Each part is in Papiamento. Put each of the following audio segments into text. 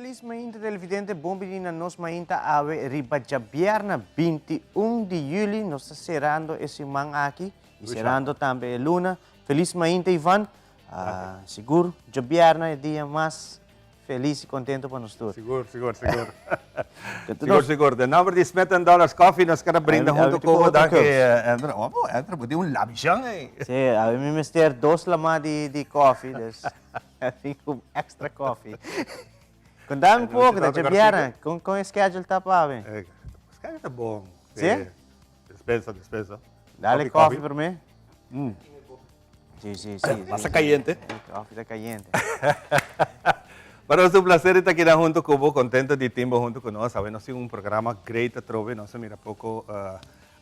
Felis mainta televidente, bon bini na nos mainta awe riba djabièrnè 21 di yüli. Nos ta serando e siman aki i serando tambe e luna. Felis mainta Ivan. Sigur djabièrnè e dia mas felis i kontento pa nos tur. Sigur, sigur, sigur. Sigur, sigur. Den nomber di Smith and Dollars Coffee nos kere brinda hunto ku bo danki Andrew. Opo, Andrew, bo tin un labishon ei. Si, awe mi mester dos lama di koffie, dus mi ku extra koffie. Konta mi poko, ta djabièrnè, kon e schedule ta pa awe? Schedule ta bon. Si? Despensa, despensa. Dale koffie promé. Si, si, si. Pasa cayente. Koffie ta cayente. Pa nos un placer di ta keda hunto cu bo, contento di tin bo hunto cu nos. Awe nos tin un programa great atrobe, nos a mira poco,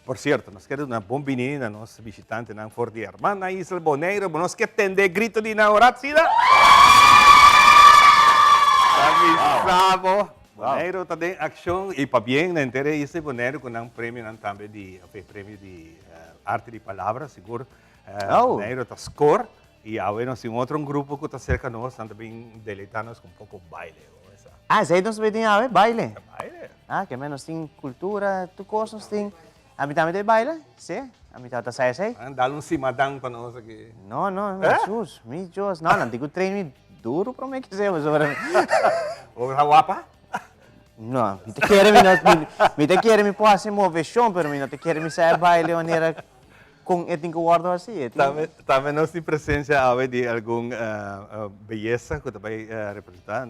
por cierto, nos kier duna bon bini na nos bishitantenan for di hermana isla Bonaire. Bo nos kier tende e grito di nan ora asina? Ta bisa bo, Bonaire ta den accion y pabien na henter e isla di Bonaire cu nan premionan tambe di, of e premio di arte di palabra, sigur. Bonaire ta score y awe nos tin otro un grupo cu ta cerca nos, nan ta bin deleita nos cu un poco baile. Ah, esey nos ta bin awe, baile? Baile. Ah, ke men nos tin cultura, tur cos nos tin. Ami tambe ta baila? Si, ami tabata sa esey. Nan dal un simadan pa nos aki. No, no, Jesus, mi Dios. No, nan tin cu train mi duro prome ke esey, pasobra. Bo ta wapa? No, mi ta kere mi no, mi ta kere mi por haci movecion, pero mi no ta kere mi sa e baile manera Kon e tin ku wòrdu hasi? E tin. Tambe nos tin presensia awe di algun beyesa ku ta bai representá.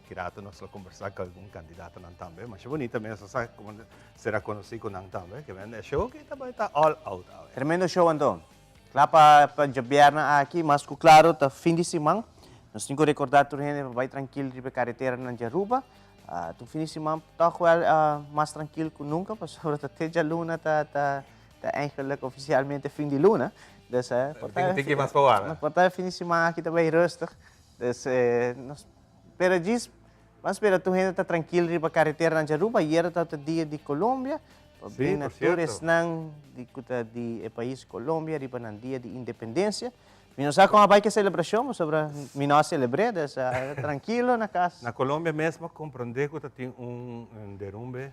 Ki rato nos lo kombersá ku algun kandidatonan tambe. Masha bunita mes, nos sa komo sera konosí ku nan tambe. Ke men e show aki ta bai ta all out awe. Tremendo show anto. Kla pa pa djabièrnè aki, mas ku klaro ta fin di siman. Nos tin ku rekordá tur hende pa bai trankil riba e kareteranan di Aruba. Ta un fin di siman tòg wèl mas trankil ku nunka pasobra ta te djaluna ta ta Ta eigenlijk oficialmente fin di luna. Dus por ta. Tin ki mas pa wara. Por ta fin di siman aki ta bay rustig. Dus nos pero djis ban spera tur hende ta trankil riba kareteranan di Aruba. Ayera tabata dia di Colombia. Sí, por na tur esnan di ku ta di e pais Colombia riba nan dia di independencia. Mi no sa kon a bai ku e selebrashon pasobra mi no a selebr'é, dus trankilo na kas. Na Colombia mes bo a komprondé ku ta tin un derumbe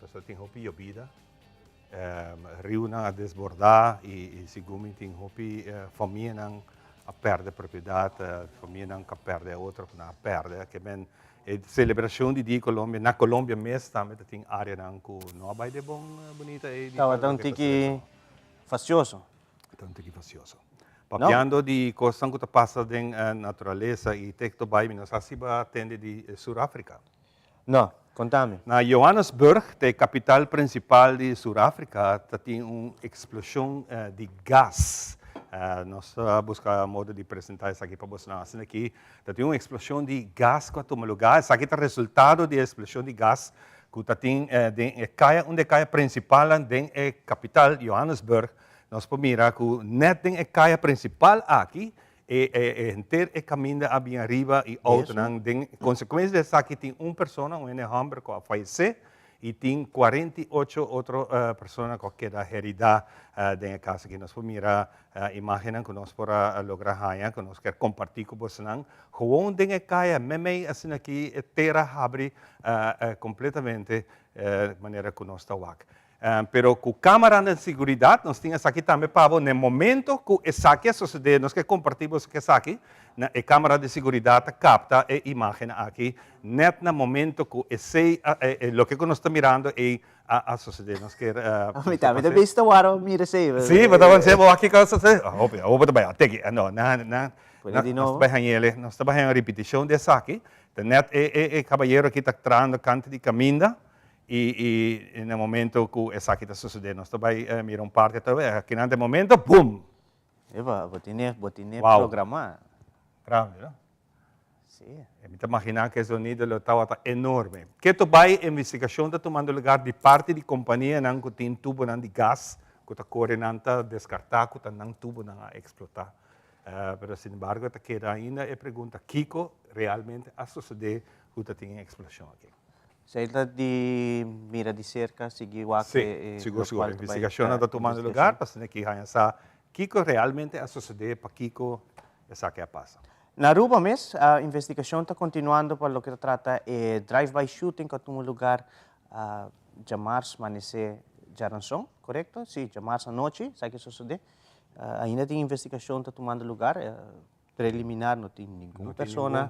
pasobra tin hopi yobida. Riunan a desbordá i segun mi tin hopi famianan a pèrdè propiedat, famianan ku a pèrdè otro ku nan a pèrdè. Ke men e selebrashon di Dia di Colombia na Colombia mes tambe ta tin áreanan ku no a bai den bon bunita ei. Tabata un tiki fastioso. Ta un tiki fastioso. Papiando di kosnan ku ta pasa den naturalesa i tekto bai mi no sa si bo a tende di Sur Afrika. No, konta mi. Na Johannesburg, ta e kapital prinsipal di Sur Afrika, ta tin un eksploshon di gas. Nos ta buska modo di presentá esaki pa bosonan. Asina aki ta tin un eksploshon di gas ku a tuma lugá. Esaki ta resultado di e eksploshon di gas ku ta tin den e kaya, un di e kaya prinsipalnan den e kapital, Johannesburg. Nos por mira ku nèt den e kaya prinsipal aki E e henter e kaminda a bin ariba i outonan den konsekuensia di esaki tin un persona, un hende hòmber ku a fayesé i tin 48 otro persona ku a keda heridá den e kas aki. Nos por mira imágennan ku nos por a logra haña ku nos kier kompartí ku bosonan. Gewoon den e kaya meimei asina aki e tera habri kompletamente manera ku nos ta wak. Pero ku kameranan di siguridat nos tin esaki tambe pa bo. Na e momento ku esaki a sosodé, nos ke kompartí boso ku esaki, na e kamera di siguridat ta kapta e imágen aki nèt na momento ku esei a e loke ku nos ta mirando ei a a sosodé. Nos kier Mi tambe ta bisto wara mira esei. Sí, bo ta wens bo wak kiko a sosodé? Hopi, awor bo ta bai a teki. No, nan nan Pone di nos nobo. ta bai hañ'el, nos ta bai haña un ripitishon di esaki. Ta nèt e e e kabayero aki ta trahando kanta di kaminda. I i na momento ku esaki ta sosodé nos ta bai mira un parti atrobe, akinan ta e momento, bum! Eba, bo tene, bo tene programá. Grandi, no? Sí. Mi ta maginá ku e zonido lo tabata enorme. Keto bai investigashon ta tumando lugar di parti di kompanianan ku tin tubonan di gas ku ta kore nan ta deskartá ku ta nan tubonan a eksplotá. Pero sin embargo ta keda ainda e pregunta kiko realmente a sosodé ku ta tin e eksploshon aki. Esei ta di mira di serka, sigui wak Sí, e sigur, sigur. lokual ta bai Investigashonnan ta tumando lugar pa asina ki haña sa kiko realmente a sosodé, pakiko esaki a pasa. Na Aruba mes, investigacion ta continuando pa loke ta trata e drive-by shooting cu a tuma lugar djamars manece djaranson, corecto? Si, djamars anochi, esaki a sosode. Ainda tin investigacion ta tumando lugar, preliminar no tin ningun persona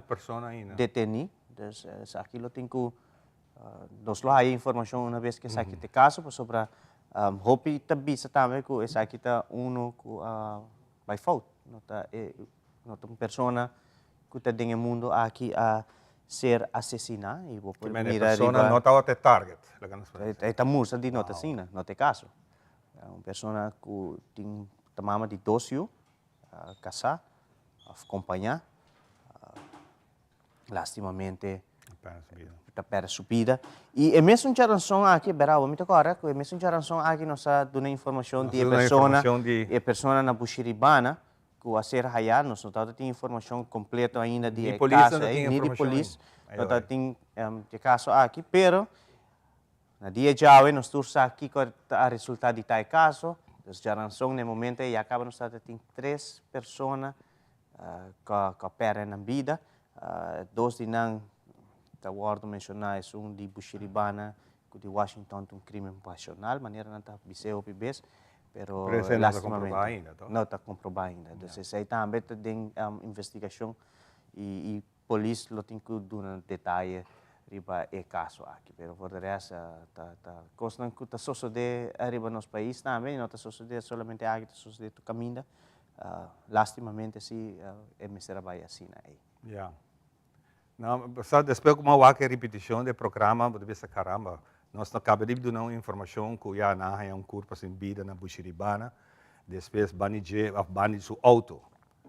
deteni, dus esaki lo tin cu Nos lo haya informacion una vez cu esaki ta e caso, pasobra hopi ta bisa tambe cu esaki ta uno cu a bay fout. No ta e, no ta un persona cu ta den e mundo aki a ser asesina y bo por mira riba. E persona no tabata e target, laga nos por bisa. E ta mustra di no ta asina, no ta e caso. Un persona cu tin, ta mama di dos yu, casa of compaña. Lastimamente ta perde su bida. Y e mesun charanzon aki, bera mi ta corda cu e mesun charanzon aki nos a duna informacion di e persona, e persona na Bushiribana cu a ser haya, nos no tabata tin informacion completo ainda di e caso ey, ni di polis no tabata tin e caso aki, pero na dia djawe nos tur sa kico a resulta di ta e caso, dus charanzon na e momento ey ya caba nos tabata tin tres persona ku a pèrdè nan bida. Dos di nan ta wòrdu menshoná, esun di Bushiribana ku di Washington ta un krimen pasional, manera nan ta bis'é hopi bes, pero lastimamente no ta komprobá ainda. Dus esei tambe ta den investigashon i polis lo tin ku duna detaye riba e kaso aki. Pero for de rest ta kosnan ku ta sosodé riba nos pais tambe i no ta sosodé solamente aki, ta sosodé tur kaminda. Lastimamente si e mester a bai asina ei. Ya. No, sa despues ku mi a wak e ripitishon di e programa bo ta bisa caramba, nos no kaba di duna un informashon ku ya nan a haña un kurpa sin bida na Bushiribana, despues bani dje òf bani di su outo.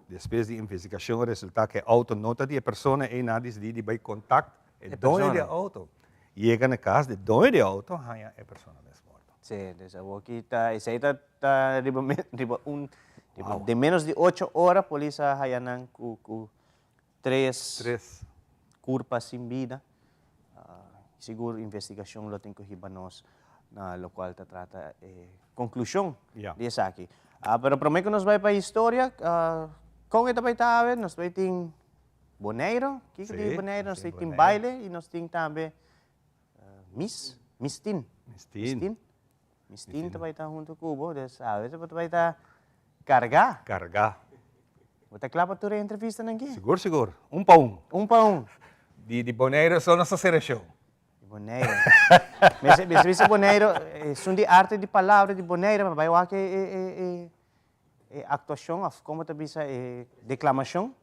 Despues di investigashon a resultá ku e outo no ta di e persona ei, nan a disidí di bai kontakt e doño di e outo. Yega na kas di e doño di e outo haña e persona mes morto. Sí, dus awoki ta esei ta ta riba riba un riba den menos di ocho ora polis a haya nan ku ku tres Tres. kurpa sin bida. Sigur investigashon lo tin ku hiba nos na lokual ta trata e konklushon Ya. di esaki. Pero promé ku nos bai pa historia, kon e ta bai ta awe? Nos bai tin Boneiro, kiko di Sí, Boneiro? nos Nos tin tin Boneiro. baile i nos tin tambe Miss, Miss Tin. Miss Tin. Miss Tin ta bai ta hunto ku bo, dus awe bo ta bai ta kargá. Kargá. Bo ta kla pa tur e entrevistanan aki? Sigur, sigur. Un pa un. Un pa un. Di di Bonaire so nos ta sera show. Di Bonaire. Mester mester bisa Bonaire, esun di arte di palabra di Bonaire, pa bai wak e e e e aktuashon òf komo ta bisa e deklamashon.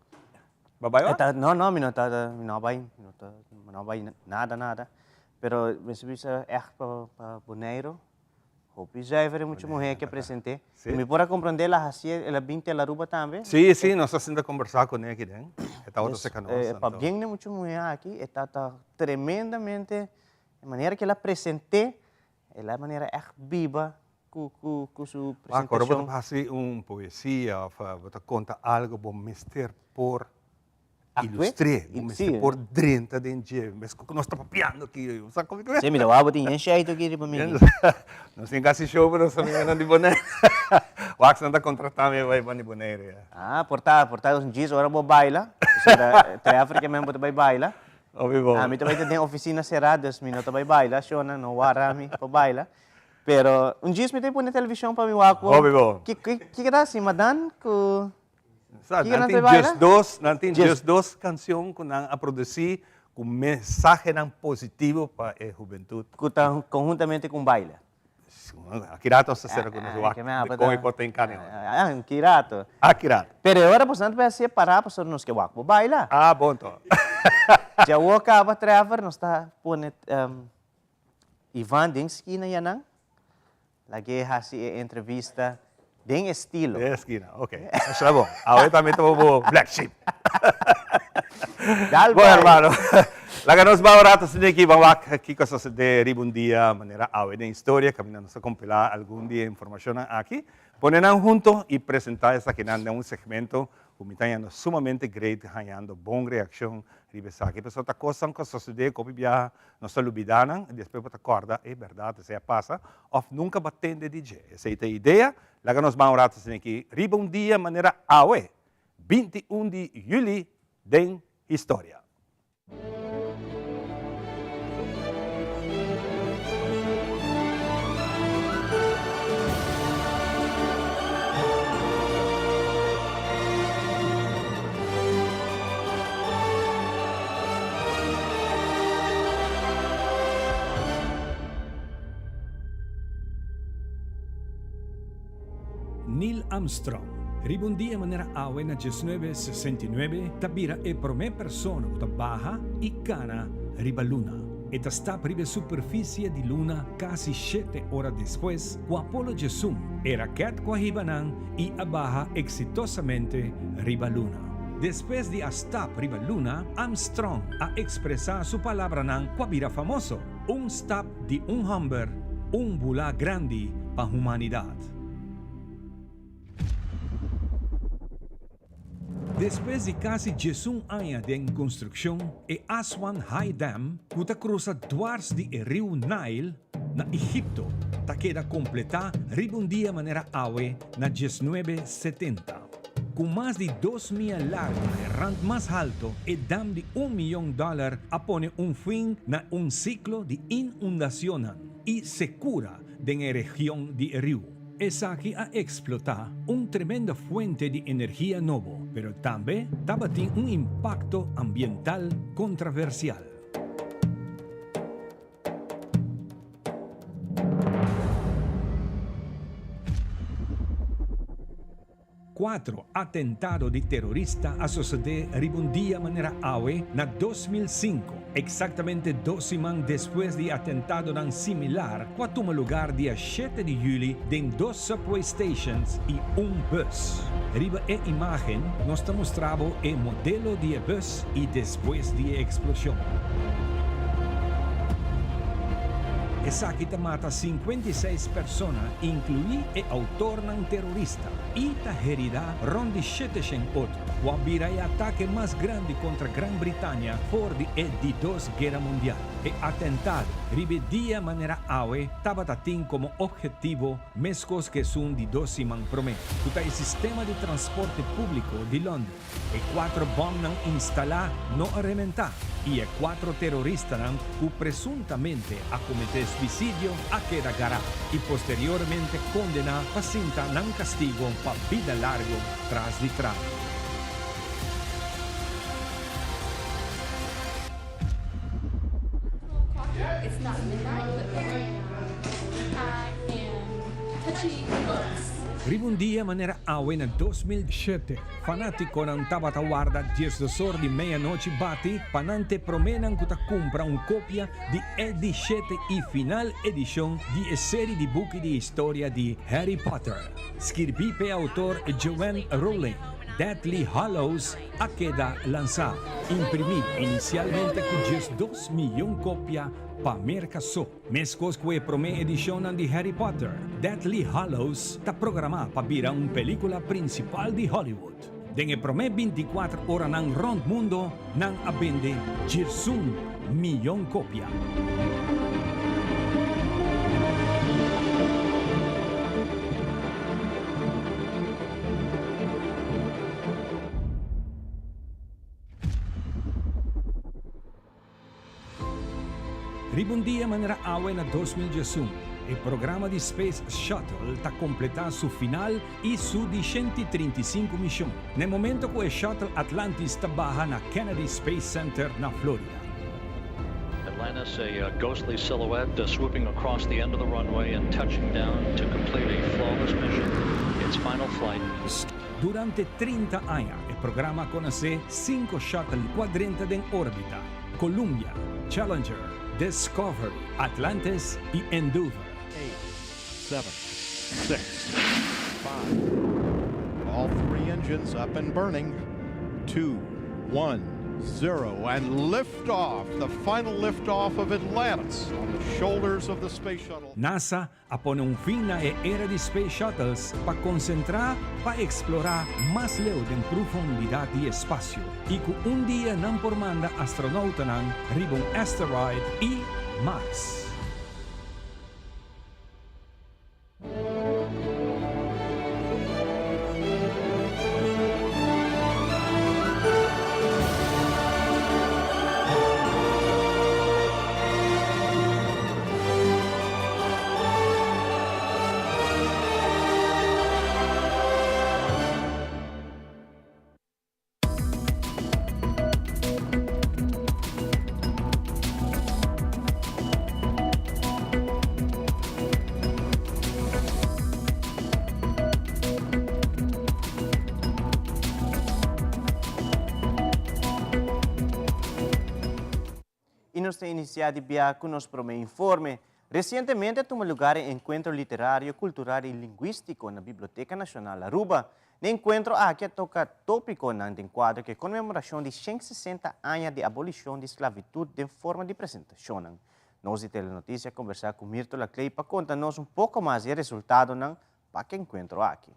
Bo bai wak? No, no, mi no ta, mi no a bai, mi no ta, mi no a bai nada, nada. Pero mester bisa ègt pa pa Boneiru, hopi zuiver e mucha muhé ke present'é. Sí. Mi por a komprondé el a hasié, el a bin te Aruba tambe. Sí, sí, nos a sinta kombersá kuné aki den. E tabata serka nos. Dus, pabien di mucha muhé aki, e ta tremendamente, e manera ku el a present'é, el a manera ègt biba ku ku ku su Ah, ora bo presentashon. ta hasi un poesia òf bo ta konta algu, bo mester por Actué? ilustr'é, bo mester Sí. por drenta den dje, meskos ku nos ta papiando aki, bo sa komo ku Sí, mi ta wak bo tin yen sheitu aki riba mi. Nos tin kasi show pa nos amigonan di Bonaire. Wak nan ta kontratá mi bai di Bonaire ya. Ah, por ta, por ta un djis ora bo baila, pasobra Trevor ke men bo ta bai baila. Hopi bon. Ami ta bai ta den ofisina será, dus mi no ta bai baila, shona no wara mi pa baila. Pero un djis mi ta pone televishon pa mi wak bo. Hopi bon. Ki ki kiko ta hasi madan ku Sa, kiko nan nan tin ta baila? diesdos, nan tin Djes. diesdos kanshon ku nan a produsí ku mensahenan positivo pa e hubentut. Ku ta konhuntamente ku un baile. Aki rato nos ta sera ku nos wak kon e kos ta hinká den otro. Ah, aki rato. Aki rato. Pero e ora boso nan ta bai hasié pará pasobra nos ke wak bo baila. Ah, bon to. Dja awor kaba Trevor nos ta pone Ivan den skina yanan, lag'é hasi e entrevista den estilo. Den eskina, ok. Masha bon. Awe tambe ta bo black sheep. Dal Bon bai. hermano, laga nos bai un rato asina aki ban wak kiko a sosode riba un dia manera awe den historia kaminda nos a kompilá algun di e informashonnan aki, pone nan hunto i presentá esakinan den un segmento ku mi ta hañando sumamente great hañando bon reakshon riba esaki. Pasobra ta kosnan ku a sosode ku hopi biaha nos ta lubidá nan i despues bo ta kòrda e bèrdat esei a pasa òf nunka bo a tende di dje. Esei ta e idea. Laga nos ban un rato asina aki riba un dia manera awe, 21 di yüli. den historia. Neil Armstrong, riba un dia manera awe na 1969, ta bira e promé persona ku ta baha i kana riba luna. E ta stap riba e superfisie di luna kasi shete ora despues ku Apollo 11, e rakèt ku a hiba nan i a baha eksitosamente riba luna. Despues di a stap riba luna, Armstrong a ekspresá su palabranan ku a bira famoso, Un stap di un hòmber, un bulá grandi pa humanidat. Despues di kasi 11 aña den konstrukshon, e Aswan High Dam, ku ta krusa dwars di e riu Nile na Egipto, ta keda kompletá riba un dia manera awe na 1970. Ku mas di dos mia largu na e rand mas halto, e dam di un miyon dòler a pone un fin na un siklo di inundacionnan i sekura den e region di e riu. Esaki a eksplotá un tremendo fuente di energia nobo, pero tambe tabatin un impakto ambiental kontraversial. Cuatro atentado di terorista a sosode riba un dia manera awe na 2005, exactamente dos siman despues di atentadonan similar cu a tuma lugar dia shete di juli den dos subway stations y un bus. Riba e imagen nos ta mustra bo e modelo di e bus y despues di e explosion. Esaki ta mata 56 persona, inclui e autornan terorista, y ta herida rond di 700 otro, cu a bira e atake mas grandi contra Gran Britania for di e di dos Guera Mundial. E atentado riba e dia manera awe tabata tin como obhetivo mescos cu esun di dos siman prome, cu ta e sistema di transporte publico di London. E cuatro bomnan instalá no a rementá y e cuatro teroristanan cu presuntamente a cometé suicidio a keda gará y posteriormente condená pa sinta nan castigo pa bida largo tras di trabi. Riba un dia manera awe na 2007, fanátikonan tabata warda 12 or di meianochi bati pa nan t'e proménan ku ta kumpra un kopia di e di shete i final edishon di e seri di buki di historia di Harry Potter, skirbí p'e outor Joanne Rowling. Deathly Hallows a keda lansá, imprimí inisialmente ku 12 miyon kopia pa Merka so. Meskos ku e promé edishonnan di Harry Potter, Deathly Hallows ta programá pa bira un pelíkula prinsipal di Hollywood. Den e promé 24 oranan rònt mundo, nan a bende 11 miyon kopia. Riba un dia manera awe na 2011, e programa di Space Shuttle ta kompletá su final i su di 135 mishon, na e momento ku e shuttle Atlantis ta baha na Kennedy Space Center na Florida. Atlantis, a ghostly silhouette swooping across the end of the runway and touching down to complete a flawless mission, its final flight. Durante 30 aña, e programa a konosé sinku shuttle ku a drenta den órbita, Columbia, Challenger, Discovery, Atlantis i Endeavour. 8, 7, 6, 5. All three engines up and burning. 2, 1, 0, and lift off, the final lift off of Atlantis on the shoulders of the space shuttle. NASA a pone un fin na e era di space shuttles pa konsentrá pa eksplorá mas leu den profundidat di espasio i ku un dia nan por manda astronoutanan riba un asteroid i Mars. Y nos ta inicia di bia cu nos prome informe. Recientemente a tuma lugar e Encuentro Literario, Cultural y Linguistico na Biblioteca Nacional Aruba. Na e encuentro aki a toca topiconan den cuadro cu e conmemoracion di 160 aña di abolicion di sclavitud den forma di presentacionnan. Nos di Telenoticia a conversa cu Mirto Laclay pa conta nos un poco mas di e resultadonan pa cu e encuentro aki.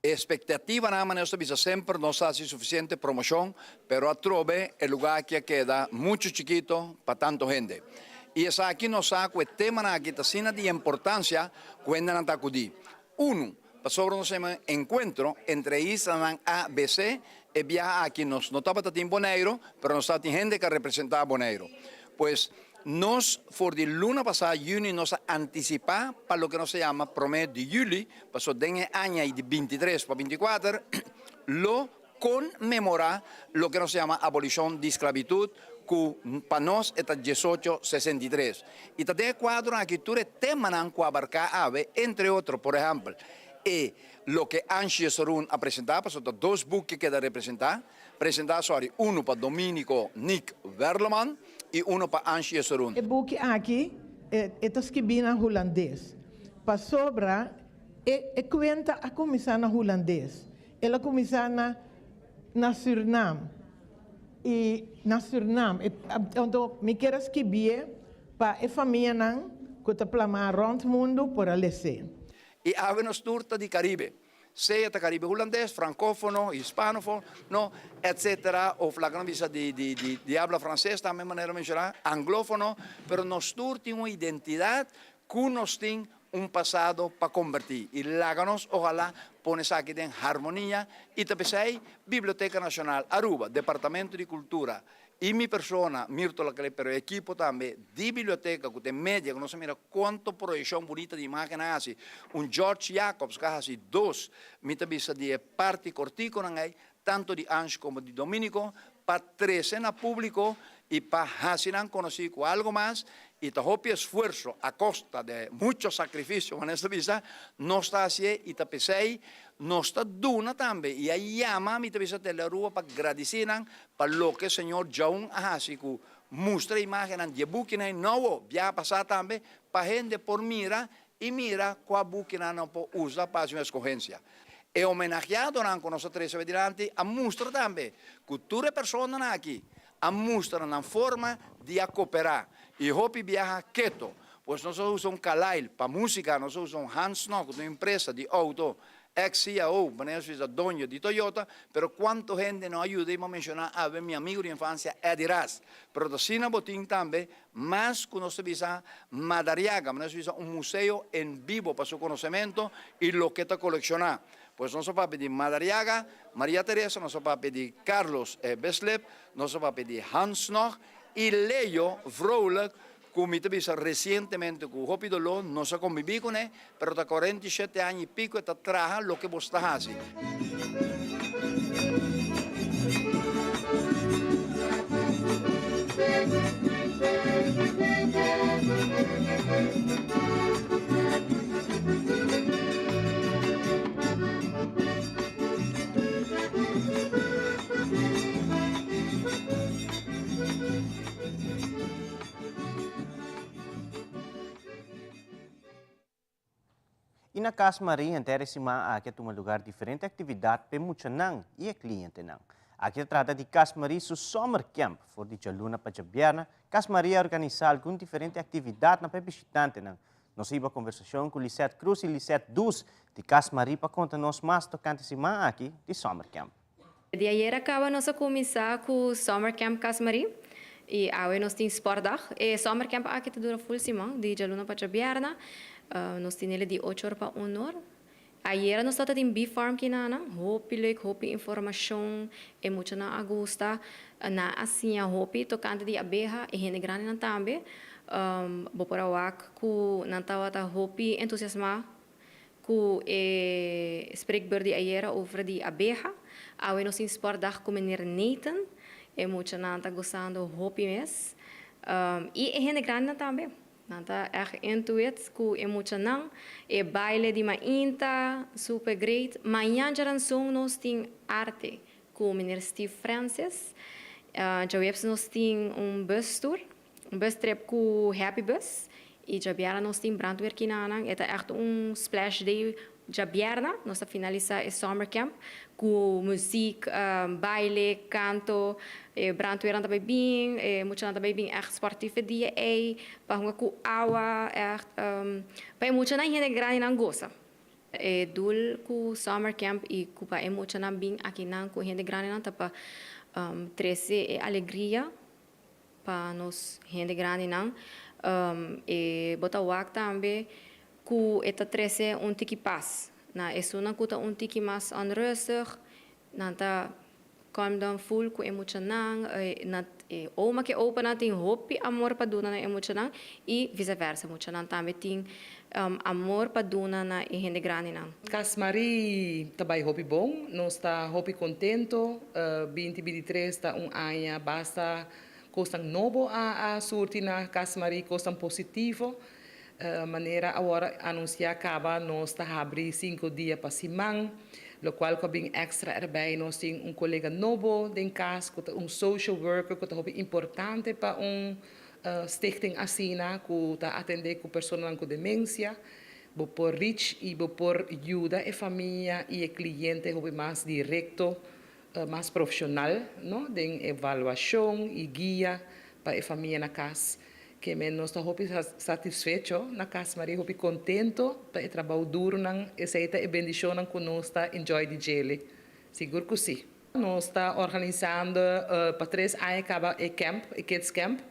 E expectativanan, manera nos ta bisa semper, no sa haci suficiente promocion, pero atrobe e lugar aki a keda mucho chikito pa tanto hende. Y esaki nos sa cu e temanan aki ta asina di importancia cu hendenan ta acudi. Unu, pasobra nos hema encuentro entre e islanan A, B, C, e biaha aki nos no tabata tin Boneiro, pero nos tabatin hende cu a representa Boneiro. Pues, nos for di luna pasá, yüni, nos a antisipá pa loke nos ta yama promé di yüli, pasobra den e aña ei di bintitres pa bintikuater lo konmemorá loke nos ta yama abolishon di sklabitut ku pa nos e ta diesocho sesenta i tres. I ta den e kuadro aki tur e temanan ku abarká awe, entre otro, por ehèmpel, e loke Angie Jesurun a presentá, pasobra ta dos buki keda representá, Presentá sorry, unu pa Dominico Nick Werleman i unu pa Angie Jesurun. E buki aki e ta skibí na hulandes pasobra e e kuenta a kuminsá na hulandes. El a kuminsá na na Sürnam i na Sürnam e anto mi kier a skibié pa e famianan ku ta plamá rònt mundu por a les'é. I awe nos tur ta di Karibe. Sea ta Caribe Hulandes, Francófono, Hispanofono, etcetera, of laga nos bisa di di di di habla Frances tambe manera menciona, Anglófono, pero nos tur tin un identidad cu nos tin un pasado pa comberti y laga nos ojalá pone esaki den harmonia y ta p'esey Biblioteca Nacional Aruba, Departamento di Cultura Y mi persona, Mirto Laclé, pero e ekipo tambe di biblioteca cu ta e media cu nos a mira cuanto proyeccion bunita di imagen a haci. Un George Jacobs cu a haci dos, mi ta bisa di e parti corticonan ey, tanto di Ange como di Dominico, pa trece na publico y pa haci nan conoci cu algo mas y ta hopi esfuerzo a costa de mucho sacrificio, manera ta bisa, nos ta hacié y ta p'esey nos ta duna tambe y a yama, mi ta bisa Telearuba pa gradici nan Pa loke Señor djaun a hasi ku mustra imágennan di e bukinan e nobo biaha pasá tambe, pa hende por mira i mira kua bukinan nan por usa pa hasi un eskohensia. E homenaheadonan ku nos a trese awe dilanti a mustra tambe ku tur e personanan aki a mustra nan forma di a koperá i hopi biaha keto. Pues nos a usa un Carlyle pa músika, nos a usa un Hans Nog, un empresa di outo Ex CAO, manera su bisa doño di Toyota, pero cuanto hende no a yuda y m'a menciona awe mi amigo di infancia Eddie Ras. Pero ta asina bo tin tambe mas cu nos ta bisa Madariaga, manera su bisa un museo en bibo pa su conocemento y loke ta colecciona. Pues nos a papia di Madariaga, Maria Teresa, nos a papia di Carlos Bislip, nos a papia di Hans Nog y Leo Vrolijk Ku mi ta bisa resientemente ku hopi doló nos a kombibí kuné, pero ta 47 aña i piko e ta traha loke bo sta hasi. Y na Cas Marie henter e siman aki a tuma lugar diferente actividad p'e muchanan y e clientenan. Aki ta trata di Cas Marie su Summer Camp. For di djaluna pa djabierna, Cas Marie a organisa algun diferente actividadnan pa e bishitantenan. Nos a hiba conversacion cu Lisette Cruz y Lisette Dus di Cas Marie pa conta nos mas tocante e siman aki di Summer Camp. Di ayera caba nos a cuminsa cu Summer Camp Cas Marie y awe nos tin Sportdag. E Summer Camp aki ta dura full siman, di djaluna pa djabierna. Nos tin ele di ocho or pa un or. Ayera nos tata tin Bee Farm kinanan, hopi leuk, hopi informacion, e muchanan a gusta. Nan a siña hopi tocante di abeha, e hende grandinan tambe. Bo por a wak cu nan tabata hopi entusiasma Ku e spreekbeurt di ayera over di abeha, awe nos tin sportdag ku meneer Nathan. E muchanan ta gosando hopi mes. I e hende grandinan tambe. Nan ta ègt into it ku e muchanan. E baile di mainta, super great. Mañan djaranson nos tin arte ku meneer Steve Francis. Djaweps nos tin un bustour. Un bus trip ku Happy Bus i djabièrnè nos tin brandweer kinanan. E ta ègt un splash day djabièrnè. Nos ta finalisá e summer camp ku muziek, baile, kanto. E brandweernan ta bai bin, e muchanan ta bai bin ègt sportief e dia ei pa hunga ku awa ègt pa e muchanan i hende grandinan gosa. E doel ku summer camp i ku pa e muchanan bin akinan ku hende grandinan ta pa trese e alegria Pa nos hende grandinan e bo ta wak tambe ku e ta trese un tiki pas. Na esunnan ku ta un tiki mas onrustig, nan ta calm down full ku e muchanan, nan e oma ku e opanan tin hopi amor pa duna na e muchanan i vice versa, muchanan tambe tin amor pa duna na e hende grandinan. Cas Marie ta bay hopi bon, nos ta hopi contento, binti bintitres ta un aña basta cosnan nobo a surti na Cas Marie, cosnan positivo, manera awor anuncia caba nos ta habri cinco dia pa siman, locual cu a bin extra erbij, nos tin un colega nobo den cas cu ta un social worker cu ta hopi importante pa un Stichting asina ku ta atendé ku personanan ku demensia, bo por reach i bo por yuda e famia i e kliente hopi mas direkto, mas profeshonal, no, den evaluashon i guia pa e famia na kas. Ke men nos ta hopi satisfecho na kas Maria, hopi kontento pa e trabou durunan, esei ta e bendishonnan ku nos ta enjoy di djele, sigur ku si. Nos ta organisando pa tres aña caba e camp, e kids camp,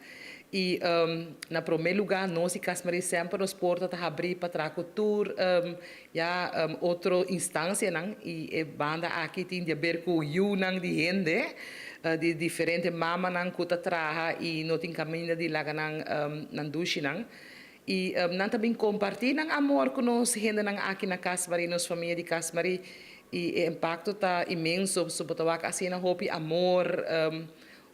y na prome lugar nos di Cas Maria semper nos porta ta habri pa traha cu tur ya otro instancianan y e banda aki tin di haber cu yiunan di hende, di diferente mamanan cu ta traha y no tin caminda di laga nan nan dushinan y nan ta bin comparti nan amor cu nos hendenan aki na Cas Maria, nos famia di Cas Maria. I e impakto ta inmenso, pasobra bo ta wak asina hopi amor,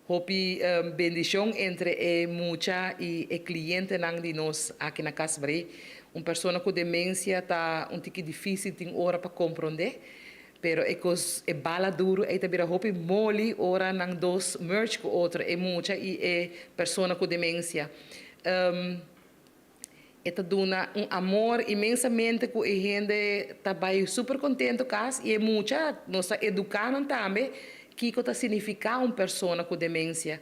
hopi bendishon entre e mucha i e klientenan di nos aki na Cas Marie. Un persona ku demensia ta un tiki difísil tin ora pa komprondé, pero e kos, e bala duru ei ta bira hopi moli ora nan dos merge ku otro, e mucha i e persona ku demensia. E ta duna un amor inmensamente ku e hende ta bai super kontento kas i e mucha nos ta eduká nan tambe kiko ta signifiká un persona ku demensia.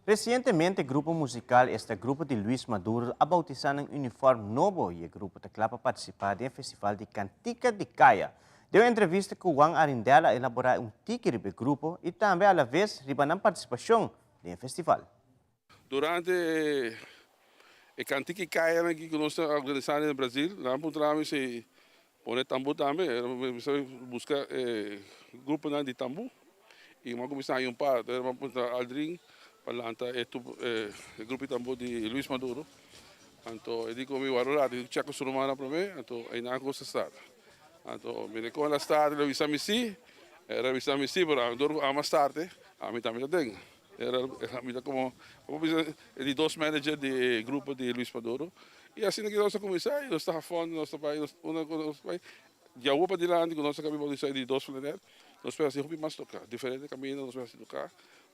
Resientemente grupo musikal esta Grupo di Luis Maduro a boutisá nan uniform nobo i e grupo ta kla pa partisipá den e festival di Kantika di Kaya. Den un entrevista ku Juan Arindel a elaborá un tiki riba e grupo i tambe alaves riba nan partisipashon den e festival. Durante e kantika i kayanan aki ku nos ta organisá na Brazil, nan a puntra mi si pone tambú tambe. Mi a buska e gruponan di tambú i mi a kuminsá haña un par. Mi a puntra Aldrin pa lanta e grupo di tambú di Luis Maduro. Anto e di ku mi wòrdu rato, e chèk ku su rumannan promé, anto einan a kuminsá start. Anto mi rekòrda a start, el a bisa mi sí, el a bisa mi sí, pero dor ku ami a start, ami tambe ta den. Era mi ta como como bisa e di dos manager di e grupo di Luis Maduro y asina ki nos a cuminsa y nos ta hafon nos ta bay una cu nos bay di awo padilanti cu nos a cambia bautisa e di dos flanet nos por haci hopi mas toca diferente caminda nos por haci toca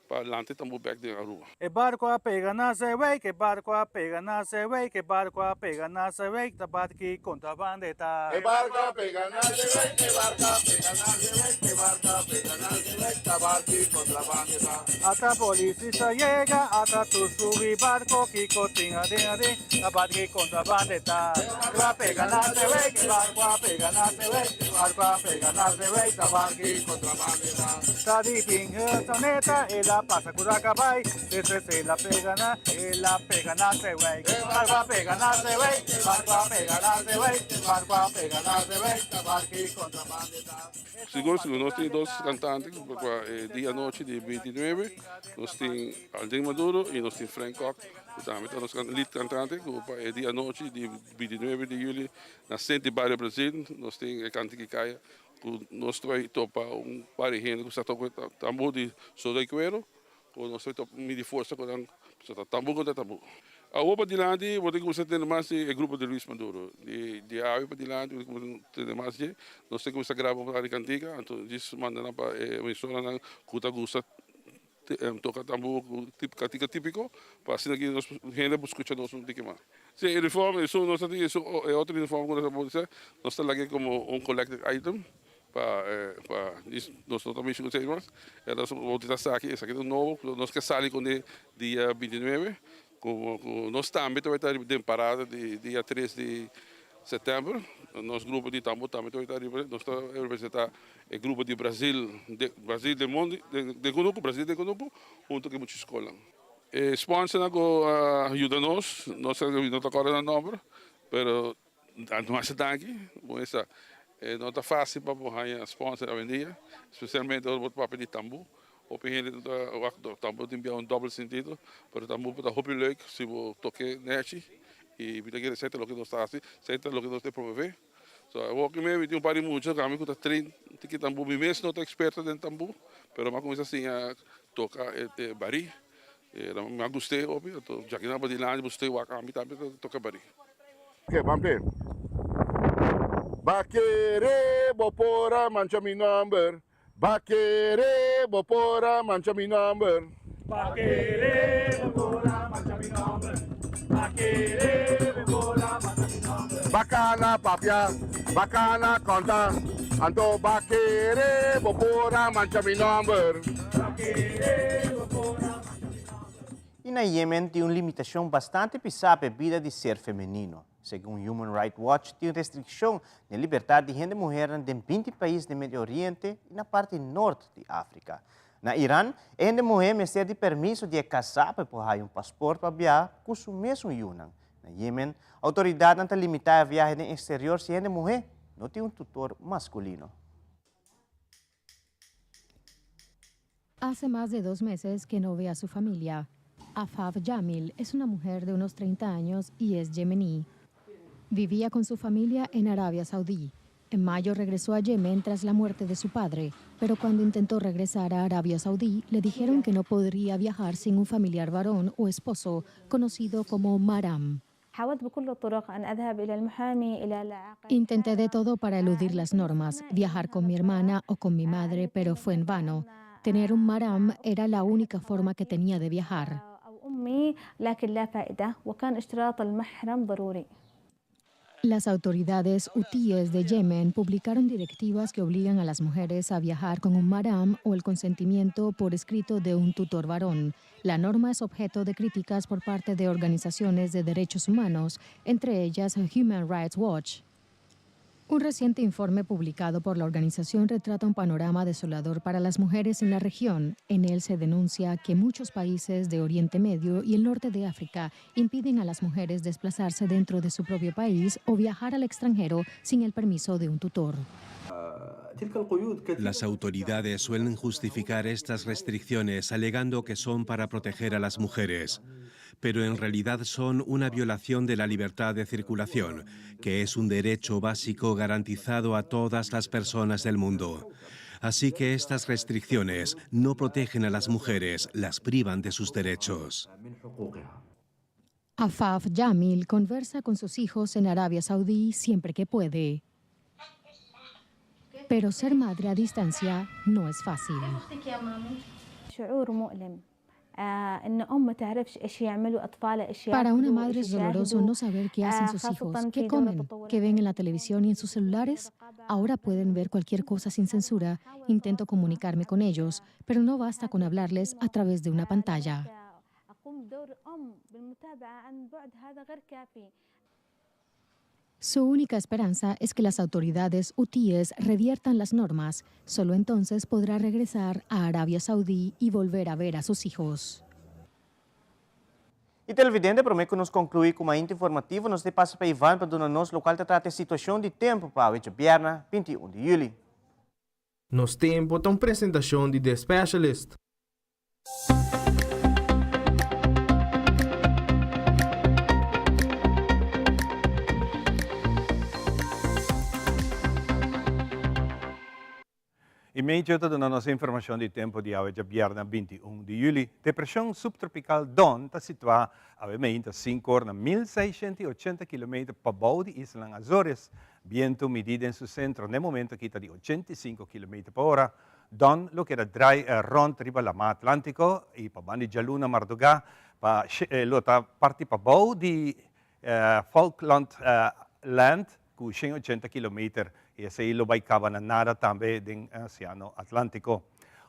pa lanta e tambor bek den Aruba. E barco a pega na Zeewijk, e barco a pega na Zeewijk, e barco a pega na Zeewijk, ta barki contrabanda ta. E barco a pega na Zeewijk, e barco a pega na Zeewijk, e barco a pega na Zeewijk, ta barki contrabanda ta. Ata polis a yega, ata tur subi barco, kico tin aden aden, ta barki contrabanda ta. E barco a pega na Zeewijk, e barco a pega na Zeewijk, e barco a pega na Zeewijk, ta barki contrabanda ta. Ta di fin soneta, el a pasa cu Rakabai, despues el a pega na, el a pega na Zeewijk. E barco a pega na Zeewijk, e barco a pega na Zeewijk, e barco a pega na Zeewijk, ta barki contrabanda ta. Sigur sigur nos tin dos kantante ku pa e dia anochi di 29 nos tin Aldrin Maduro i nos tin Frank Kok ku tambe ta nos lead kantante ku pa e dia anochi di 29 di juli na Senti Bario Brazil nos tin e Kanti Kikaya Ku nos ta bai topa un par di hende ku sa toka tambú di soda i kuero, ku nos ta bai topa midi forsa ku nan, pasobra ta tambú kontra tambú. Awor pa dilanti bo tin kuminsá tende mas di e grupo di Luis Maduro. Di awe pa dilanti bo tin kuminsá tende mas dje. Nos tin kuminsá graba un par di kantika, anto djis manda nan pa e emisoranan ku ta gusta. toka tambú ku kantika típiko pa asina ki nos hende por skucha nos un tiki mas. Si e uniform esun nos ta tin esun e otro uniform ku nos ta por nos ta lag'e komo un collected item pa pa nos no ta mishi ku esei mas. E nos bautisa esaki esaki ta nobo ku nos ke sali kuné dia bintinuebe ku ku nos tambe ta bai ta den parada di dia tres di sètèmber nos grupo di tambú tambe ta bai ta riba nos ta representá E grupo di Brazil, Brazil den mondi, den kunuku, Brazil den kunuku, hunto ku e mucha skolnan. E sponsornan ku a yuda nos, no sa, no ta kòrda nan nòmber, pero masha danki. Bon esa, e no ta fásil pa bo haña sponsor awendia, spesialmente ora bo ta papia di tambú. Hopi hende no ta wak tambú tin bia un dòbel sentido, pero tambú por ta hopi lèuk si bo tok'é nèchi i mi ta kere esei ta loke nos ta hasi, esei ta loke nos ta promové. So awor ki mi tin un par di mucha ku ami ku ta train tiki tambú. Mi mes no ta eksperto den tambú, pero mi a kuminsá siña toka e barí. Mi a gust'é hopi, anto djaki nan padilanti bo stay wak ami tambe ta toka barí. Oke, ban p'e. Ba kere bo por a mancha mi nomber. Ba kere bo por a mancha mi nomber. Ba kere bo por a mancha mi nomber. Ba kere bo por a mancha mi nomber. Ba kana papia, ba kana konta, anto ba kere bo por a mancha mi nomber. Ba kere bo por a mancha mi nomber. I na Yemen tin un limitashon bastante pisá pa e bida di ser femenino. Segun Human Rights Watch tin restrikshon den libertat di hende muhernan den binti pais den Medio Oriente i na parti nort di Afrika. Na Iran, e hende muhé mester di permiso di e kasá pa e por haya un pasport pa biaha ku su mesun yunan. Na Yemen, outoridatnan ta limitá e viahe den eksterior si hende muhé no tin un tutor maskulino. Hace más de dos meses que no ve a su familia. Afaf Jamil es una mujer de unos 30 años y es yemení. Vivía con su familia en Arabia Saudí. En mayo regresó a Yemen tras la muerte de su padre, pero cuando intentó regresar a Arabia Saudí le dijeron que no podría viajar sin un familiar varón o esposo, conocido como maram. Intenté de todo para eludir las normas, viajar con mi hermana o con mi madre, pero fue en vano. Tener un maram era la única forma que tenía de viajar. Las autoridades hutíes de Yemen publicaron directivas que obligan a las mujeres a viajar con un maram o el consentimiento por escrito de un tutor varón. La norma es objeto de críticas por parte de organizaciones de derechos humanos, entre ellas Human Rights Watch. Un reciente informe publicado por la organización retrata un panorama desolador para las mujeres en la región. En él se denuncia que muchos países de Oriente Medio y el norte de África impiden a las mujeres desplazarse dentro de su propio país o viajar al extranjero sin el permiso de un tutor. Las autoridades suelen justificar estas restricciones alegando que son para proteger a las mujeres, pero en realidad son una violación de la libertad de circulación, que es un derecho básico garantizado a todas las personas del mundo. Así que estas restricciones no protegen a las mujeres, las privan de sus derechos. Afaf Jamil conversa con sus hijos en Arabia Saudí siempre que puede. Pero ser madre a distancia no es fácil. Para una madre es doloroso no saber qué hacen sus hijos, qué comen, qué ven en la televisión y en sus celulares. Ahora pueden ver cualquier cosa sin censura. Intento comunicarme con ellos, pero no basta con hablarles a través de una pantalla. Su única esperanza es que las autoridades hutíes reviertan las normas. Solo entonces podrá regresar a Arabia Saudí y volver a ver a sus hijos. Y televidente, prome cu nos conclui cu Mainta Informativo, nos ta pasa pa Ivan pa duna nos locual ta trata e situacion di tempo pa awe djabièrnè, 21 di juli. Nos Tempo ta un presentacion di The Specialist. E meteo ta duna nos informacion di tempo di awe djabièrnè 21 di juli. Depresion subtropical Don ta situá awe meinta sinku or na 1680 kilometer pabou di islanan Azores. Bientu midí den su sentro n'e momento aki ta di 85 kilometer pa ora. Don lo keda drai rònt riba Lamá Atlántiko i pa banda di djaluna mardugá pa lo ta parti pabou di Falkland Land ku 180 kilometer i esei lo bai kaba na nada tambe den Oseano Atlántiko.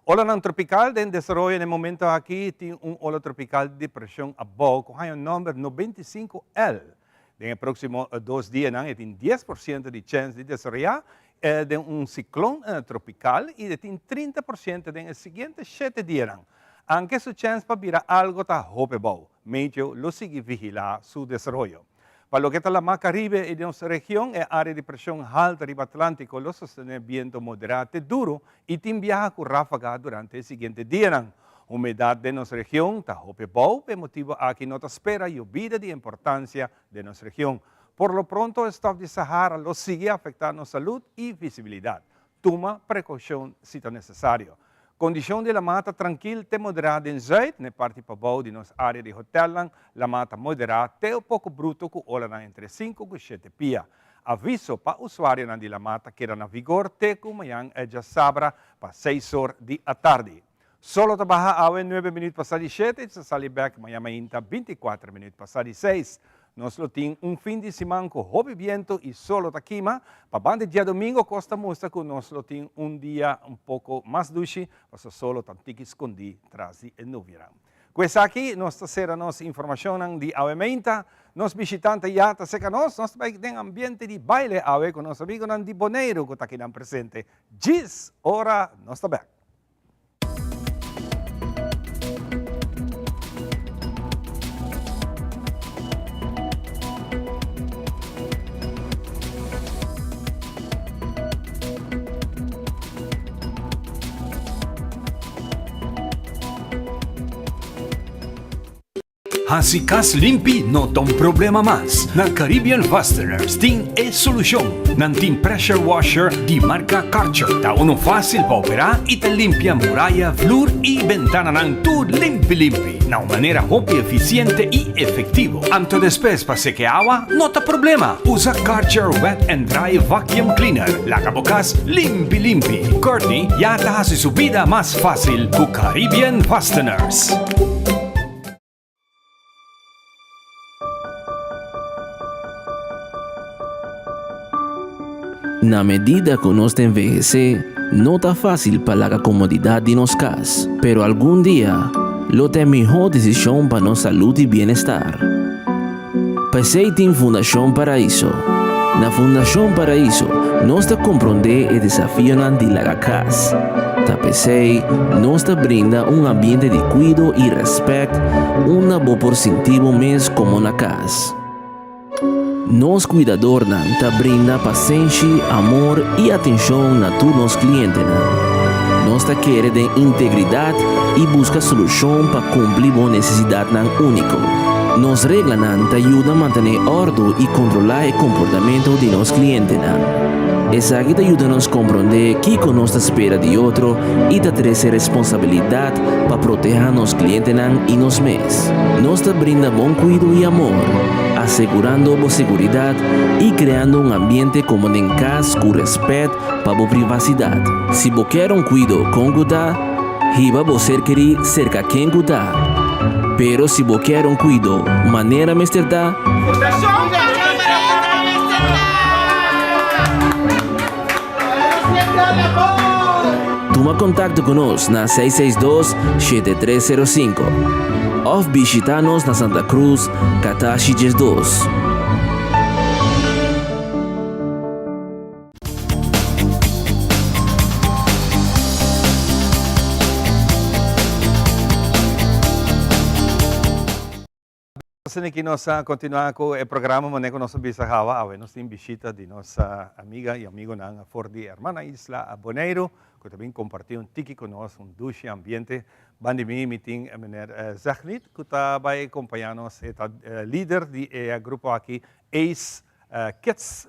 Olanan tropikal den desaroyo na e momento aki tin un ola tropikal di depreshon abou ku haña nòmber 95 L. Den e próksimo dos dianan e tin 10% di chèns di desaroyá den un siklon tropikal i e tin 30% den e siguiente shete dianan. Anke su chèns pa bira algo ta hopi abou. Meteo lo sigui vigilá su desaroyo. Pa loke ta Lamá Karibe i nos region, e área di preshon haltu riba Atlántiko lo sostené bientu moderá te duru i tin biaha ku ráfaga durante e siguiente dianan. Humedat den nos region ta hopi abou, p'e motibu aki no ta spera yobida di importansia den nos region. Por lo pronto e stòf di Sahara lo sigui afektá nos salud i visibilidat. Tuma prekoushon si ta nesesario. Kondishon di lamá ta trankil te moderá den zùit, na e parti pabou di nos área di hotèlnan, lamá ta moderá te un poko bruto ku olanan entre sinku ku shete pia. Aviso pa usuarionan di lamá ta keda na vigor te ku mañan djasabra pa seis or di atardi. Solo ta baha awe nuebe minuut pasá di shete i ta sali bèk mañan mainta 24 minuut pasá di seis. Nos lo tin un fin di siman ku hopi bientu i solo ta kima. Pa banda di djadumingu kos ta mustra ku nos lo tin un dia un poko mas dushi pasobra solo ta un tiki skondí tras di e nubianan. Ku esaki nos ta sera nos informashonnan di awe meinta. Nos bishitante ya ta seka nos. Nos ta bai den ambiente di baile awe ku nos amigunan di Boneiru ku ta kinan presente. Djis ora nos ta bèk. Hasi kas limpi no ta un problema mas. Na Caribbean Fasteners tin e solushon. Nan tin pressure washer di marka Karcher. Ta unu fásil pa operá i ta limpia muraya, vloer i bentananan tur limpi limpi na un manera hopi efisiente i efektivo. Anto despues pa seke awa no ta problema. Usa Karcher Wet and Dry Vacuum Cleaner. Laga bo kas limpi limpi. Courtney ya ta hasi su bida mas fásil ku Caribbean Fasteners. Na medida ku nos ta envehesé, no ta fásil pa laga komodidat di nos kas, pero algun dia lo ta e mihó desishon pa nos salud i bienestar. P'esei tin Fundashon Paraiso. Na Fundashon Paraiso nos ta komprondé e desafionan di laga kas. Ta p'esei nos ta brinda un ambiente di kuido i rèspèt unda bo por sinti bo mes komo na kas. Nos kuidadornan ta brinda pasenshi, amor i atenshon na tur nos klientenan. Nos ta kere den integridat i buska solushon pa kumpli bo nesesidatnan úniko. Nos reglanan ta yuda mantené òrdu i kontrolá e komportamentu di nos klientenan. Esaki ta yuda nos komprondé kiko nos ta spera di otro i ta trese responsabilidat pa protehá nos klientenan i nos mes. Nos ta brinda bon kuido i amor, asegurando bo seguridat i kreando un ambiente komo den kas ku rèspèt pa bo privasidat. Si bo kier un kuido kon ku ta, hiba bo ser kerí serka ken ku ta. Pero si bo kier un kuido manera mester ta, Tuma kontakto ku nos na 662 7305 òf bishitá nos na Santa Cruz, Katashi 12. Asina ki nos a continua cu e programa manera cu nos a bisa hawa awe nos tin bishita di nos amiga y amigonan for di hermana isla Boneiru cu ta bin comparti un tiki cu nos un dushi ambiente. Ban di mi mi tin meneer Zagnit cu ta bay acompaña nos e ta lider di e grupo aki Ace Kids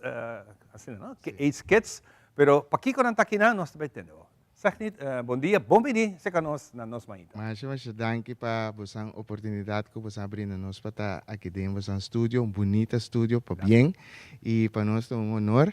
asina no Ace Kids pero pakico nan ta aki nan nos ta bay tende bo. Segnit, bon dia, bon bini serka nos na Nos Mainta. Masha masha danki pa bosan oportunidat ku bosan a brinda nos pa ta aki den bosan studio, un bunita studio, pabien i pa nos ta un honor.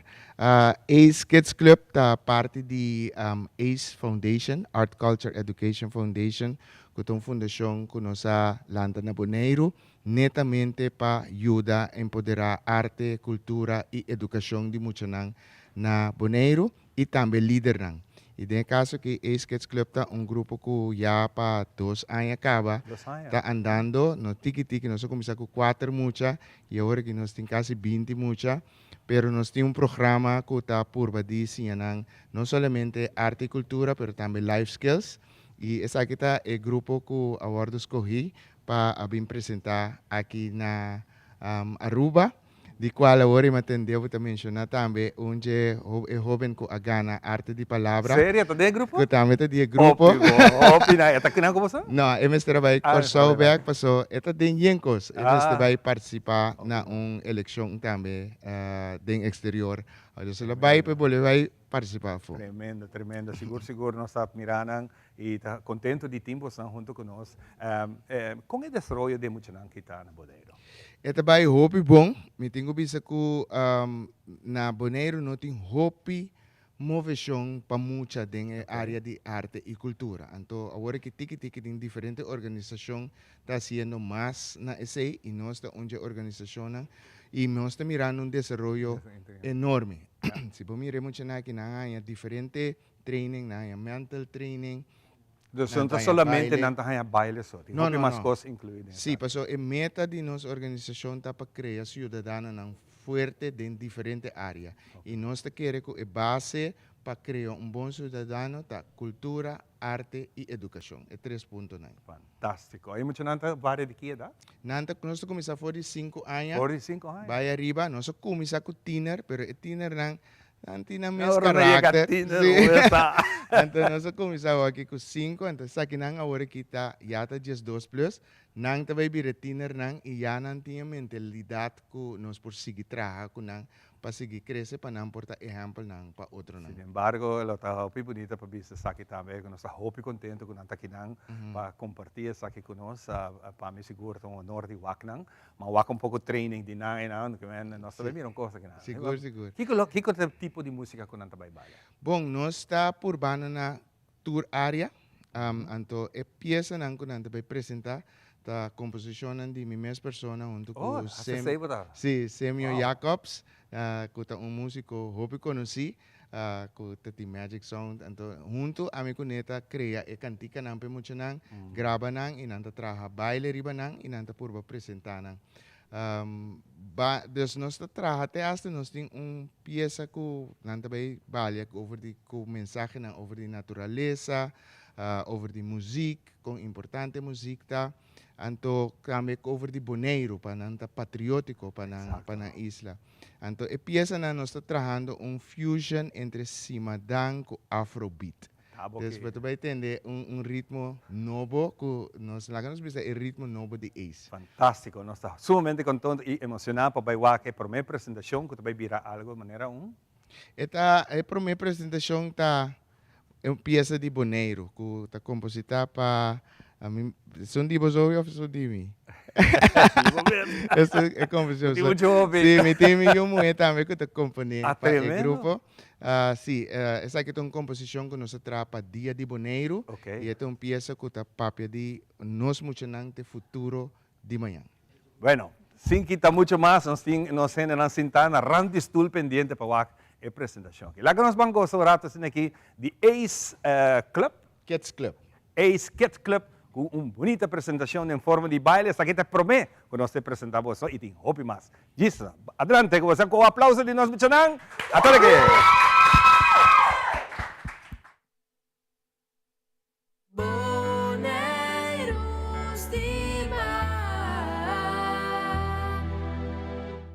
Ace Kids Club ta parti di Ace Foundation, Art Culture Education Foundation, ku ta un fundashon ku nos a lanta na Boneiru netamente pa yuda empoderá arte, kultura i edukashon di muchanan na Boneiru i tambe lidernan. I den e kaso aki Ace Kids Club ta un grupo ku ya pa dos aña kaba ta andando. No tiki tiki nos a kuminsá ku kuater mucha i awor aki nos tin kasi binti mucha. Pero nos tin un programa ku ta purba di siña nan no solamente arte i kultura pero tambe life skills. I esaki ta e grupo ku a wòrdu skohí pa a bin presentá aki na Aruba, di kual awor i m'atendé bo ta menshoná tambe un dje e hóben ku a gana Arte di Palabra. Serio? Ta den e grupo? Ku tambe ta di e grupo. Hopi bo, hopi na. E ta kinan ku boso? No, e mester a bai Kòrsou bèk paso e ta den yen kos. E mester bai partisipá na un elekshon tambe den eksterior. Dus el a bai pa e bolbe bai partisipá afó. Tremendo, tremendo. Sigur, sigur nos ta mira nan i ta contento di tin bosnan hunto cu nos. Con e desaroyo di e muchanan ki ta na Boneiru? E ta bai hopi bon. Mi tin cu bisa cu na Boneiru no tin hopi movecion pa mucha den e area di arte y cultura. Anto awor aki tiki tiki tin diferente organisacion ta haciendo mas na esey y nos ta un dje organisacionnan y nos ta mirando un desaroyo enorme. Si bo mira e muchanan aki nan a haña diferente training, nan haña mental training. Dus no ta solamente nan ta haña baile so, tin hopi mas kos inkluí den esaki. Sí, pasobra e meta di nos organisashon ta pa krea siudadanonan fuerte den diferente área. I nos ta kere ku e base pa krea un bon siudadano ta kultura, arte i edukashon, e tres puntonan. Fantástiko. I muchanan ta varia di ki edat? Nan ta, nos ta kuminsá for di sinku aña. For di sinku aña. Bai ariba. Nos a kuminsá ku tiner, pero e tinernan Nan tin nan mes karakter. Anto nos a kuminsá awor ku sinku, anto esakinan awor aki ta ya ta diesdos plus. Nan ta bai bira tienernan i ya nan tin e mentalidat ku nos por sigui traha ku nan pa sigui krese pa nan por ta ehèmpelnan pa otronan. Sin embargo, lo ta hopi bunita pa bisa esaki tambe ku nos ta hopi kontento ku nan ta akinan pa kompartí esaki ku nos. Pa mi sigur ta un honor di wak nan. Ma wak un poco training di nan einan, ke men nos ta bay mira un cosa kinan. Sigur, sigur. Kiko lo, kiko ta e tipo di musica ku nan ta bay baila? Bon, nos ta purbando na tur area, anto e piesanan ku nan ta bay presenta ta komposishonnan di mi mes persona huntu ku Oh, hasta esei bo ta? Si, Semio Jacobs, ku ta un musiko hopi konosí. Ku ta tin Magic Sound. Anto huntu ami ku ne ta krea e kantikanan pa e muchanan, graba nan i nan ta traha baile riba nan i nan ta purba presentá nan. Ba, dus nos ta traha te asta nos tin un piesa ku nan ta bai balia over di ku mensahenan over di naturalesa, over di muzik, kon importante muzik ta. Anto tambe over di Boneiru pa nan ta patriótiko pa nan pa nan isla. Anto e piesanan nos ta trahando un fusion entre simadan ku afrobeat. Dus bo ta bai tende un un ritmo nobo ku nos laga nos bisa e ritmo nobo di Ace. Fantástiko, nos ta sumamente kontonto i emosioná pa bai wak e promé presentashon ku ta bai bira algo manera un. E ta e promé presentashon ta E un piesa di Boneiru ku ta kompositá pa mi esun di bo Zoe òf esun di mi? Di bo mes. Esun e komposishon. Tin muchu hopi. Si, mi tin mi yu muhé tambe ku ta komponé pa e grupo. Si, esaki ta un komposishon ku nos a traha pa Dia di Boneiru. I e ta un piesa ku ta papia di nos muchanan te futuro di mañan. Bueno, sin kita mucho mas, nos tin nos hendenan sintá na rand di stul pendiente pa wak e presentashon aki. Laga nos ban gosa un rato asina aki di Ace Club. Kids Club. Ace Kids Club ku un bunita presentashon den forma di baile. Esaki ta e promé ku nos ta presentá boso i tin hopi mas. Djis, adelante ku boso ku un aplauso di nos muchanan. Ata deke! Boneiru stima,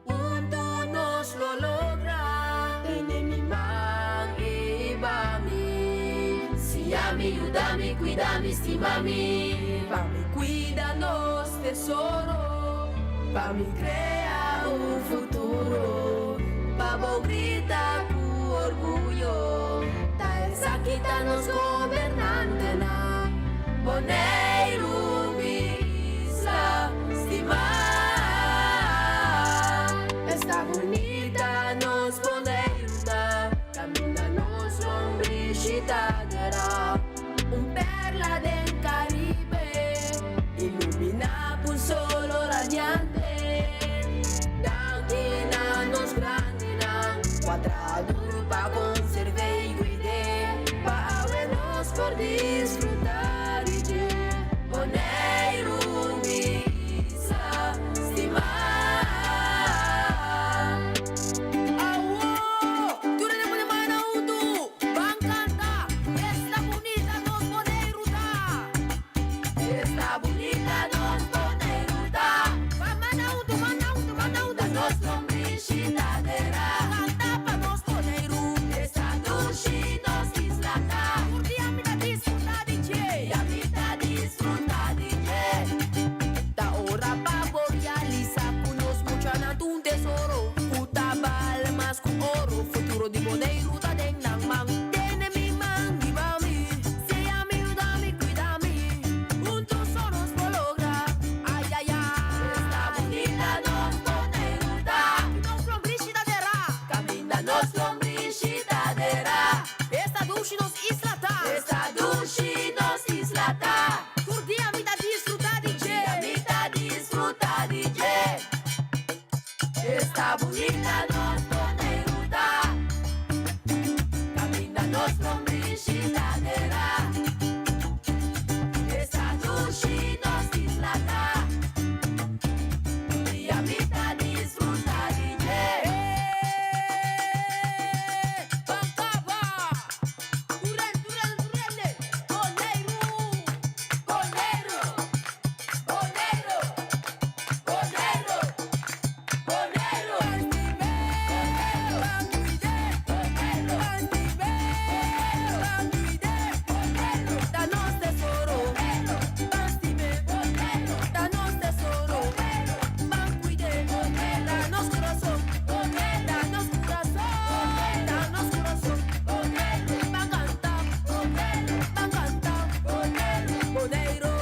huntu nos lo logra. Tene mi man i ba mi, siña mi, yuda mi, kuida mi, stima mi. Pa mi kuida nos tesoro, pa mi krea un futuro, pa bo grita ku orguyo, ta esaki ta. Cuida nos gobernantenan, Boneiru mi isla stimá. Esta bunita nos Boneiru ta, caminda nos lombrishita derá. Un perla den Caribe, iluminá p'un solo radiante. Danki na nos grandinan ku a traha duru pa konserv'é i kuid'é, pa awe nos por disfrutá di dje. Boneiru, mi isla stimá. Awo, tur hende pone man na huntu, ban kanta, Esta bunita nos Boneiru ta! Esta bunita nos Boneiru ta! Ban manda huntu, manda huntu, manda huntu! Nos lombrishita dera. Kanta pa nos Boneiru. Esta dushi nos isla ta. Tur dia mi ta disfruta di dje. Dia mi ta disfruta di dje. Ta ora pa bo realisa ku nos muchanan ta un tesoro. Ku ta bal mas ku oro. Futuro di Boneiru ta den nan man. Tene mi man, hiba mi. Sea mi, yuda mi, cuida mi. Hunto so nos por logra. Ay, ay, ay. Esta bunita nos Boneiru ta. Nos lombrishi ta dera. Caminda nos lombrishi ta dera. Esta dushi nos isla ta. Esta dushi nos isla ta. Tur dia mi ta disfruta di dje. Dia mi ta disfruta di dje. Esta bunita nos Boneiru ta. Caminda nos lombrishi ta dera. Esta dushi nos isla ta. Tur dia mi ta disfruta di dje. Ban kaba! Turel, turel, turele! Boneiru! Boneiru! Boneiru! Boneiru! Boneiru! Ta nos tesoro, ban stim'é. Ta nos tesoro, ban kuid'é. Ta nos kurason, ta nos kurason, ta nos kurason. Ban kanta, ban kanta. Boneiru,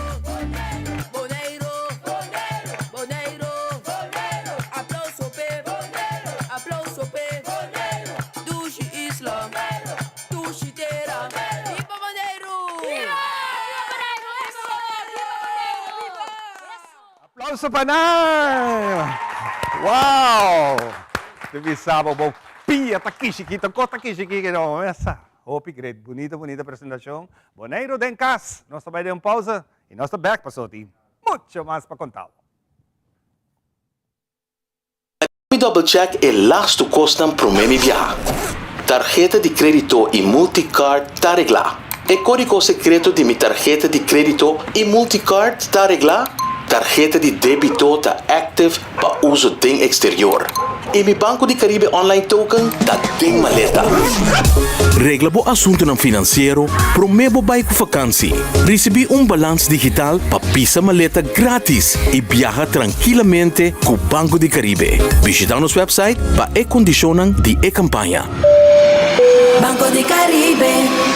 Boneiru, Boneiru. Aplauso p'e, aplauso p'e. Dushi isla, dushi tera. Biba Boneiru! Aplauso pa nan! Wow! Te bisa bo, bo pia ta kishiki, ta kos ta kishiki ke no mesa. Hopi great, bunita bunita presentacion. Boneiru den kas! Nos ta bai den un pausa y nos ta bek paso tin mucho mas pa conta bo. Mi double check e lastu kosnan promé mi biaha. Tarheta di krédito i multicard ta reglá. E kódigo sekreto di mi tarheta di krédito i multicard ta reglá. Tarheta di débito ta active pa uso den eksterior. I mi Banco di Caribe Online Token ta den maleta. Regla bo asuntunan finansiero promé bo bai ku fakansi. Risibí un balans digital pa pisa maleta gratis i biaha trankilamente ku Banco di Caribe. Bishitá nos website pa e kondishonnan di e kampaña. Banco di Caribe.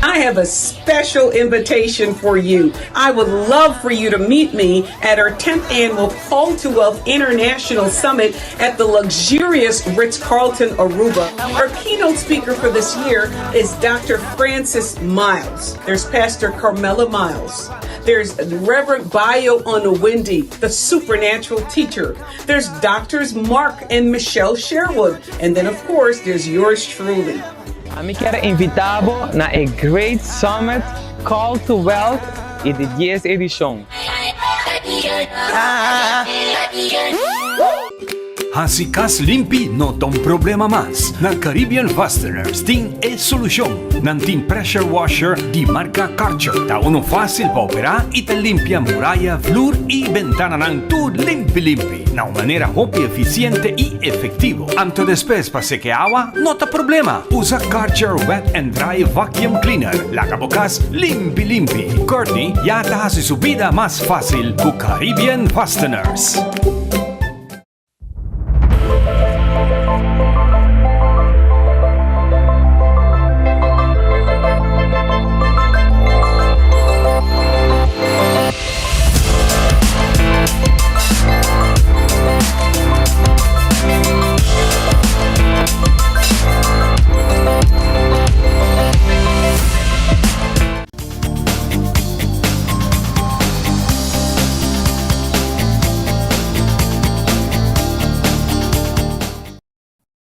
I have a special invitation for you. I would love for you to meet me at our 10th annual Call to Wealth International Summit at the luxurious Ritz Carlton, Aruba. Our keynote speaker for this year is Dr. Francis Miles. There's Pastor Carmela Miles. There's Reverend Bayo Onawindi, the supernatural teacher. There's Doctors Mark and Michelle Sherwood. And then, of course, there's yours truly. Ami kier invita bo na e Great Summit Call to Wealth y di dies edicion. Hasi kas limpi no ta un problema mas. Na Caribbean Fasteners tin e solushon. Nan tin pressure washer di marka Karcher. Ta unu fásil pa operá i ta limpia muraya, flur i bentananan tur limpi limpi na un manera hopi efisiente i efektivo. Anto despues pa seke awa no ta problema. Usa Karcher Wet and Dry Vacuum Cleaner. Laga bo kas limpi limpi. Courtney ya ta hasi su bida mas fásil ku Caribbean Fasteners.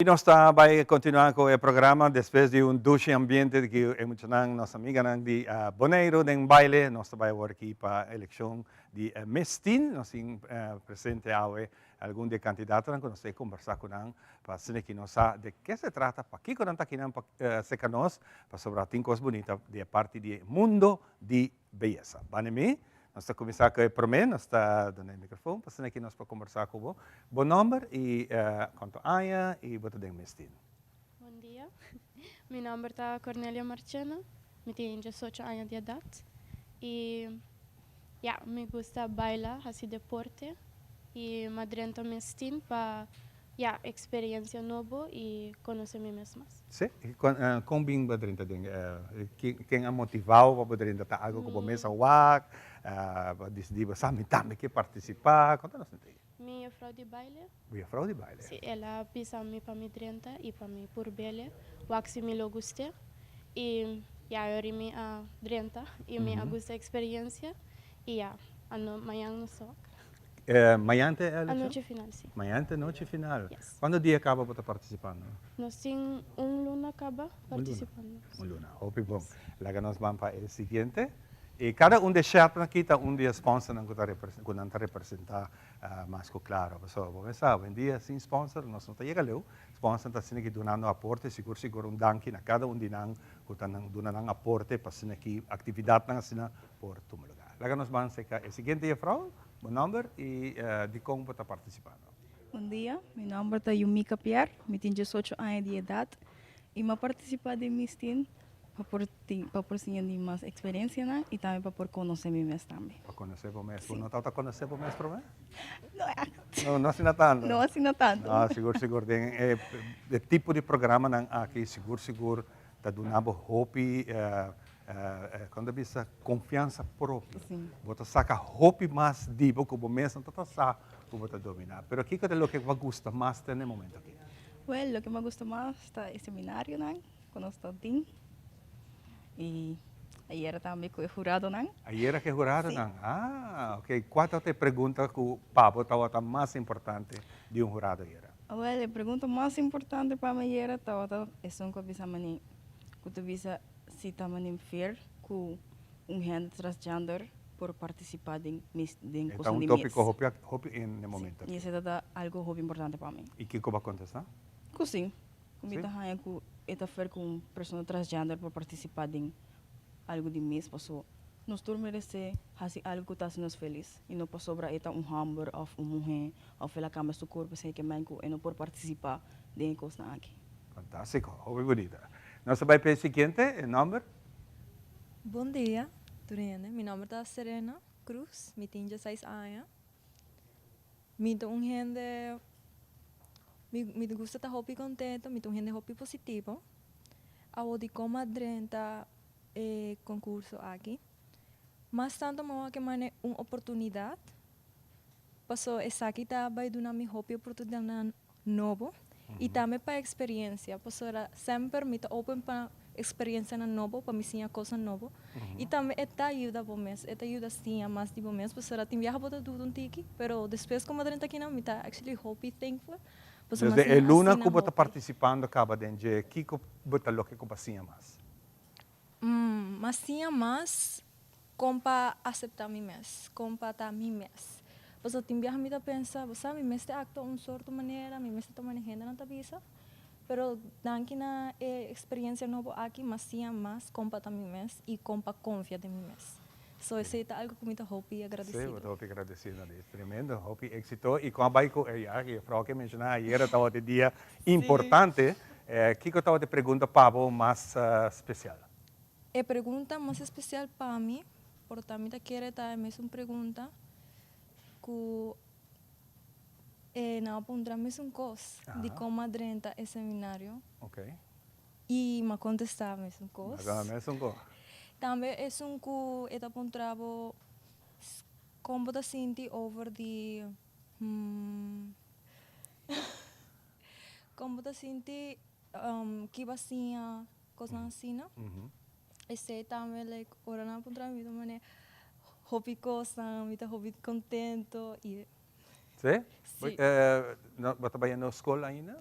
Y nos ta bay continua cu e programa despues di un dushi ambiente di cu e muchanan, nos amiganan di Boneiru den baile. Nos ta bay awor aki pa eleccion di Miss Teen. Nos tin presente awe algun di e candidatonan cu nos ta combersa cu nan pa asina ki nos sa de ke se trata, pakico nan ta akinan pa seca nos, pasobra tin cos bunita di e parti di e mundo di beyesa. Bani mi, nos ta kuminsá ku e promé, nos ta duna e mikrofon pa asina ki nos por kombersá ku bo. Bo nòmber i kuantu aña i bo ta den mes tin. Bon dia, mi nòmber ta Cornelia Marchena, mi tin diesocho aña di edat i ya, mi gusta baila, hasi deporte i mi a drenta mes tin pa Ya, experiencia nobo y conoce mi mes mas. Sí? Y con bin bo drenta den? Ken a motivao pa bo drenta? Ta algo cu bo mes a wak? Bo a dicidi bo sa mi tambe ke participa? Conta nos un tiki. Mi juffrouw di baile. Bo juffrouw di baile? Sí, el a bisa mi pa mi drenta y pa mi purbele wak si mi lo guste. Y ya, yori mi a drenta y mi a gusta experiencia y ya, ano mañan nos ta wak. Mañan ta e eleccion? Anochi final, si. Mañan ta e nochi final. Yes. Cuanto dia caba bo ta participando? Nos tin un luna caba participando. Un luna. Hopi bon. Laga nos ban pa e siguiente. Y cada un di e shepnan aki ta un di e sponsornan cu ta cu nan ta representa mas cu claro. Pasobra bo mes sa, hoendia sin sponsor nos no ta yega leu. Sponsornan ta asina aki dunando aporte. Sigur sigur un danki na cada un di nan cu ta duna nan aporte pa asina aki actividadnan asina por tuma lugar. Laga nos ban seca e siguiente juffrouw. Bo nomber y dicon bo ta participando? Bon dia, mi nomber ta Yumika Pierre, mi tin diesocho aña di edad y mi a participa den Miss Teen pa por tin pa por siña di mas experiencianan y tambe pa por conoce mi mes tambe. Pa conoce bo mes. Bo no tabata conoce bo mes prome? No echt. No, no asina tanto? No asina tanto. No, sigur sigur den e tipo di programanan aki sigur sigur ta duna bo hopi Kon ta bisa konfiansa propio. Bo ta saka hopi mas di bo ku bo mes no ta ta sa ku bo ta dominá. Pero kiko ta loke bo a gusta mas te na e momento aki? Wèl, loke mi a gusta mas ta e seminarionan ku nos ta tin i ayera tambe ku e huradonan. Ayera ku e huradonan? Ah, oke. Kua tabata e pregunta ku pa bo tabata mas importante di un hurado ayera? Wèl, e pregunta mas importante pa mi ayera tabata esun ku a bisa mane ku ta bisa Si ta manin fair ku un hende transgender por partisipá den mis den E ta koson un di mes. tópiko hopi hopi in e momento Si, i aki. esei ta ta algu hopi importante pa mi. I kiko bo a kontestá? Ku si, ku mi Si? ta haña ku e ta fair ku un persona transgender por partisipá den algu di mes paso nos tur meresé hasi algu ku ta hasi nos felis i no pasobra e ta un hòmber òf un muhé òf el a kambia su kurpo esei ke men ku e no por partisipá den e kosnan aki. Fantástiko, hopi bunita. Nos ta bai pa e siguiente, e nòmber? Bon dia tur hende, mi nòmber ta Serena Cruz, mi tin dieseis aña. Mi ta un hende, mi mi ta gusta ta hopi kontento, mi ta un hende hopi positivo. Awor di kon a drenta e konkurso aki, mas tantu mi a wak mane un oportunidat, paso esaki ta bai duna mi hopi oportunidatnan nobo y tambe pa experiencia pasobra semper mi ta open pa experiencianan nobo pa mi siña cosnan nobo y tambe e ta yuda bo mes e ta yuda siña mas di bo mes pasobra tin biaha bo ta duda un tiki pero despues como drenta akinan mi ta actually hopi thankful pasobra mi a Desde e siña luna asina cu bo ta hopi. participando caba den dje kico bo ta loke cu bo a siña mas? Mi a siña mas Kon pa aseptá mi mes, kon pa ta mi mes. Pasobra tin biaha mi ta pensa, bo sa, mi mester aktua un sorto manera, mi mester ta manera hendenan ta bisa. Pero danki na e eksperensia nobo aki, mi a siña mas kon pa ta mi mes i kon pa konfia den mi mes. So esei ta algu ku mi ta hopi Sí, agradesido. bo ta hopi agradesido. Di tremendo, hopi éksito. I kon a bai ku e, ya, e frou ke menshoná ayera tabata e dia importante. Kiko tabata e pregunta pa bo mas spesial? E pregunta mas especial pa mi, por ta mi ta kere ta e mesun pregunta cu e nan a puntra mesun cos di con m'a drenta e seminario. Y m'a contesta mesun cos. Tambe esun cu e ta puntra bo con bo ta sinti over di con bo ta sinti ki bo a siña. Kosnan asina. Esei tambe like ora nan a puntra mi mi ta mane hopi kosnan, mi ta hopi kontento i. Sí? Sí. Bo ta bayendo skol ainda?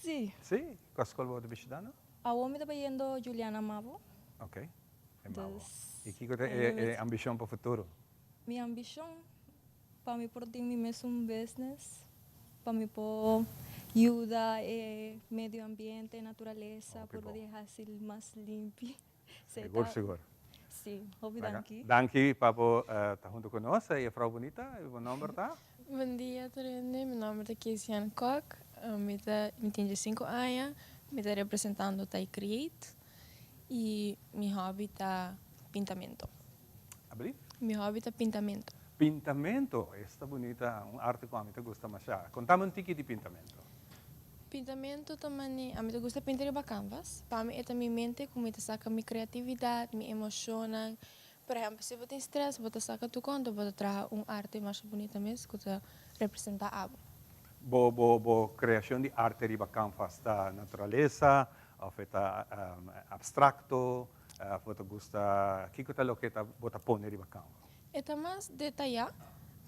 Si. Si? Kua skol bo ta bishitando? Awor mi ta bayendo Juliana Mavo. Ok, e Mavo. I kiko ta e ambishon pa futuro? Mi ambishon pa mi por tin mi mesun business, pa mi por yuda e medio ambiente, naturalesa, por por hasi mas limpi. Sigur, sigur. Si, hopi danki. Danki pa bo ta huntu ku nos. E juffrouw bunita, bo nomber ta? Bon dia tur hende, mi nomber ta Kesian Kok, mi ta mi tin diesinku aña, mi ta representando Tai Create y mi hobby ta pintamento. Abri? Mi hobby ta pintamento. Pintamento, esta bunita, un arte ku ami ta gusta masha. Kontami un tiki di pintamento. Pintamento ta mane, ami ta gusta pinta riba canvas. Pa mi e ta mi mente ku mi ta saka mi kreatividat, mi emoshonnan. Por ehèmpel, si bo tin strès, bo ta saka tur konta, bo ta traha un arte masha bunita mes ku ta representá abo. Bo bo bo kreashon di arte riba canvas ta naturalesa òf e ta abstrakto? Bo ta gusta, kiko ta loke ta bo ta pone riba canvas? E ta mas detayá,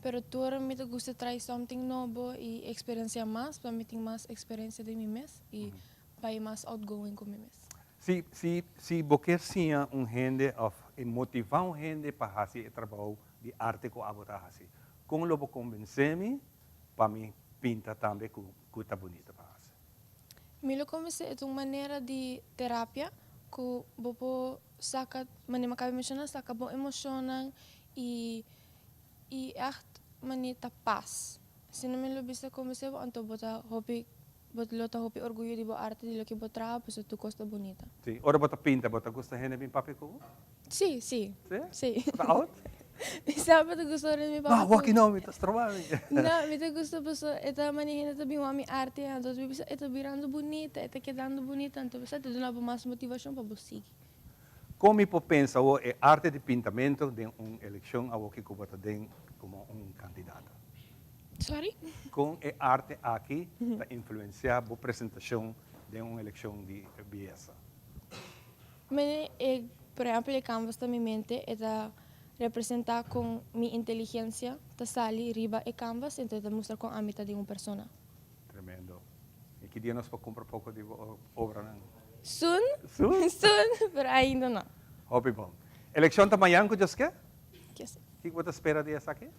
pero tur mi ta gusta trai something nobo i eksperensiá mas pa mi tin mas eksperensia den mi mes i bai mas outgoing ku mi mes. Si, si, si bo kier siña un hende òf motivá un hende pa hasi e trabou di arte ku abo ta hasi, kon lo bo konbensé mi pa mi pinta tambe ku ku ta bunita pa hasi? Mi lo konbensé e ta un manera di terapia ku bo por Saka, manera mi a kaba di menshoná, saka bo emoshonnan i i ègt manera ta pas. Si no mi lo bisa konbensé bo, anto bo ta hopi, bo lo ta hopi orguyo di bo arte, di loke bo traha, pasobra tur kos ta bunita. Sí, ora bo ta pinta, bo ta gusta hende bin papia ku bo? Sí, sí. Sí? Sí. Bo ta out? Mi semper ta gusta ora mi papia No, ku awor ki no, mi ta stroba mi. No, mi ta gusta pasobra e ta manera hende ta bin wak mi arte, anto mi bisa e ta birando bunita, e ta kedando bunita, anto bisa ta duna bo mas motivashon pa bo sigui. Kon mi por pensa awor e arte di pintamento den un elekshon awor ki ku bo ta den komo un kandidato? Sorry? Kon e arte aki ta influensiá bo presentashon den un elekshon di biesa? Mene e, por ehèmpel e canvas ta mi mente, e ta representá kon mi inteligensia ta sali riba e canvas, enton e ta mustra kon ami ta den un persona. Tremendo. I ki dia nos por kumpra poko di bo obranan? Soon. Soon? Soon, pero ainda no. Hopi bon. Elekshon ta mañan ku Dios ke? Ke si. Kiko bo ta spera di esaki?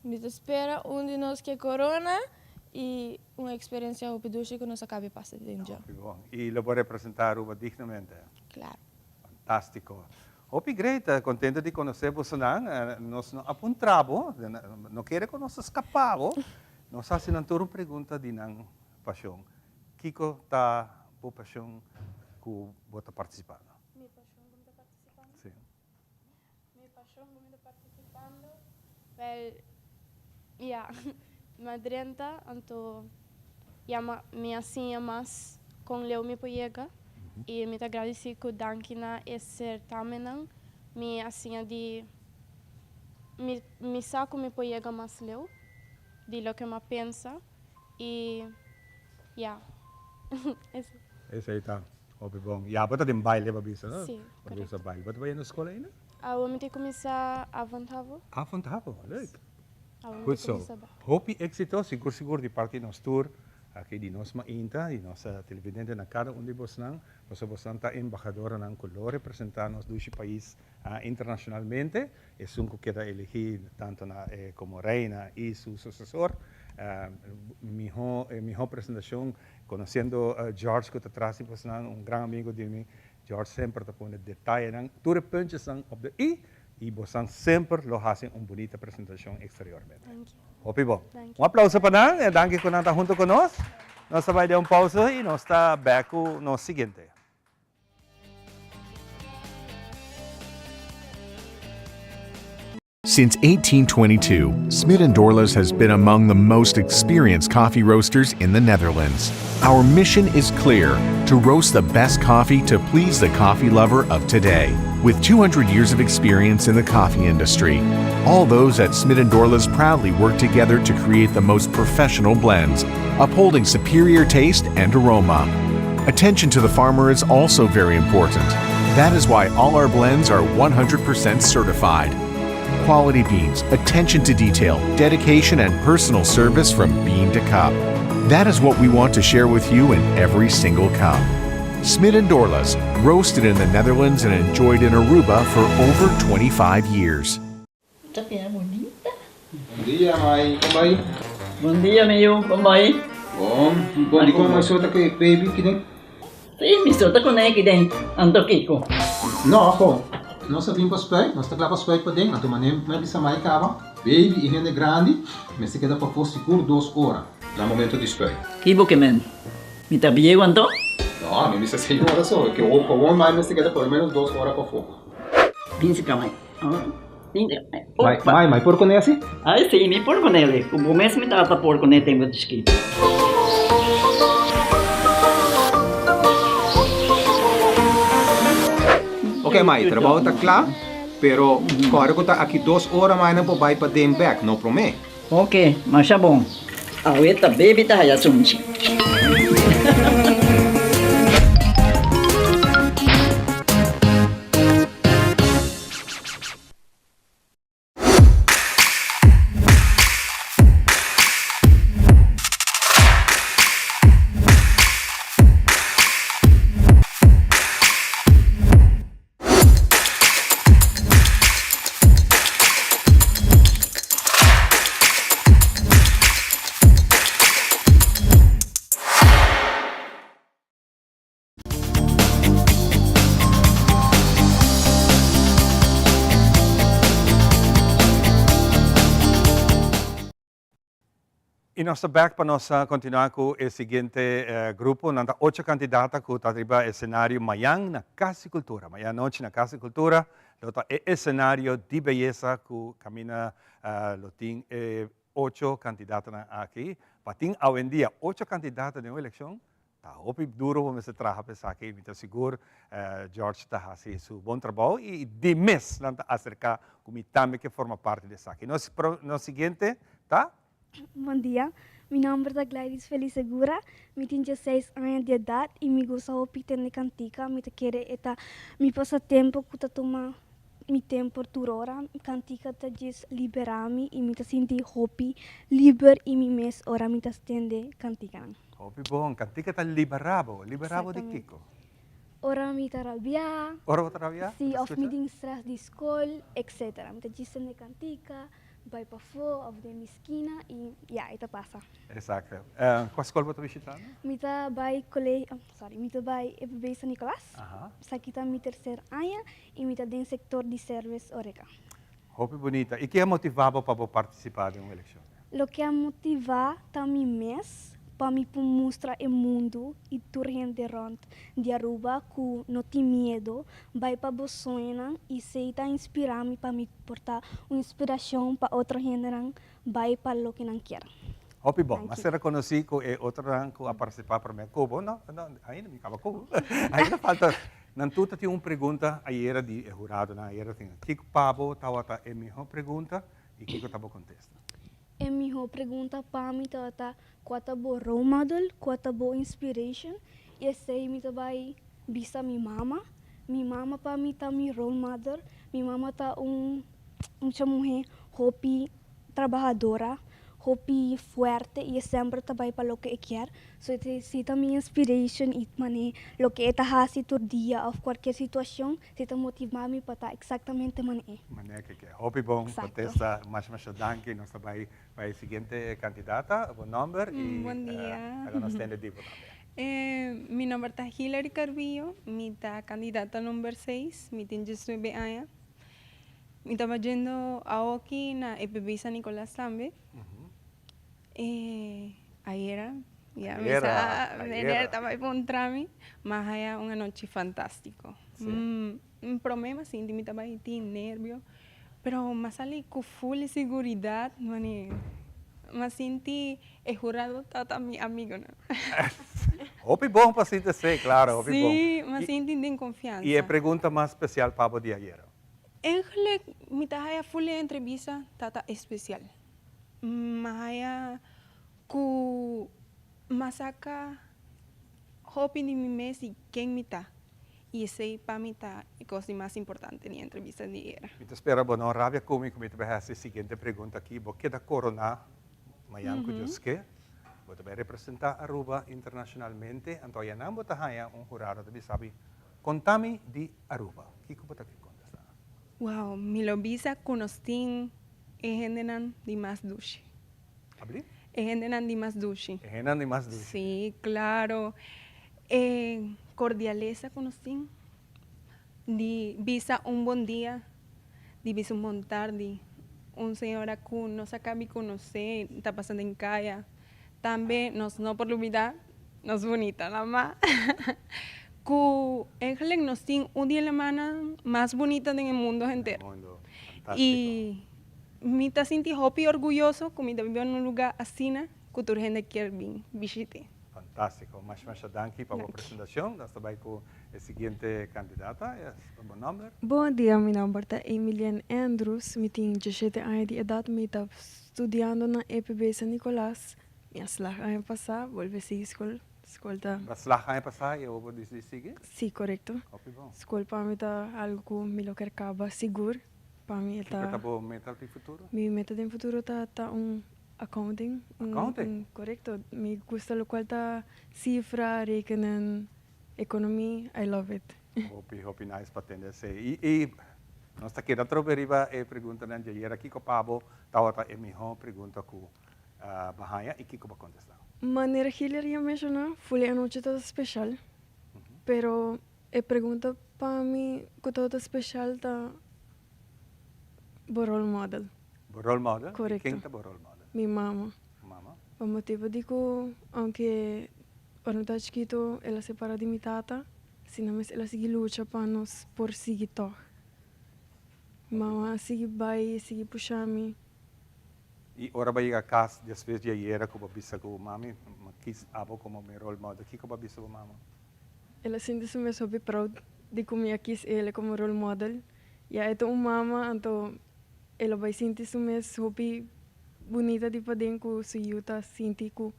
Mi ta spera un di nos ke korona i un eksperensia hopi dushi ku nos a kabi pasa den dje. Hopi bon. I lo bo representá Aruba dignamente? Klaro. Fantástiko. Hopi great, kontento di konosé bosonan. Nos no a puntra bo, no kere ku nos a skapa bo. Nos hasi nan tur un pregunta di nan pasion. Kiko ta bo pasion ku bo ta partisipando? Mi pasion ku mi ta partisipando? Si. Mi pasion ku mi ta partisipando? Wel, ya, mi a drenta, anto ya mi a siña mas kon leu mi por yega i mi ta gradisí ku danki na e sertamennan mi a siña di mi mi sa ku mi por yega mas leu. di loke m'a pensa y ya esey. Esey ta hopi bon. Ya bo ta den baile bo a bisa no? Si, Bo ta gusta baile. Bo ta bayendo skol ainda? Awo mi ta kuminsa avond havo. Avond havo, leuk. Awo mi Goed ta zo. kuminsa bek. Hopi éxito, sigur sigur di parti nos tur aki di nos mainta di nos televidentenan kada un di bosnan, pasobra bosnan ta embahadoranan ku lo representa nos dushi pais Internacionalmente, esun cu keda elegi tanto na como reina y su sucesor, miho e miho presentacion, conociendo George cu ta tras di bosnan, un gran amigo di mi, George semper ta pone detayenan, tur e puntjesnan op de i, y bosnan semper lo haci un bunita presentacion exteriormente. Hopi bon. Un aplauso pa nan, danki cu nan ta hunto cu nos. Nos ta bay den un pausa y nos ta back cu nos siguiente. Since 1822, Smit & Dorlas has been among the most experienced coffee roasters in the Netherlands. Our mission is clear, to roast the best coffee to please the coffee lover of today. With 200 years of experience in the coffee industry, all those at Smit & Dorlas proudly work together to create the most professional blends, upholding superior taste and aroma. Attention to the farmer is also very important. That is why all our blends are 100% certified. Quality beans, attention to detail, dedication, and personal service from bean to cup. That is what we want to share with you in every single cup. Smit and Dorlas, roasted in the Netherlands and enjoyed in Aruba for over 25 years. Ta bira bunita. Bon dia, mai. Kon bai? Bon dia, mi yu. Kon bai? Bon. Bon, dikon mai so ta ku e baby kiden? Si, mi so ta kuné kiden. Anto kiko? No, ko. Nos a bin pa spuit. Nos ta kla pa spuit paden. Anto manera mi a bisa mai kaba, baby i hende grandi mester keda pafó sigur dos ora na momento di spuit. Ki bo ke men? Mi ta bieu anto? No, mi bisa señora so. Ke gewoon mai mester keda por lo menos dos ora pafó. Bin si ka mai. Mai, mai, mai por kuné asi? Ai si, mi por kuné. Ku bo mes mi tata por kuné tempu di chikito. Ok mai, trabou ta kla, pero kòrda ku ta aki dos ora mai nan por bai paden bèk, no promé. Ok, masha bon. Awe ta baby ta haya sunchi. Y nos ta bek pa nos continua cu e siguiente grupo. Nan ta ocho candidata cu ta riba escenario mayan na Cas di Cultura. Mayan anochi na Cas di Cultura lo ta e escenario di beyesa cu caminda lo tin e ocho candidatanan aki. Pa tin awendia ocho candidata den un eleccion Ta hopi duro bo mester traha pa esaki y mi ta sigur George ta haci su bon trabou y di mes nan ta acerca cu mi tambe ke forma parti di esaki. Nos nos siguiente ta. Bon dia, mi nomber ta Gladys Feliz Segura, mi tin dieseis aña di edad y mi gusta hopi tende cantica, mi ta kere e ta mi pasatempo cu ta tuma mi tempo tur ora, cantica ta djis libera mi y mi ta sinti hopi liber y mi mes ora mi ta tende canticanan. Hopi bon. Kantika ta liberá bo. Liberá bo di kiko? Ora mi ta rabiá. Ora bo ta rabiá? Sí, òf mi tin strès di skol, etcetera. Mi ta djis tende kantika, bai pafó òf den mi skina i ya, e ta pasa. Eksakto. Kua skol bo ta bishitando? Mi ta bai kole, sorry, mi ta bai EPB San Nicolas. Esaki ta mi terser aña i mi ta den sektor di sèrvis Horeca. Hopi bunita. I ke a motivá bo pa bo partisipá den un elekshon? Loke a motivá ta mi mes pa mi por mustra e mundu i tur hende rònt di Aruba ku no tin miedo, bai pa bo soñonan i esei ta inspirá mi pa mi por ta un inspirashon pa otro hendenan bai pa loke nan kier. Hopi bon. A ser rekonosí ku e otronan ku a partisipá promé ku bo. No, no, ainda mi kaba ku bo. Ainda falta. Nan tur ta tin un pregunta ayera di e huradonan ayera tin. Kiko pa bo tabata e mihó pregunta i kiko ta bo kontesta? E mihó pregunta pa mi tabata kua ta bo role model, kua ta bo inspiration i esei mi ta bai bisa mi mama. Mi mama pa mi ta mi role model. Mi mama ta un mucha muhé hopi trabahadora, hopi fuerte i e semper ta bai pa loke e kier. So esei ta mi inspiration i manera loke e ta hasi tur dia òf kualkier situashon Si ta motiva mi pa ta exactamente mane e. Mane ke ke. Hopi bon contesta. Masha masha danki. Nos ta bai pa e siguiente candidata. Bo nomber y Bon dia. laga nos tende di bo tambe. Mi nomber ta Hillary Carbillo. Mi ta candidata number seis. Mi tin diesnuebe aña. Mi ta bayendo awoki na EPB San Nicolas tambe. Ayera, ya mi sa meneer ta bai puntra mi, ma haya un anochi fantástiko. Promé mi a sinti mi ta bai tin nervio, pero mi a sali ku ful siguridat, mane mi a sinti e hurado tabata mi amigonan. Hopi bon pa sinti esei, klaro, hopi bon. Sí, mi a sinti den konfiansa. I e pregunta mas spesial pa bo di ayera? Eigenlijk mi ta haya ful e entrevista tabata espesial. M'a haya ku m'a saka hopi di mi mes di ken mi ta i esei pa mi ta e kos di mas importante di e entrevista di era. Mi ta spera bo no rabia ku mi ku mi ta bai hasi e siguiente pregunta aki. Bo keda koroná mañan ku Dios ke. Bo ta bai representá Aruba internacionalmente, anto ayanan bo ta haña un hurado ta bisa bi, Konta mi di Aruba. Kiko bo ta ke kontestá? Wow, mi lo bisa ku nos tin e hendenan di mas dushi. Abli? E hendenan di mas dushi. E hendenan di mas dushi. Sí, klaro. E kordialesa ku nos tin di bisa un bon dia, di bisa un bon tardi. Un señora ku nos a kabi konosé ta pasa den kaya. Tambe nos no por lubidá nos bunita mama ku eigenlijk nos tin un di e lamanan mas bunita den e mundo henter. I mi ta sinti hopi orguyoso ku mi ta biba na un lugá asina ku tur hende kier bin bishit'é. Fantástiko. Masha masha danki pa bo presentashon. Nos ta bai ku e siguiente kandidata. Bo nòmber? Bon dia, mi nòmber ta Emilienne Andrews, mi tin diesshete aña di edat, mi ta Studiando na EPB San Nicolas, mi a slag aña pasá, bolbe sigui skol, skol ta. Bo a slag aña pasá i awor bo disidí sigui? Sí, korekto. Hopi bon. Skol pa mi ta algu ku mi lo ker kaba sigur, pa mi e ta. Kiko ta bo meta den futuro? Mi meta den futuro ta ta un accounting. Accounting? Korekto, mi gusta lokual ta sifra, rekenen, ekonomi, I love it. Hopi, hopi nice pa tende esei. I, i nos ta keda trobe riba e preguntanan djayer. Kiko pa bo tabata e mihó pregunta ku bo haña i kiko bo kontestá? Manera Hillary a menshoná, Fuli anochi tabata speshal. Pero e pregunta pa mi ku tabata speshal ta bo role model. Bo role model? Korekto. I ken ta bo role model? Mi mama. Mama. Pa motibu di ku aunke ora mi tabata chikitu el a separá di mi tata, asina mes el a sigui lucha pa nos por sigui tòg. Mama a sigui bai, sigui pusha mi. I ora bo a yega kas despues di ayera ku bo a bisa ku mami, mi kis abo komo mi role model, kiko bo a bisa bo mama? El a sinti su mes hopi proud di ku mi a kis el komo role model. Ya e ta un mama, anto el a bai sinti su mes hopi bunita di paden ku su yu ta sinti ku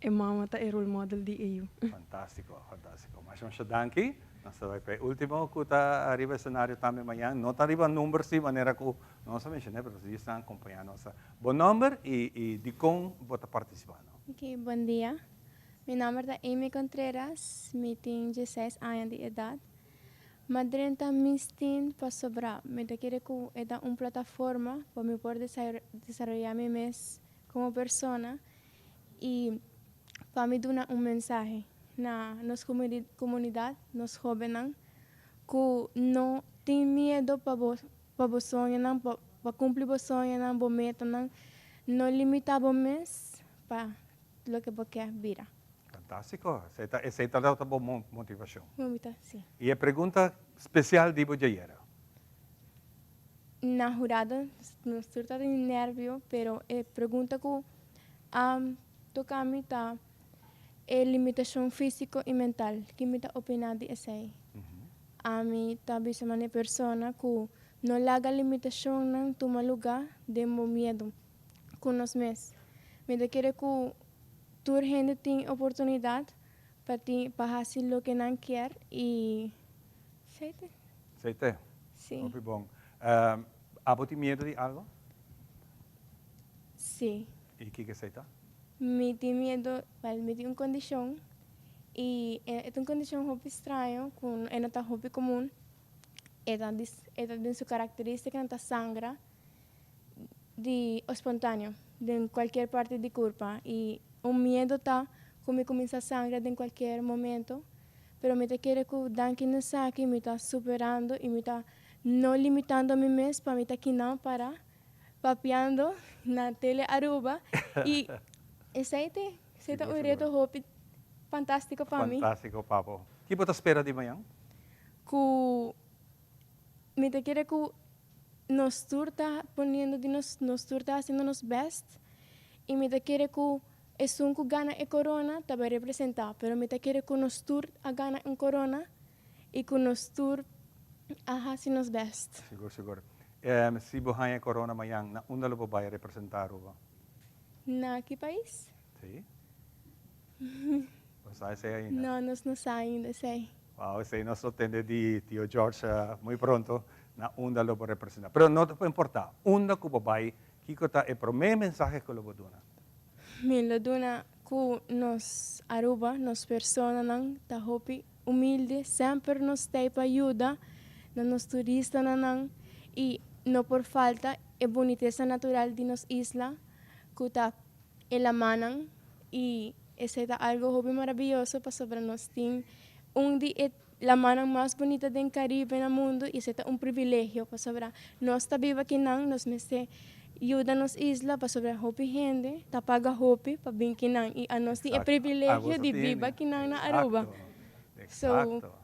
e mama ta e role model di e yu. Fantástiko, fantástiko. Masha masha danki. Nos ta bai pa e último ku ta riba esenario tambe mañan. No ta riba number si manera ku nos a menshoné, pero si esnan akompañá nos. Bo nòmber i i dikon bo ta partisipando? Ok, bon dia. Mi nòmber ta Amy Contreras, mi tin dieseis aña di edat. M'a drenta Miss Teen pasobra mi ta kere ku e ta un plataforma pa mi por desaroyá mi mes komo persona i pa mi duna un mensahe na nos komunidat, nos hóbennan ku no tin miedu pa bo pa bo soñonan, pa kumpli bo soñonan, bo metanan, no limitá bo mes pa loke bo ke bira. Fantástiko. Esei ta esei ta ta bo motivashon. Momita, si. I e pregunta spesial di bo djayera? Na hurado nos tur ta tin nervio, pero e pregunta ku a toka mi ta e limitashon físiko i mental. Ki mi ta opiná di esei? Ami ta bisa manera persona ku no laga limitashonnan tuma lugá den bo miedu. ku nos mes. Mi ta kere ku tur hende tin oportunidat pa tin pa hasi loke nan kier i seite. Seite? Si. Hopi bon. Abo tin miedu di algo? Si. I kiko esei ta? Mi tin miedu, wèl mi tin un kondishon i e ta un kondishon hopi straño ku e no ta hopi komun. E ta e ta den su karakteristikanan ta sangra. di espontaneo den cualkier parti di curpa y un miedo ta cu mi cuminsa sangra den cualkier momento pero mi ta kere cu danki na esaki mi ta superando y mi ta no limitando mi mes pa mi ta kinan para papiando na Tele Aruba y esey te esey ta un reto hopi fantastico pa mi. Fantastico pa bo. Ki bo ta spera di mañan? Cu mi ta kere cu Nos tur ta poniendo di nos, nos tur ta haciendo nos best y mi ta kere cu esun cu gana e corona ta bay representa, pero mi ta kere cu nos tur a gana un corona y cu nos tur a haci nos best. Sigur, sigur. Si bo haña e corona mañan, na unda lo bo bay representa Aruba? Na ki pais? Si. Bo sa esey ainda? No, nos no sa ainda esey. Wow, esey nos lo tende di Tio George muy pronto na unda lo bo representa. Pero no ta importa unda cu bo bay, kico ta e prome mensahe cu lo bo duna? Mi lo duna. ku nos Aruba, nos personanan ta hopi humilde, semper nos ta ei pa yuda na nos turistanan i no por falta e bunitesa natural di nos isla ku ta e lamannan i esei ta algo hopi maraviyoso pasobra nos tin un di e lamannan mas bunita den Caribe na mundu i esei ta un privilegio pasobra nos ta biba kinan nos mester yuda nos isla pasobra hopi hende ta paga hopi pa bin kinan i anos tin e privilegio di biba kinan na Aruba. Exacto.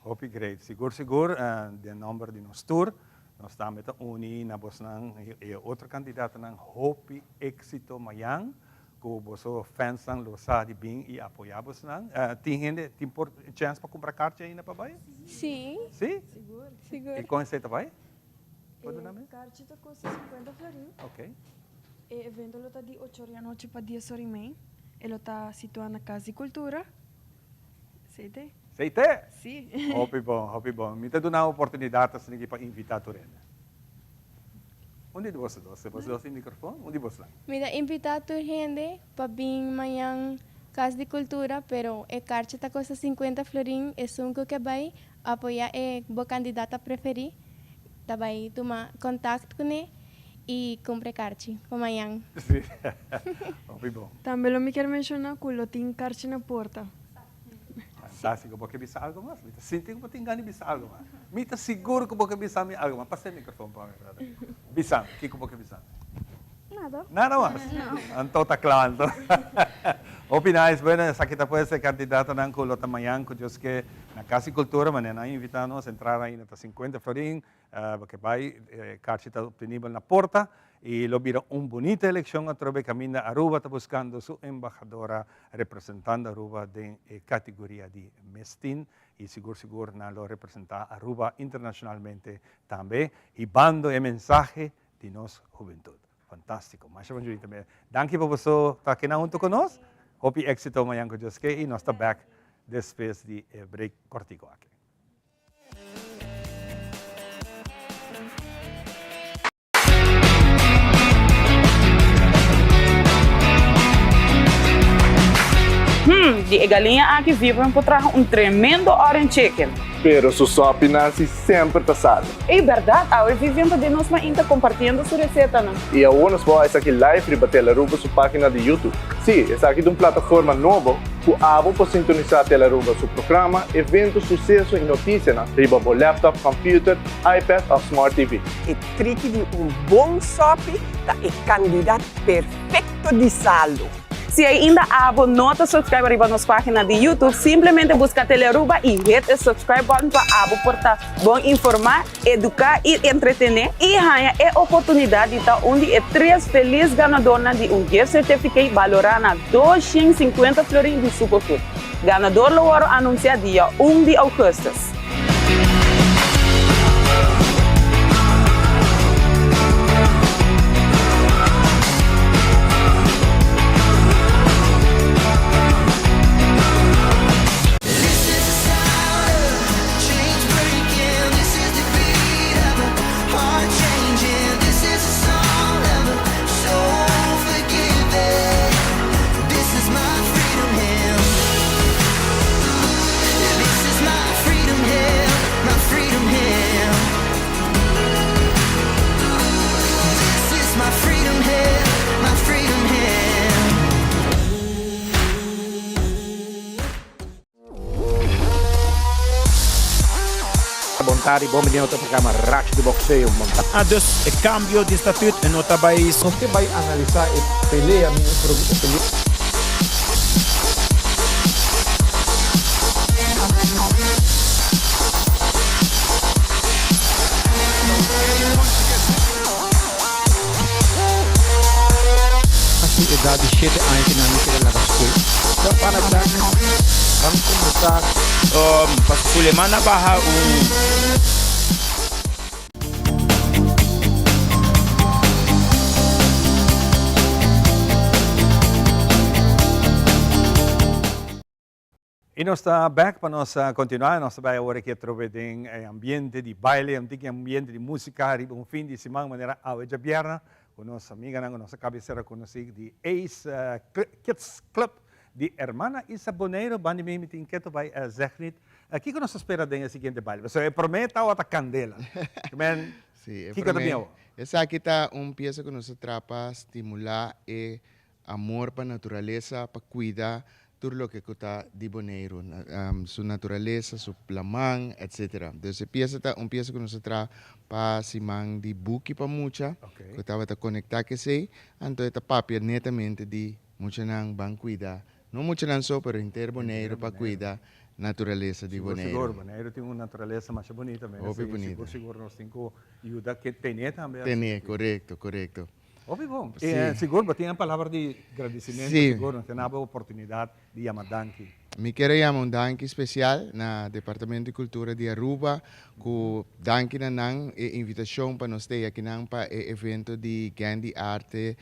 Hopi great. Sigur sigur den nomber di nos tur nos tambe ta uni na bosnan i e otro kandidatonan hopi éxito mayan ku boso fansnan lo sa di bin i apoyá bosnan. Tin hende tin por chèns pa kumpra karchi ainda pa bai? Sí. Sí? Sigur. Sigur. I kon esei ta bai? Por duna mi? E karchi ta kosta 50 florin. Ok. E evento lo ta di ocho or di anochi pa dies or i mei. E lo ta situá na Kas di Kultura. Seite. Seite? Sí. Hopi bon, hopi bon. Mi ta duna oportunidat asin'aki pa invitá tur hende. Un di boso dos, si boso dos tin microfon, un di bosnan. Mi ta invitá tur hende pa bin mañan Kas di Kultura, pero e karchi ta kosta 50 florin, esun ku ke bai apoyá e bo kandidata preferí ta bai tuma kontakt kuné i kumpra e karchi pa mañan. Sí, hopi bon. Tambe lo mi kier menshoná ku lo tin karchi na porta. Fantástico. Bo ke bisa algo mas? Mi ta sinti ku bo tin gana di bisa algo mas. Mi ta sigur ku bo ke bisa mi algo mas. Pasa e microfoon pa mi, brother. Bisa mi, kiko bo ke bisa mi? Nada. Nada mas? No. Anto ta kla anto. Hopi nice. Bueno, esaki ta pues e kandidatonan ku lo ta mañan ku Dios ke na Kas di Kultura. Manera nan a invita nos, entrada ainda ta 50 florin. Bo ke bai, e karchi ta obtenibel na porta i lo bira un bunita elekshon atrobe kaminda Aruba ta buskando su embahadora representando Aruba den e kategoria di Miss Teen i sigur sigur nan lo representa Aruba internashonalmente tambe hibando e mensahe di nos hubentut. Fantástiko. Masha bon Julita tambe. Danki pa boso ta akinan huntu ku nos. Hopi éksito mañan ku Dios ke i nos ta bèk despues di e break kòrtiku aki. Hmm, di e galiña aki Vivian por traha un tremendo orange chicken. Pero su sopi Nancy semper ta sali. Ey berdad, awe Vivian ta den nos mainta compartiendo su recetanan. Y awor nos por esaki live riba Telaruba su pagina di YouTube. Sí, esaki ta un plataforma nobo Ku abo por sintonisá Telaruba su programa, evento, suseso i notisianan riba bo laptop, computer, iPad òf Smart TV. E triki di un bon sòpi ta e kandidat perfekto di salu. Si ainda abo no ta subscribe riba nos página di YouTube, simplemente buska Telearuba i hit e subscribe button pa abo por ta bon informá. Eduká i entretené i haña e oportunidat di ta un di e tres felis ganadornan di un gift certificate balorá na 250 florin di Superfood. Ganador lo wòrdu anunsiá dia un di ougùstùs. Bon tardi, bon bini otro programa Racho di Boxeo. Bon tardi. Ah dus e cambio di statuut e no ta bay. Nos ke bai analisa e pelea mi e pelea. A su edad di shete aña cu nan a keda laga school. Ban combersa. Pastor Suleman a baha un. I nos ta bek pa nos kontinuá. Nos ta bai awor aki atrobe den e ambiente di baile, un tiki ambiente di músika riba un fin di siman manera awe djabièrnè ku nos amiganan ku nos a kabesera konosí di Ace Kids Club. Di Hermana Isa Boneiro, bandi mi mi tin keto bai zeg niet. Kiko nos ta spera den e siguiente baile? Pasobra e prome tawata candela. Men, Sí, e kiko ta prome. bin awor? Esaki ta un piesa ku nos ta traha pa stimulá e amor pa naturalesa, pa kuida tur loke ku ta di Boneiru, su naturalesa, su laman, etcetera. Dus e piesa ta un piesa ku nos a traha pa siman di buki pa mucha, ku tabata konektá ku esei, anto e ta papia netamente di muchanan ban kuida, no muchanan so, pero henter Boneiru pa kuida naturalesa di Sigur, Boneiru. sigur, Boneiru tin un naturalesa masha bunita mes, Hopi i bunita. sigur, sigur nos tin ku yuda ke tene tambe. Tene, korekto, korekto. Hopi bon. Sí. E sigur bo tin un palabra di gradisimentu, Sí. sigur nos tin abo oportunidat di yama danki. Mi kier a yama un danki spesial na Departamento di Kultura di Aruba ku danki na nan e invitashon pa nos stay akinan pa e evento di Gen di Arte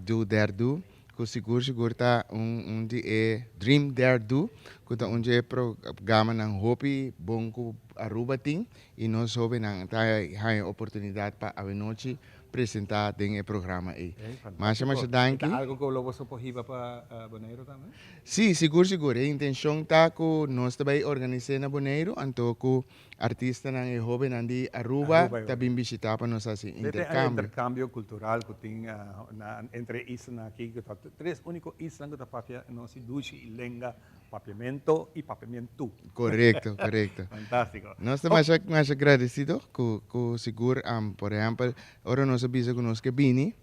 Do Dare Do ku sigur sigur ta un un di e Dream Dare Do ku ta un di e programanan hopi bon ku Aruba tin i nos hobennan ta haña oportunidat pa awenochi presenta den e programa ei. Masha masha danki. Ta algo ku lo boso por hiba pa Boneiru tambe? Sí, sigur sigur. E intencion ta ku nos ta bai organis'é na Boneiru anto ku artistanan e hobennan di Aruba ta bin bishita pa nos hasi interkambio. E interkambio kultural ku tin na entre e islanan aki ku ta tres uniko islanan ku ta papia nos dushi i lenga Papiamento y papiamentu. Correcto, correcto. Fantástico. Nos ta masha, masha agradecido cu, cu sigur, por ehempel, ora nos a bisa cu nos ke bini,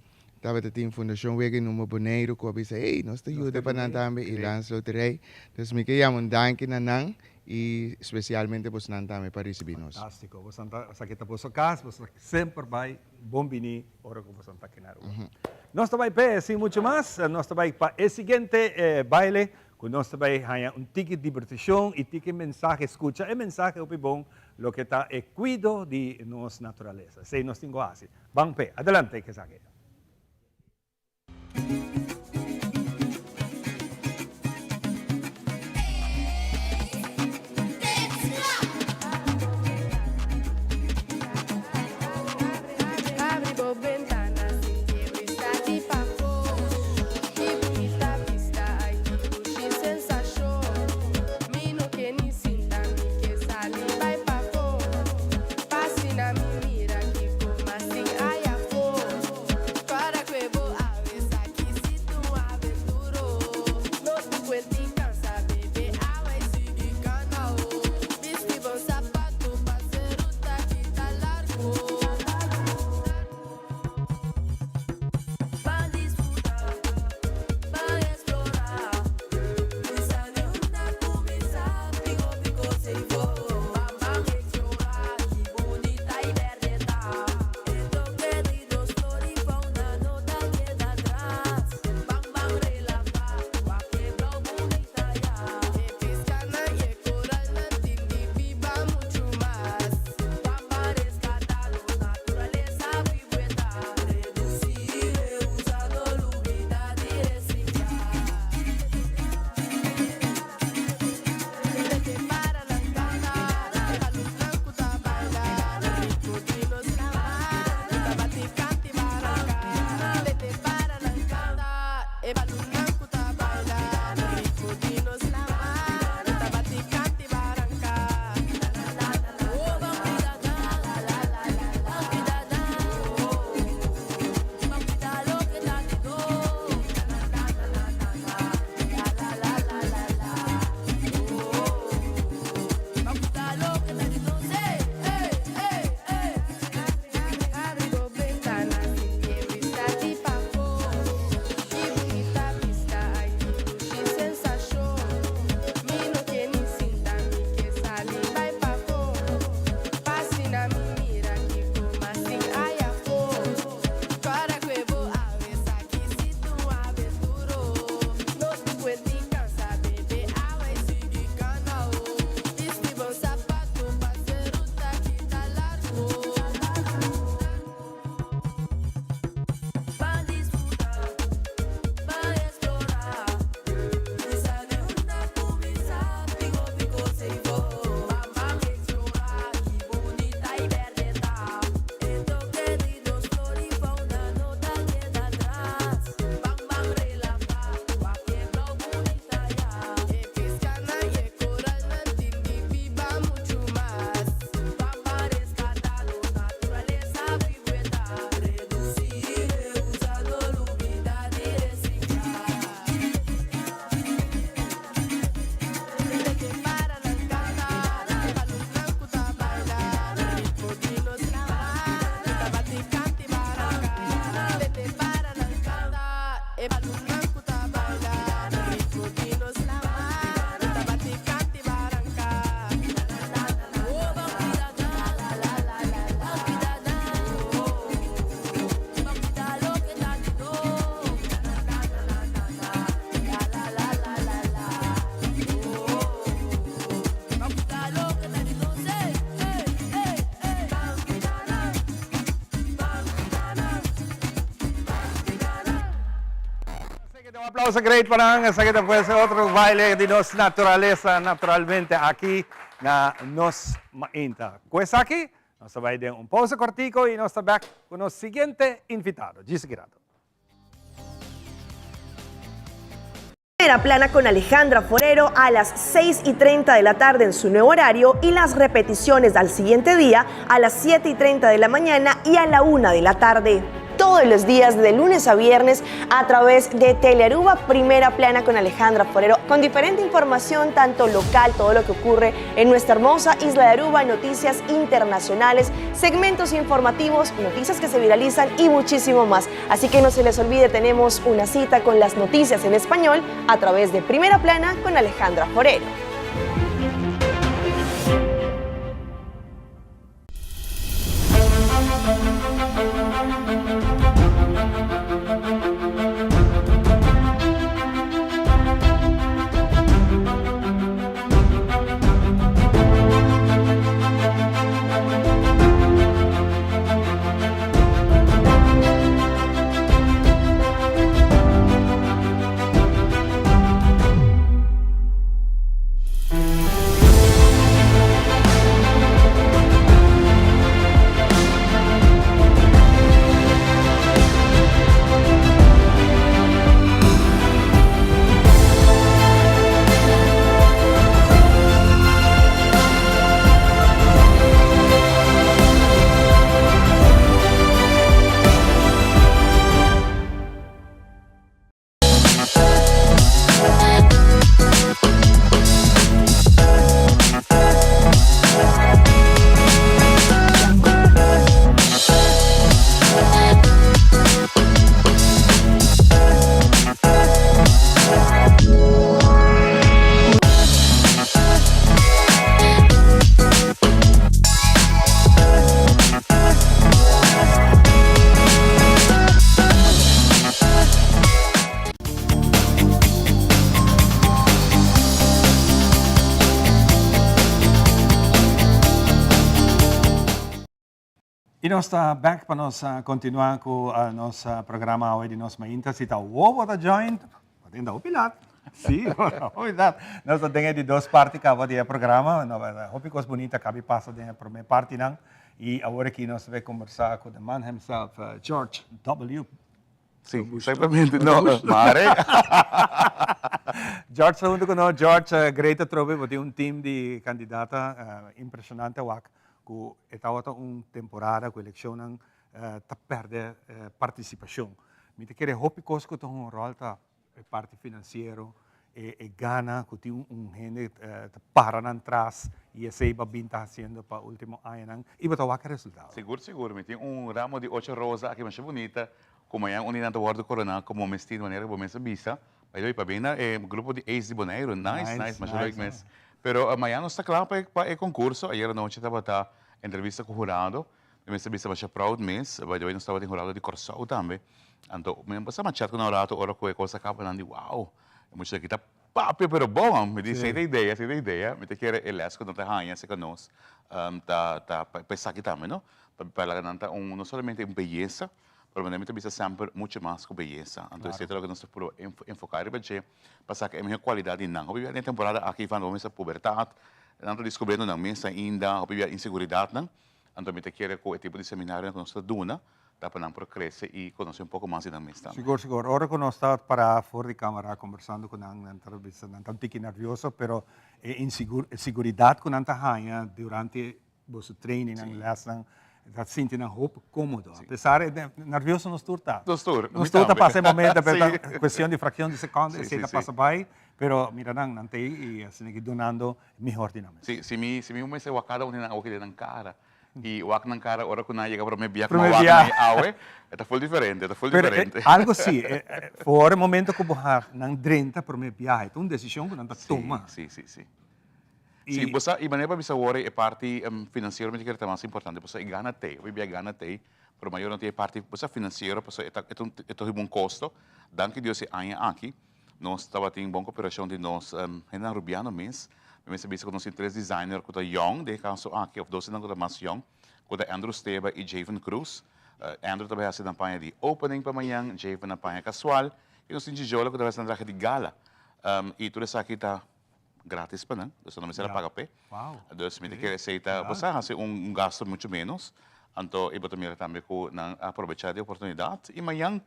tabata tin Fundacion Wega y Numa Boneiru cu a bisa, hey, nos ta yuda pa nan tambe y Landsloterij. Dus mi ke yama un danki na nan y specialmente bosnan tambe pa ricibi nos. Fantástico. Bosan ta, esaki ta boso cas, boso ta semper bay bon bini ora cu bosan ta aki na Aruba. Nos ta bay p'e, sin mucho mas, nos ta bay pa e siguiente baile. Ku nos ta bai haña un tiki dibertishon i tiki mensahe, skucha e mensahe hopi bon loke ta e kuido di nos naturalesa. Esei nos tin ku hasi. Ban p'e. Adelante ku esaki. Abri bo bentana sinti e brisa di pafó Ki bunita bista ai ki dushi sensashon Mi no ke ni sinta mi ke sali bai pafó Pa asina mi mira kiko mas tin ayafó Kòrda ku e bo awe sa ki si. Aplauso great pa nan. Esaki ta pues otro baile di nos naturalesa naturalmente aki na Nos Mainta. Cu esaki nos ta bay den un pausa cortico y nos ta back cu nos siguiente invitado. Djis aki rato. Primera Plana con Alejandra Forero a las 6 y 30 de la tarde en su nuevo horario y las repeticiones al siguiente día a las 7 y 30 de la mañana y a la 1 de la tarde. Todos los días de lunes a viernes a través de Telearuba Primera Plana con Alejandra Forero, con diferente información tanto local, todo lo que ocurre en nuestra hermosa isla de Aruba, noticias internacionales, segmentos informativos, noticias que se viralizan y muchísimo más. Así que no se les olvide, tenemos una cita con las noticias en español a través de Primera Plana con Alejandra Forero. Y nos ta back pa nos continua cu nos programa awe di Nos Mainta. Si ta wowo ta join, bo tin ta hopi lat. Si, bo ta hopi lat. Nos ta den e di dos parti caba di e programa. Hopi cos bunita cabi pasa den e prome partinan. Y awor aki nos ta bay combersa cu the man himself, George W. Sí, exactamente. No, mare. George ta hunto cu nos. George, great atrobe. Bo tin un team di candidata impresionante awak cu e tabata un temporada cu eleccionnan ta perde participacion. Mi ta kere hopi cos cu ta hunga un rol ta e parti financiero, e gana cu tin un hende ta para nan tras y esey bo a bin ta haciendo pa ultimo añanan y bo ta wak e resultado. Sigur sigur, mi tin un ramo di ocho rosa aki masha bunita cu mañan un di nan ta wordo corona como mes tin manera cu bo mes a bisa. By the way, pabien na e grupo di Ace di Boneiru, nice nice masha leuk mes. Pero mañan nos ta cla pa e concurso, ayer anochi tabata entrevista cu hurado. Mi mester bisa masha proud mes, by the way nos tabatin hurado di Kòrsou tambe, anto mi a pasa chat ku nan un rato ora ku e kos a kaba nan di wow, e muchanan aki ta papia pero bon, mi di esei ta idea, esei ta idea, mi ta kere e les ku nan ta haña aserka nos ta ta pa esaki tambe no, pa laga nan ta un no solamente un beyesa, pero manera mi ta bisa semper mucho mas ku beyesa, anto esei ta loke nos ta puru enfoká riba dje pa saka e mihó kualidat di nan. Hopi bia den e temporada aki van bo mester pubertat, nan ta diskubriendo nan mes ainda, hopi bia inseguridatnan. Anto mi ta kere ku e tipo di seminarionan ku nos ta duna ta pa nan por krese i konosé un poko mas di nan mes tambe. Sigur, sigur. Ora ku nos ta pará for di kamara kombersando ku nan, nan ta bisa nan ta un tiki nervioso, pero e insigur, e siguridat ku nan ta haña durante boso trainingnan, lèsnan, ta sinti nan hopi kómodo. Apesar e nervioso nos tur ta. Nos tur, mi Nos tur ta tambe. pasa e momento, pero ta kuestion di frakshon di sekònde, esei ta pasa bai, pero mira nan, nan ta ei i asina ki dunando mihor di nan mes. Si, si mi, si mi mester wak kada un di nan awe den nan kara i wak nan kara ora ku nan yega prome bia ku mi a wak nan awe, e ta ful diferente, e ta ful Pero diferente. algo si, for e momento ku bo har nan drenta prome biaha, e ta un desishon ku nan ta tuma. Si, si, si. Si, bo sa, i manera pa bisa awor e parti finansiero mi ta kere ta mas importante, pasobra e gana t'ei, hopi bia e gana t'ei, pero mayor nan tin e parti, bo sa, finansiero, pasobra e ta, e ta un, e ta hiba un kosto. Danki Dios e aña aki Nos tabatin bon koperashon di nos hendenan rubiano mes. Mi mester bisa ku nos tin tres designer ku ta yòn den e kaso aki, òf dos hendenan ku ta mas yòn, ku ta Andrew Steba i Javen Cruz. Andrew ta bai hasi nan paña di opening pa mañan, Javen nan paña kasual. I nos tin Gigiola ku ta bai trahe di gala. I tur esaki ta gratis pa nan, dus nan no mester a paga p'e. Dus mi ta kere esei ta, bo sa hasi un gasto muchu ménos, anto i bo ta mira tambe ku nan a aprovechá di e oportunidat. I mañan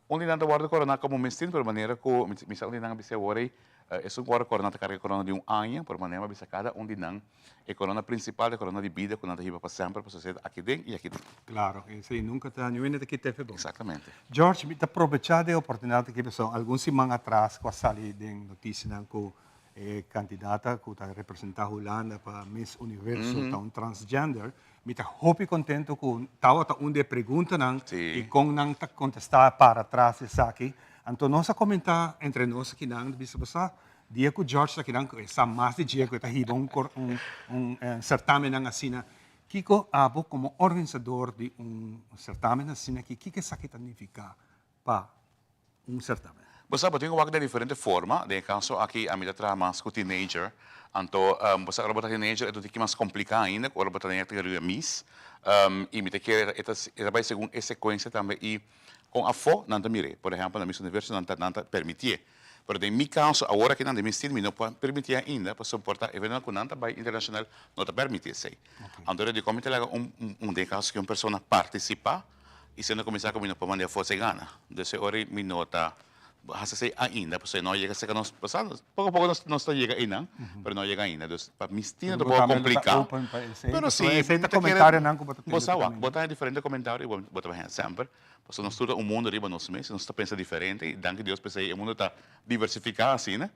un di nan ta wòrdu koroná komo Miss Teen, pero manera ku mi sa un di nan a bisa awor ei, esun ku wòrdu koroná ta karga e korona di un aña, pero manera mi a bisa kada un di nan e korona prinsipal, e korona di bida ku nan ta hiba pa semper pasobra esei ta aki den i aki den. Klaro, esei nunka ta, niun hende ta kita efe bon. Eksaktamente. George, mi ta probechá di e oportunidat aki pasobra algun siman atras ku a sali den notisianan ku e kandidata ku ta representá Hulanda pa Miss Universo ta un transgender, mi ta hopi kontentu ku tabata un di e preguntanan i kon nan ta kontestá para tras esaki. Anto nos a komentá entre nos akinan, bisa bo sa, Dia ku George ta kinan ku e sa mas di dje ku e ta hiba un un sertamennan asina, kiko abo komo organisador di un sertamen asina aki, kiko esaki ta nifiká pa un sertamen? Bo sa, bo tin ku wak den diferente forma. Den e kaso aki ami ta traha mas ku teenager. Anto bo sa ora bo ta teenager e ta un tiki mas kompliká ainda ku ora bo ta den e kategoria Miss. I mi ta kere e ta e ta bai segun e sekuensia tambe i kon afó nan ta mir'é. Por ehèmpel na Miss Universo nan ta nan ta permitié. Pero den mi caso awor aki nan den mi stil mi no por permiti ainda pasobra por ta eventonan cu nan ta bay internacional no ta permiti esey. Anto dicon mi ta laga un un den caso cu un persona participa y si no cuminsa cu mi no por manda afo esey gana. Entonces e ora mi no ta haci esey ainda pasobra no a yega cerca nos pasado. Poco poco nos nos ta yega eynan pero no a yega ainda. Dus pa mi stil no ta poco complica pero si mi ta kere bo sa wak bo ta haña diferente comentario y bo ta haña semper. Pasobra nos tur ta un mundo riba nos mes, nos ta pensa diferente y danki Dios p'esey e mundo ta diversifica asina,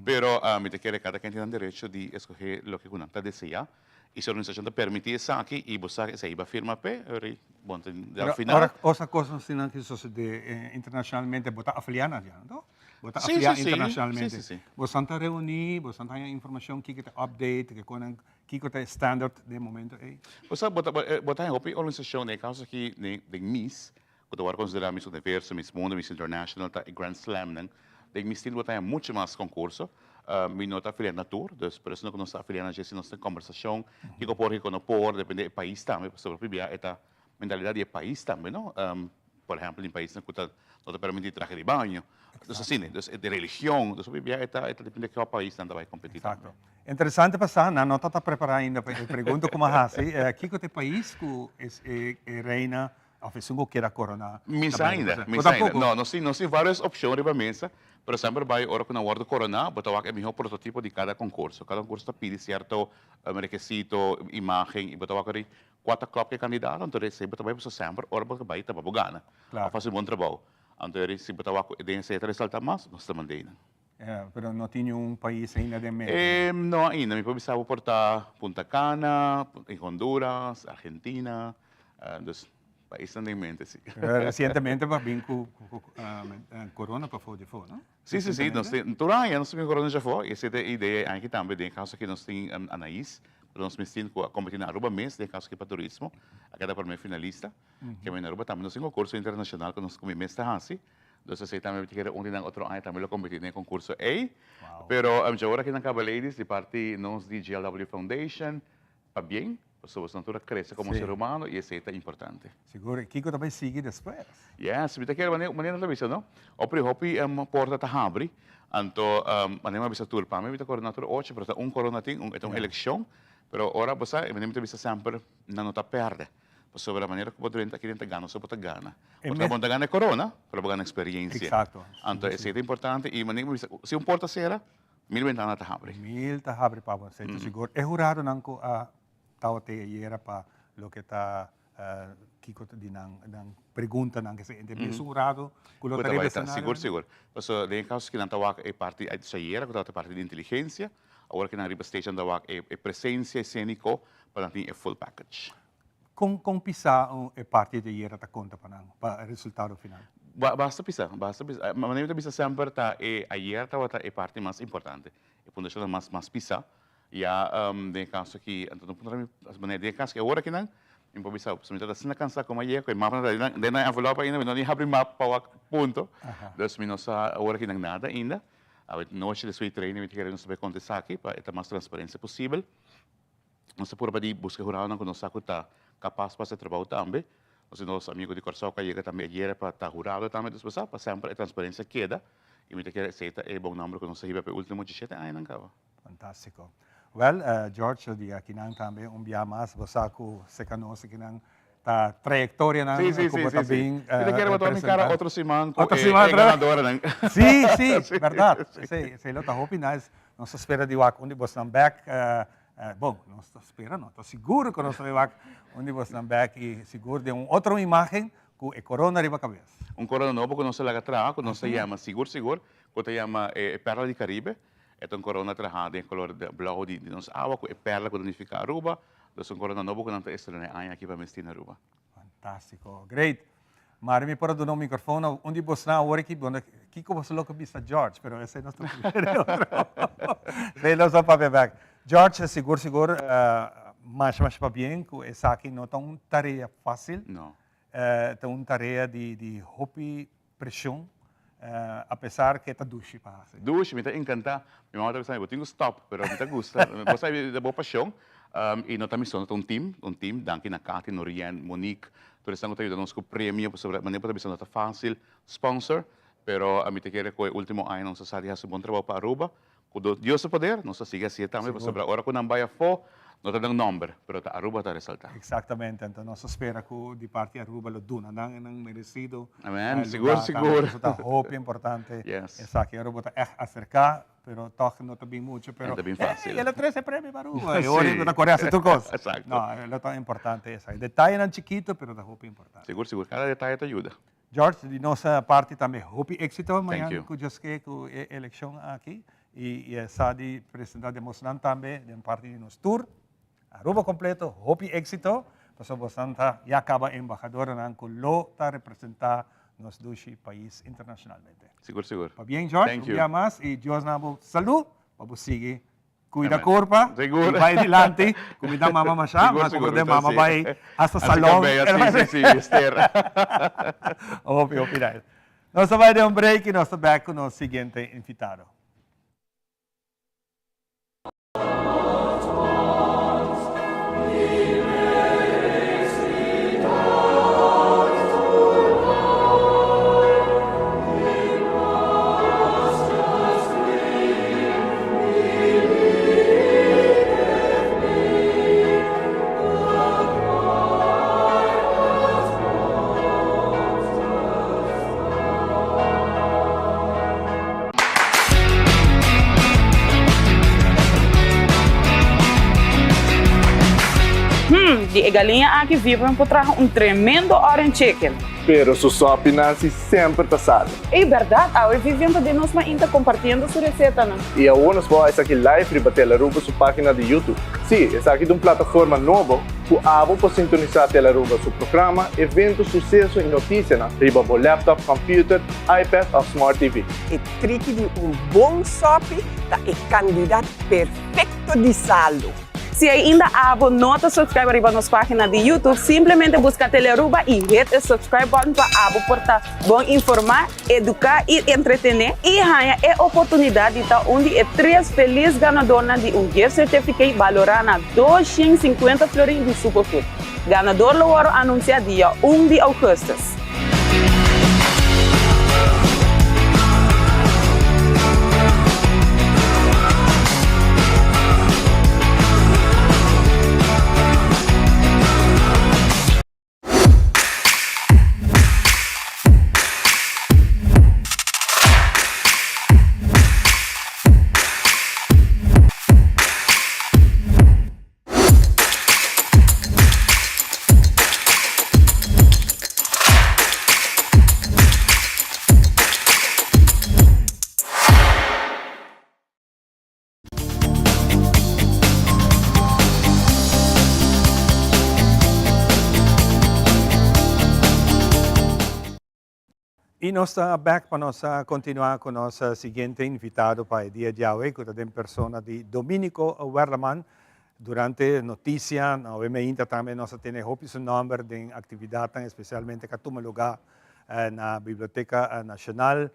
pero mi ta kere cada ken tin nan derecho di escoge loke cu nan ta desea y si organisacion ta permiti esaki y bo sa esey ba firma p'e, ori bon ta al final. Ora osa cosnan asina ki sosode internacionalmente bo ta afilia nan ya, no? Bo ta afilia internacionalmente. Bosan ta reuni, bosan ta haña informacion kiko ta update, kiko nan Kiko ta e standard den e momento ei? Bo sa, bo ta, bo ta hopi organisashon, den e kaso aki den, den Miss, ku ta wòrdu konsiderá Miss Universo, Miss Mundo, Miss International, ta e Grand Slamnan. Den Miss Teen bo ta haña muchu mas konkurso. Mi no ta afiliá na tur, dus por eso ku nos ta afiliá na dje si nos tin kòmbersashon, kiko por, kiko no por, depende e pais tambe, pasobra hopi bia e ta mentalidad di e pais tambe, no? Por ehempel, tin paisnan ku ta no ta permití trahe di baño. Dus asina, dus e religion, dus hopi bia e ta e ta depende kua pais nan ta bai kompetí tambe. Exacto. Interesante pa sa, nan no ta ta prepará ainda pa e pregunta ku mi a hasi, kiko ta e pais ku es e e reina òf esun ku keda koroná Mi sa ainda, mi sa ainda. No, nos tin nos tin vários opshon riba mesa, pero semper bai ora ku nan wòrdu koroná, bo ta wak e mihó prototipo di kada konkurso. Kada konkurso ta pidi sierto rekesito, imágen, i bo ta wak ori Kua ta klòp ku e kandidato, anto esei bo ta bai pasobra semper ora bo ta bai ta pa bo gana òf hasi bon trabou. Anto eri si bo ta wak ku den esei ta resaltá mas, nos ta mand'é einan. Pero no tin niun pais ainda den mente? No ainda. Mi por bisa bo por ta Punta Cana, Honduras, Argentina, dus paisnan den mente si. Pero resientemente bo a bin ku corona pafó di afó, no? Si, si, si. Nos tin, tur aña nos tin un corona djafó y esei ta e idea e aña aki tambe. Den e caso aki nos tin Anaís, ku nos mes tin ku a competi na Aruba mes, den e caso aki pa turismo, a keda prome finalista. Keme na Aruba tambe nos tin concurso internacional ku nos ku mi mes ta hasi. Dus esei tambe mi ta kere un di nan otro aña tambe lo competi den e concurso ei. Pero djawor aki nan caba ladies di parti nos di GLW Foundation, pabien. Pasobra nos tur a crece como ser humano y esey ta importante. Sigur, y kico ta bay sigui despues? Yes, mi ta kere manera manera ta bisa no, opri hopi porta ta habri, anto manera mi a bisa tur, pa mi mi ta corona tur ocho, pero ta un corona tin, e ta un eleccion, pero ora bo sa, manera mi ta bisa semper, nan no ta perde, pasobra manera cu bo drenta aki den ta gana so bo ta gana, bo ta bo no ta gana e corona, pero bo gana experiencia, anto esey ta importante y manera mi bisa, si un porta cera, Mil bentana ta habri. Mil ta habri pa bo, esei ta sigur. E huradonan ku a tabata ayera pa loke ta kiko ta di nan nan preguntanan ke esei, mesun hurado ku lo ta riba esenario? Sigur, sigur. Pasobra den e kaso ki nan ta wak e parti ayera ku tabata e parti di inteligensia, awor ki nan riba stage nan ta wak e presensia eseniko pa nan tin e full package. Kon kon pisá e parti di ayera ta konta pa nan, pa e resultado final? Basta pisá, basta pisá. Manera mi ta bisa semper ta e ayer tabata e parti mas importante, e fundashon ta mas mas pisá. Ya den e kaso aki, anto no puntra mi, manera den e kaso aki awor akinan, mi por bisa, pasobra mi tabata asina kansá komo ayer ku e mapa ta den nan envelop ainda, mi no ni habri map pa wak punto. Dus mi no sa awor akinan nada ainda. Awe nochi despues di training mi ta kere nos ta bai konta esaki pa e ta mas transparensia posibel. Nos ta purba di buska huradonan ku nos sa ku ta kapas pa hasi e trabou tambe. Nos tin nos amigo di Kòrsou ku a yega tambe ayera pa ta hurado tambe. Dus bo sa pa semper e transparensia keda i mi ta kere esei ta e bon nòmber ku nos a hiba pa e último dishete añanan kaba. Fantástiko. Wèl, George, di akinan tambe un bia mas bo sa ku seka nos akinan ta trayektorianan ku bo ta bin Mi ta kere bo tuma mi kara otro siman ku Otro e siman otra bes. ganadoranan. Sí, sí, bèrdat. Esei, esei lo ta hopi nice. Nos ta spera di wak un di bosnan bèk. Bon, nos ta spera no, ta sigur ku nos ta bai wak un di bosnan bèk i sigur den un otro imágen ku e korona riba kabes. Un korona nobo ku nos ta laga traha, ku nos ta yama sigur sigur, ku ta yama e Perla di Caribe. E ta un korona trahá den kolor blou di nos awa ku e perla ku ta nifiká Aruba. Dus un korona nobo ku nan ta estrená e aña aki pa Miss Teen Aruba. Fantástiko. Great. Mari mi por a duna un microfoon a un di bosnan awor aki, bo kiko boso lo ke bisa George, pero esei nos ta papia di otro. Esei nos ta papia bek. George, sigur sigur masha masha pabien ku esaki no ta un tarea fácil. No. Ta un tarea di di hopi preshon, apesar ke ta dushi pa hasi. Dushi, mi ta enkantá. Mi mama ta bisa mi, bo tin ku stòp, pero mi ta gusta. Bo sa ta bo pashon. I no ta mi so, no ta un team, un team. Danki na Katy, Norien, Monique, tur esnan ku ta yuda nos ku premio, pasobra manera bo ta bisa no ta fásil sponsor, pero mi ta kere ku e último aña nos a sa di hasi un bon trabou pa Aruba. Ku Dios su poder, nos ta sigui hasié tambe, pasobra ora ku nan bai afó, no ta nan nòmber, pero ta Aruba ta resaltá. Eksaktamente, anto nos ta spera ku di parti Aruba lo duna nan e nan meresido Amen, sigur, lugar sigur. tambe, pasobra ta hopi importante esaki. Aruba ta ègt aserká, pero tòg no ta bin muchu, pero No ta bin fásil. ey, el a trese premio pa Aruba, e ora ku ta kore hasi tur kos. Exacto. No, lo ta importante esaki. Detayenan chikitu, pero ta hopi importante. Sigur, sigur, kada detaye ta yuda. George, di nos parti tambe hopi éxito Thank mañan you. ku Djoske ku e elekshon aki i e sa di presenta den bosnan tambe den parti di nos tour Aruba kompleto hopi éxito pasobra bosnan ta ya kaba embahadoranan ku lo ta representa nos dushi pais internashonalmente. Sigur sigur. Pabien George, Thank un you. bia mas i Dios na bo salu pa bo sigui Cuida Amen. curpa Sigur. y bay dilanti. Cu mi ta mama masha, Sigur, ma sigur, como de mi ta mama si. bay hasta Así salon. que bella, sí, sí, sí, Esther. Hopi, hopi nice. Nos ta bay den un break y nos ta back cu nos siguiente invitado. Hmm, di e galiña aki Vivian por traha un tremendo orange chicken. Pero su sopi Nancy semper ta sali. Ey berdad, awe Vivian ta den nos mainta compartiendo su recetanan. I awor nos por esaki live riba Telaruba su página di YouTube. Sí, esaki ta un plataforma nobo ku abo por sintonisá Telaruba su programa, evento, suseso i notisianan riba bo laptop, computer, iPad òf Smart TV. E triki di un bon sòpi ta e kandidat perfekto di salu. Si ainda abo no ta subscribe riba nos pagina di YouTube, simplemente busca Telearuba y hit e subscribe button pa abo por ta bon informa, educa y entretene y haña e oportunidad di ta un di e tres feliz ganadornan di un gift certificate balora na 250 florin di Superfood. Ganador lo wòrdu anuncia dia un di augustus. Y nos ta back pa nos continua cu nos siguiente invitado pa e dia djawe cu ta den persona di Dominico Werleman. Durante noticia, awe meinta tambe nos a tene hopi su nomber den actividadnan especialmente cu a tuma lugar na Biblioteca Nacional.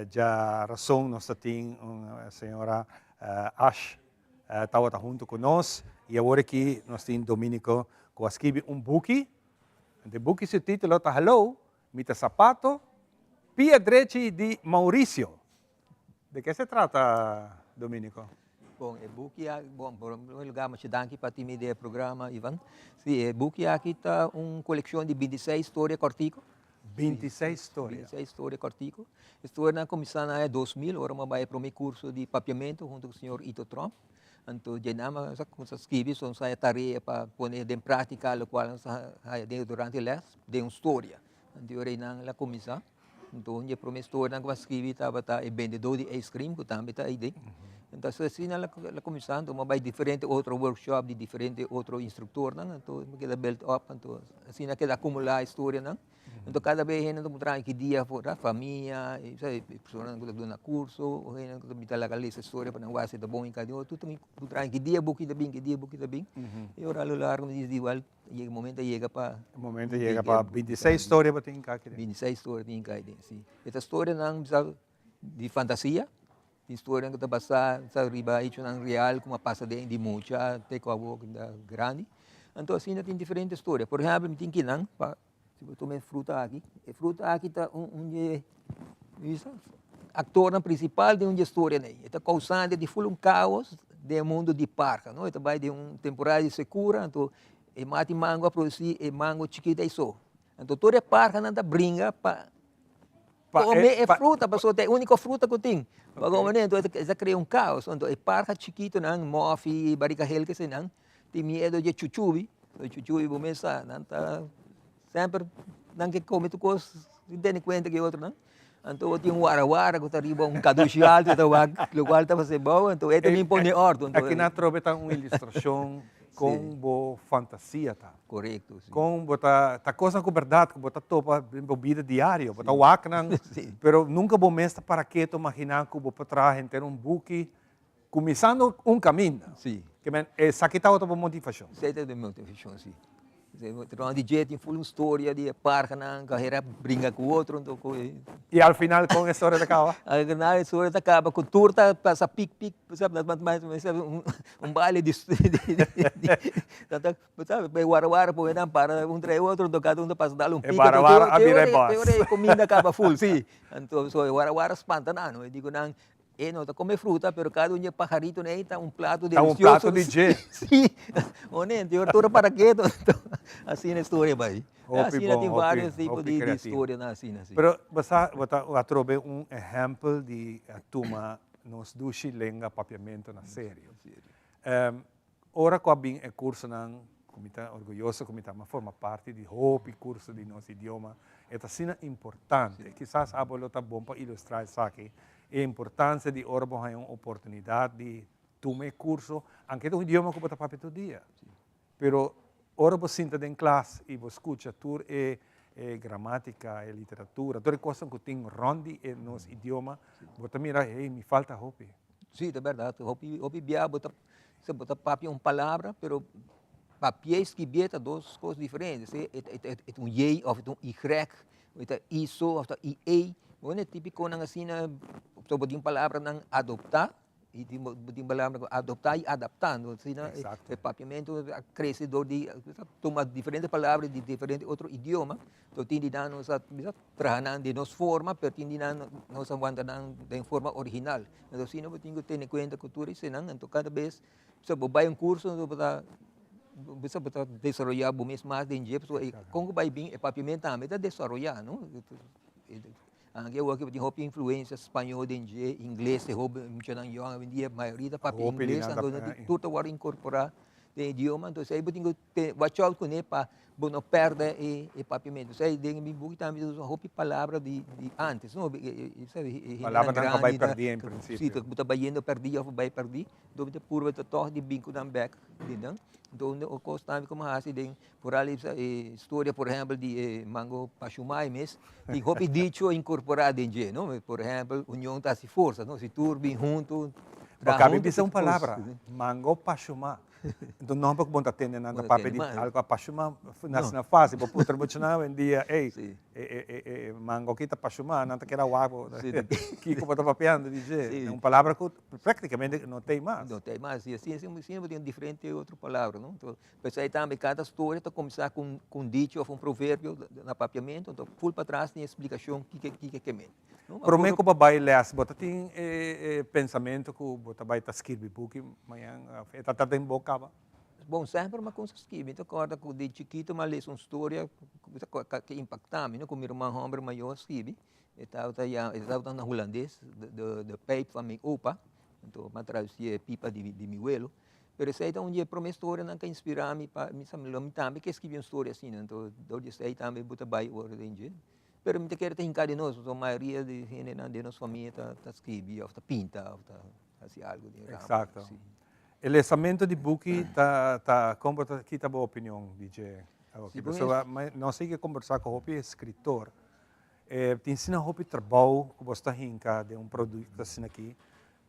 Dja razon nos ta tin un señora Ash tawata hunto cu nos y awor aki nos tin Dominico cu a scribi un buki. E buki su título ta Hallo, mi ta Sapato, Pia Drechi di Mauricio. De ke se trata, Dominico? Bon, e buki aki, bon, por primer lugar masha danki pa tin mi den e programa, Ivan. Si, e buki aki ta un kolekshon di bintiseis storia kòrtiku. Bintiseis storia. Bintiseis storia kòrtiku. E storianan a kuminsá na aña 2000, ora mi a bai e promé kurso di papiamentu huntu ku señor Ito Tromp. Anto dje nan mi a kuminsá skibi, so nos a haña tarea pa pone den práktika lokual nos a haña durante lès den un storia. Anto e ora einan el a kuminsá. Anto un di e promé storianan ku mi a skibi tabata e bendedó di ijskrim ku tambe ta ei den. Anto asina el a kuminsá, anto mi a bai diferente otro workshop di diferente otro instruktornan, anto mi keda build up, anto asina a keda akumulá e storianan. Anto kada bes hende ta puntra ki dia for ta famia, personanan ku ta duna kurso, hende ku ta bita laga lesa storia pa nan wak si ta bon i ka di otro, tur ta puntra ki dia buki ta bin, ki dia buki ta bin. I ora a lo largo mi di igual yega momento a yega pa. E momento a yega pa bintiseis storia bo tin ka aki den. Bintiseis storia tin ka aki den, si. E ta storianan bisa di fantasia, tin storianan ku ta basá riba hechonan real ku a pasa den di mucha te ku awor ku ta grandi. Anto asina tin diferente storia. Por ehèmpel mi tin kinan pa Si bo tuma e fruta aki, e fruta aki ta un un di e aktornan prinsipal den un di e storianan ei. E ta kousante di ful un kaos den e mundu di parha, no. E ta bai den un temporada di sekura, anto e mati mango a produsí e mango chikito ei so. Anto tur e parhanan ta bringa pa kome e fruta, pasobra ta e úniko fruta ku tin. Bo a komprendé? Anto e ta krea un kaos. Anto e parha chikitonan, mòfi, barika hel, kesenan, Tin miedo dje chuchubi, e chuchubi bo mes sa, nan ta semper nan ke kome tur kos sin tene kuenta ku e otronan. Anto bo tin un warawara ku ta riba un kadushi altu ta wak lokual ta pasa abou, anto e ta bin pone òrdu. Aki nan atrobe ta un ilustrashon kon bo fantasia ta. Korekto, si. Kon bo ta, ta kosnan ku bèrdat ku bo ta topa den bo bida diario, bo ta wak nan, pero nunka bo mes ta para ketu maginá ku bo por traha henter un buki Kuminsando un kaminda. Sí. Ke men esaki tabata bo motivashon? Esei tabata mi motivashon, sí. Tras di dje tin ful un storia di e parhanan ku a hera bringa ku otro anto ku e. I al final kon e storia ta kaba? Al final e storia ta kaba ku tur ta pasa pik pik, un baile di Bo sabe, e warawara pone nan para un trae otro, anto kada un ta pasa dal un E pika. warawara a bira e bòs. Te ora e kuminda kaba ful, sí. Anto so e warawara spanta nan, e di ku nan, e no ta kome fruta, pero kada un di e paharitonan ei ta un plato Ta un delicioso. plato di dje. Sí. One, te ora tur a para ketu. Anto asina e storia bai. Hopi Asina bon, tin hopi, varios tipo hopi di di creativo. storianan asina, sí. Pero bo sa, bo ta atrobe un ehèmpel di a tuma nos dushi lenga papiamentu na serio. Ora ku a bin e kursonan, ku mi ta orguyoso ku mi ta forma parti di hopi kurso di nos idioma, e ta asina importante. Kisas abo lo ta bon pa ilustrá esaki, e importansia di ora bo haña un oportunidat di tuma e kurso, anke ta un idioma ku bo ta papia tur dia. Pero ora bo sinta den klas i bo skucha tur e e gramátika, e literatura, tur e kosnan ku tin rònt di e nos idioma, bo ta mira, hey, mi falta hopi. Sí, ta bèrdat. Hopi hopi bia bo ta Si bo ta papia un palabra, pero papi'é i skibié ta dos kos diferente. Si e ta un yei òf e ta un igrèk, e ta i so òf ta i ei. Bueno, e típikonan asina, so bo tin palabranan adoptá i tin bo tin palabra adoptá i adaptá. Asina e papiamentu a krese dor di tuma diferente palabra di diferente otro idioma. So tin di nan nos a bisa traha nan den nos forma, pero tin di nan nos a wanta nan den forma original. Entonces asina bo tin ku tene kuenta ku tur esenan, anto kada bes so bo bai un kurso anto bo ta bisa bo ta desaroyá bo mes mas den dje, pasobra kon ku bai bin e papiamentu tambe ta desaroyá no. Anke awor bo tin hopi influensia spañó den dje, ingles e hopi muchanan yòn awendia mayoria ta papia ingles, anto tur ta wòrdu inkorporá den idioma, entonces ei bo tin ku watch out kuné pa bo no pèrdè e papiamentu. Esei den mi buki tambe ta usa hopi palabra di antes, no? Palabranan ku a bai pèrdí en prinsipio. Si, ku ta bayendo pèrdí òf a bai pèrdí. Enton mi ta purba ta tòg di bin ku nan bèk di nan. Enton un kos tambe ku mi a hasi den por al e storia por ehèmpel di e mango pashumai mes, tin hopi dicho inkorporá den dje, no? Por ehèmpel, union ta hasi forsa, no? Si tur bin huntu, Bo kabi bisa un palabra, mango pashumá. Anto nomber ku bo ta tende nan ta papia di algu apashuma na asina fásil. Bo puntra muchanan awendia, ey, e mango aki ta apashuma, nan ta keda wak bo. Kiko bo ta papiando di dje? Un palabra ku práktikamente no t'ei mas. No t'ei mas. I asina asina bo tin diferente otro palabra, no? P'esei tambe kada storia ta kuminsá ku un dicho òf un proverbio na papiamentu, anto ful patras tin e splikashon kiko kiko ke men. Promé ku bo bai lès, bo ta tin e pensamentu ku bo ta bai ta skirbi buki mañan òf e ta ta den bo kaba? Bon, semper mi a kumsa skirbi. Mi ta kòrda ku di chikitu mi a lesa un storia ku ta impaktá mi, ku mi ruman hòmber mayó a skirbi. E tabata ya, e tabata na hulandes, de pijp van mijn opa. Anto mi a tradusi e pipa di mi welo. Pero esei ta un di e promé storianan ku a inspirá mi pa mi sa mi tambe ke skirbi un storia asina. Anto dor di esei tambe bo ta bai ora den dje. Pero mi ta kere ta hinká di nos, pasobra mayoria di hendenan den nos famia ta ta skibi òf ta pinta òf ta hasi algu den ramo. Eksakto. E lesamentu di buki ta ta kon bo ta kita bo opinion di dje awoki? Pasobra nos a yega kombersá ku hopi eskritor, e tin asina hopi trabou ku bo sta hinka den un produkto asina aki,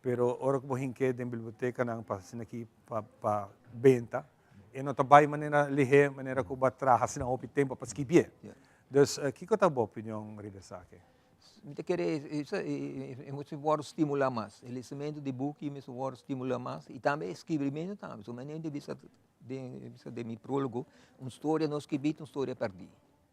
pero ora ku bo hink'é den bibliotekanan pa asina aki pa pa benta, E no ta bai manera lihé, manera ku bo a traha asina hopi tempu pa skibié. Dus, kiko ta bo opinion riba esaki? Mi ta kere e mester wòrdu stimulá mas. E lesementu di buki mester wòrdu stimulá mas i tambe e skibimentu tambe. So manera mi ta bisa den mi prólogo, un storia no skibí ta un storia pèrdí.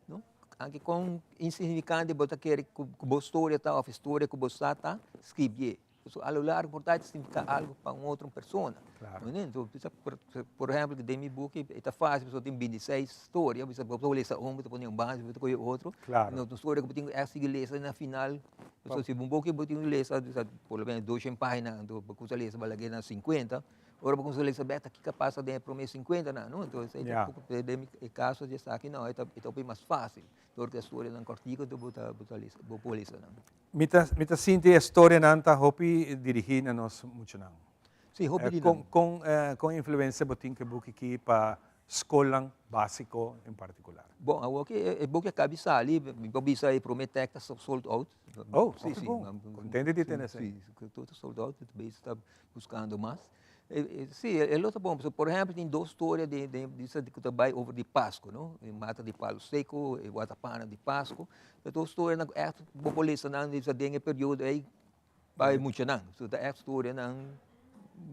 No? Anke kon insignifikante bo ta kere ku bo storia ta òf e storia ku bo sa ta, skibié. Pasobra a lo largo por ta e ta significa algo pa un otro persona. Claro. No Entonces, bisa, por, por ejemplo, den mi buki e ta fácil, pasobra tin 26 storia, bisa, bo ta lesa un, bo ta pone un banda, bo ta coge otro. Claro. No, un storia ku bo tin ku ègt sigui lesa na final. Pasobra si un buki bo tin ku lesa, bisa, por lo menos 200 página, anto bo kusa lesa bo a lag'é na 50, ora bo kuminsa lesa bèk ta kiko a pasa den e promé 50 nan, no? Entonces, e ta Ja. poko, den mi e kaso di esaki no, e ta, e ta hopi mas fácil. Dor ku e storianan kòrtiku anto bo ta, bo ta lesa, bo por lesa nan. Mi ta mi ta sinti e storianan ta hopi dirigí na nos muchanan. Sí, hopi di nan. Kon kon kon influensia bo tin ku e buki aki pa skolnan básiko en partikular? Bon, awor ku e buki a kabi sali, mi por bisa e promé tèk ta sold out. Oh, sí, sí. Bon. Kontento di tende esei. Sí, tur ta sold out, ta ta buskando mas. Sí, e lo ta bon, pasobra por ehèmpel tin dos storia di di ku ta bai over di Pasku, no? E mata di palu seku, e watapana di Pasku. Ta tur storianan ku ègt bo por lesa nan bisa den e periodo ei pa e muchanan. So ta ègt storianan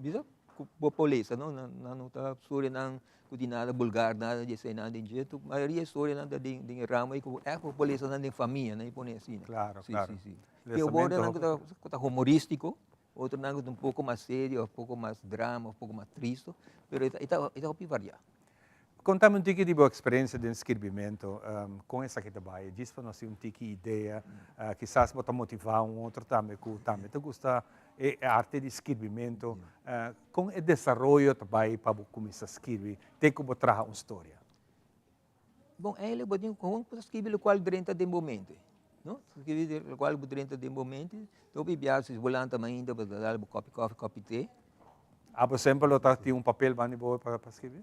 bisa ku bo por lesa, no? Nan no ta storianan ku tin nada bulgar, nada di esei, nada di dje. Tur mayoria e storianan ta den den e ramo ei ku ègt bo por lesa nan den famia, nan pone asina. Klaro, klaro. Sí, sí, sí. Tin opornan ku ta humorístiko. Otronan ku ta un poko mas serio òf poko mas drama òf poko mas tristu, pero e ta e ta e ta hopi variá. Konta mi un tiki di bo eksperensia den skirbimentu, kon esaki ta bai? Djis pa nos tin un tiki idea, kisas bo ta motivá un otro tambe ku tambe ta gusta e arte di skirbimentu. Kon e desaroyo ta bai pa bo kuminsá skirbi te ku bo traha un storia? Bon, eigenlijk bo tin gewoon por skibi lokual drenta den bo mente, no? Skibi lokual bo drenta den bo mente. Hopi biaha si bo lanta mainta bo ta dal bo kopi kofi, kopi te. Abo semper lo ta tin un papel banda di bo pa skibi?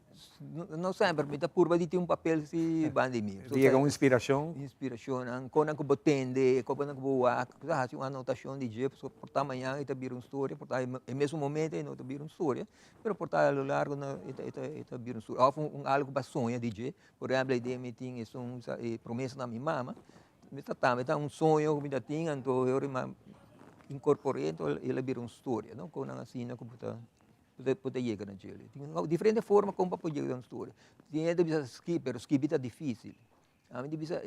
No semper, mi ta purba di tin un papel si banda di mi. Ti yega un inspiracion? Inspiracionnan, konan ku bo tende, konan ku bo wak, bo ta hasi un anotashon di dje, pasobra por ta mañana e ta bira un storia, por ta e mesun momento e no ta bira un storia. Pero por ta a lo largo na e ta e ta e ta bira un su òf un algu pa soña di dje. Por ehèmpel e dia mi tin esun sa e promesa na mi mama, mi ta tambe ta un soño ku mi ta tin anto e ora mi a inkorpor'é anto el a bira un storia no, konan asina ku bo ta bo ta yega na dje. Tin diferente forma kon pa por yega na un storia. Tin hende ta bisa skibi pero skibi ta difisil. Ami di bisa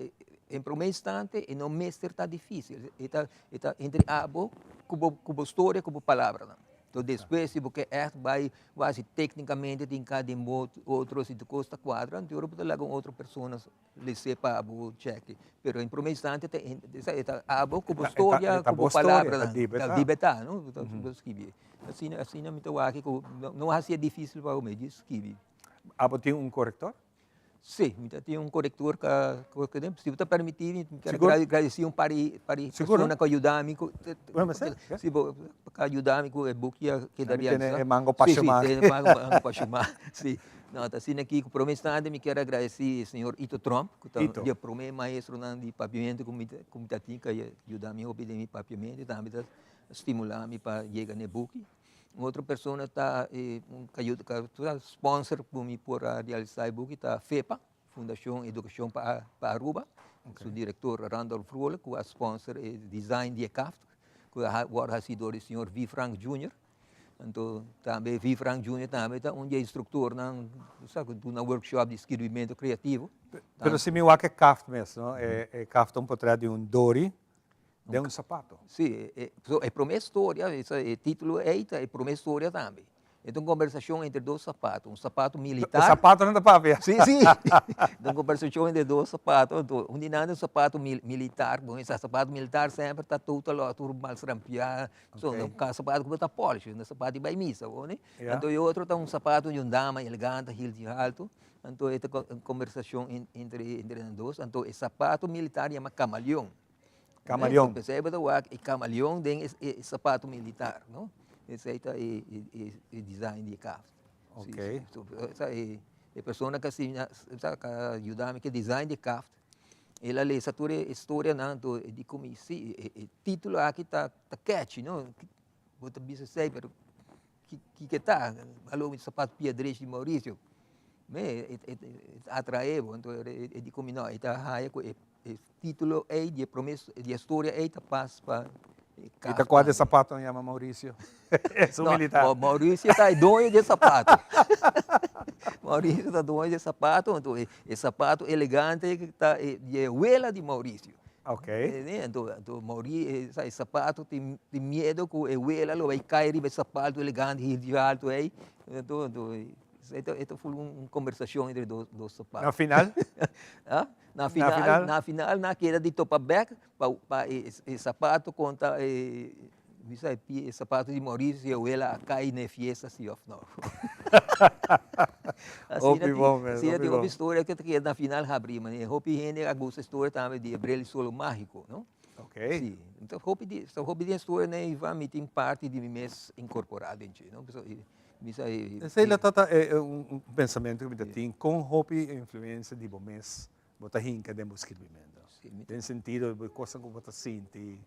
en prome instante e no mester ta dificil, e ta e ta entre abo cu bo cu bo storia cu bo palabranan. Entonces despues si bo ke echt bay wasi tecnicamente tin ka den bo otro si tu cos ta cuadra anto bo ta laga un otro persona lese pa bo cheke. Pero en prome instante ta e ta abo cu bo storia cu bo palabranan. Ta di beta no bo skibi. Asina asina mi ta wak cu no haci e dificil pa bo mes di skibi. Abo tin un corector? Sí, mi ta tin un korektor ka si bo ta permití mi mi kier gradisí un par di par di persona ku a yuda mi ku si bo ka yuda mi ku e buki a keda realisá. E mango pa shuma. Sí, sí, e mango pa shuma, sí. No, ta asina aki ku promé instante mi kier a gradisí señor Ito Tromp ku ta di e promé maestronan di papiamentu ku mi ku mi ta tin ku a yuda mi hopi den mi papiamentu i tambe ta stimulá mi pa yega na e buki. Un otro persona ta e ku a yuda ku a sponsor ku mi por a realisá e buki ta FEPA, Fundashon Edukashon pa Aruba, su direktor Randolph Vrolijk ku a sponsor e design di e kaft ku a wòrdu hasi dor di señor V. Frank Junior. Anto tambe V. Frank Junior tambe ta un di e instruktornan sa ku duna workshop di skirbimentu kreativo. Pero si mi wak e kaft mes no, e kaft ta un potret di un dori den un sapato. Si, e prome storia, e titulo ei ta e prome storia tambe. E ta un kombersashon entre dos sapato, un sapato militar. E sapatonan ta papia. Si, si. Ta un kombersashon entre dos sapato, anto un di nan ta un sapato militar, bon e sapato militar semper ta total òf tur mal strampiá, so un sapato ku bo ta polish, un sapato di bai misa, bo ne. Anto e otro ta un sapato di un dama elegante, hil di haltu, anto e ta un kombersashon entre entre nan dos, anto e sapato militar yama kamaleon. Kamaleon. P'esei bo ta wak e kamaleon den e sapato militar, no? Esei ta e e design di e kaft. Ok. E persona ku a siña, ku a yuda mi ku e design di e kaft, el a lesa tur e storianan, anto e di ku mi, si, e titulo aki ta catchy, no? Bo ta bisa esei, pero kiko ta? Alo mi sapato pia drechi di Mauricio. Me, e e ta atrae bo, anto e di ku mi no, e ta haya ku e titulo ei di e prome di e storia ei ta pas pa e I ta kua di e sapatonan yama Mauricio? Esun militar. No, Mauricio ta e doño di e sapato. Mauricio ta doño di e sapato, anto e sapato elegante ta di e wela di Mauricio. Ok. Anto, anto Mauri, e sapato tin tin miedo ku e wela lo bai kai riba e sapato elegante hil alto ei, anto anto e ta e ta ful un kombersashon entre dos dos sapato. Na final? Ah? Na final, na final nan a keda di topa bek pa pa e e sapato konta e bisa e pie e sapato di Mauricio si e wela a kai na e fiesta si òf no. Hopi bon mes, Asina hopi tin hopi bon. storia ku ta keda na final habri, mane hopi hende a gusta e storia tambe di e bril di solo mágiko, no? Ok. Si, enton hopi di hopi di e storianan ei mi tin parti di mi mes inkorporá den dje, no? Pasobra e mi sa e. Esei lo ta ta un pensamentu ku mi ta tin, kon hopi influensia di bo mes bo ta hinka den bo skirbimentu? Den sentido di kosnan ku bo ta sinti.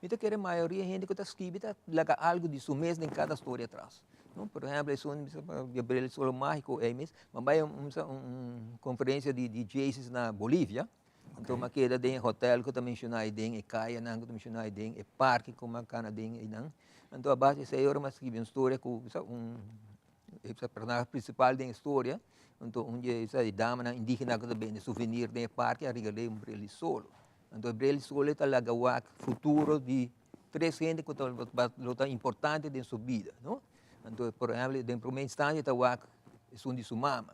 Mi ta kere mayoria hende ku ta skibi ta laga algu di su mes den kada storia atras. No? Por ehempel, esun bisa pa Gabriel Solo Mágico ei mes, mi a bai un un konferensia di DJ's na Bolivia, anto mi a keda den e hotel ku ta menshoná aden, e kayanan ku ta menshoná aden, e parke ku mi a kana den einan. Anto a base di esei ora mi a skibi un storia ku bisa un e personahe prinsipal den e storia, anto un di e damanan indígena ku ta bende suvenir den e parke a regal'é un bril di solo. Anto e bril di solo ta laga wak futuro di tres hende ku ta lo ta importante den su bida, no? Anto por ehempel den prome instancia ta wak esun di su mama,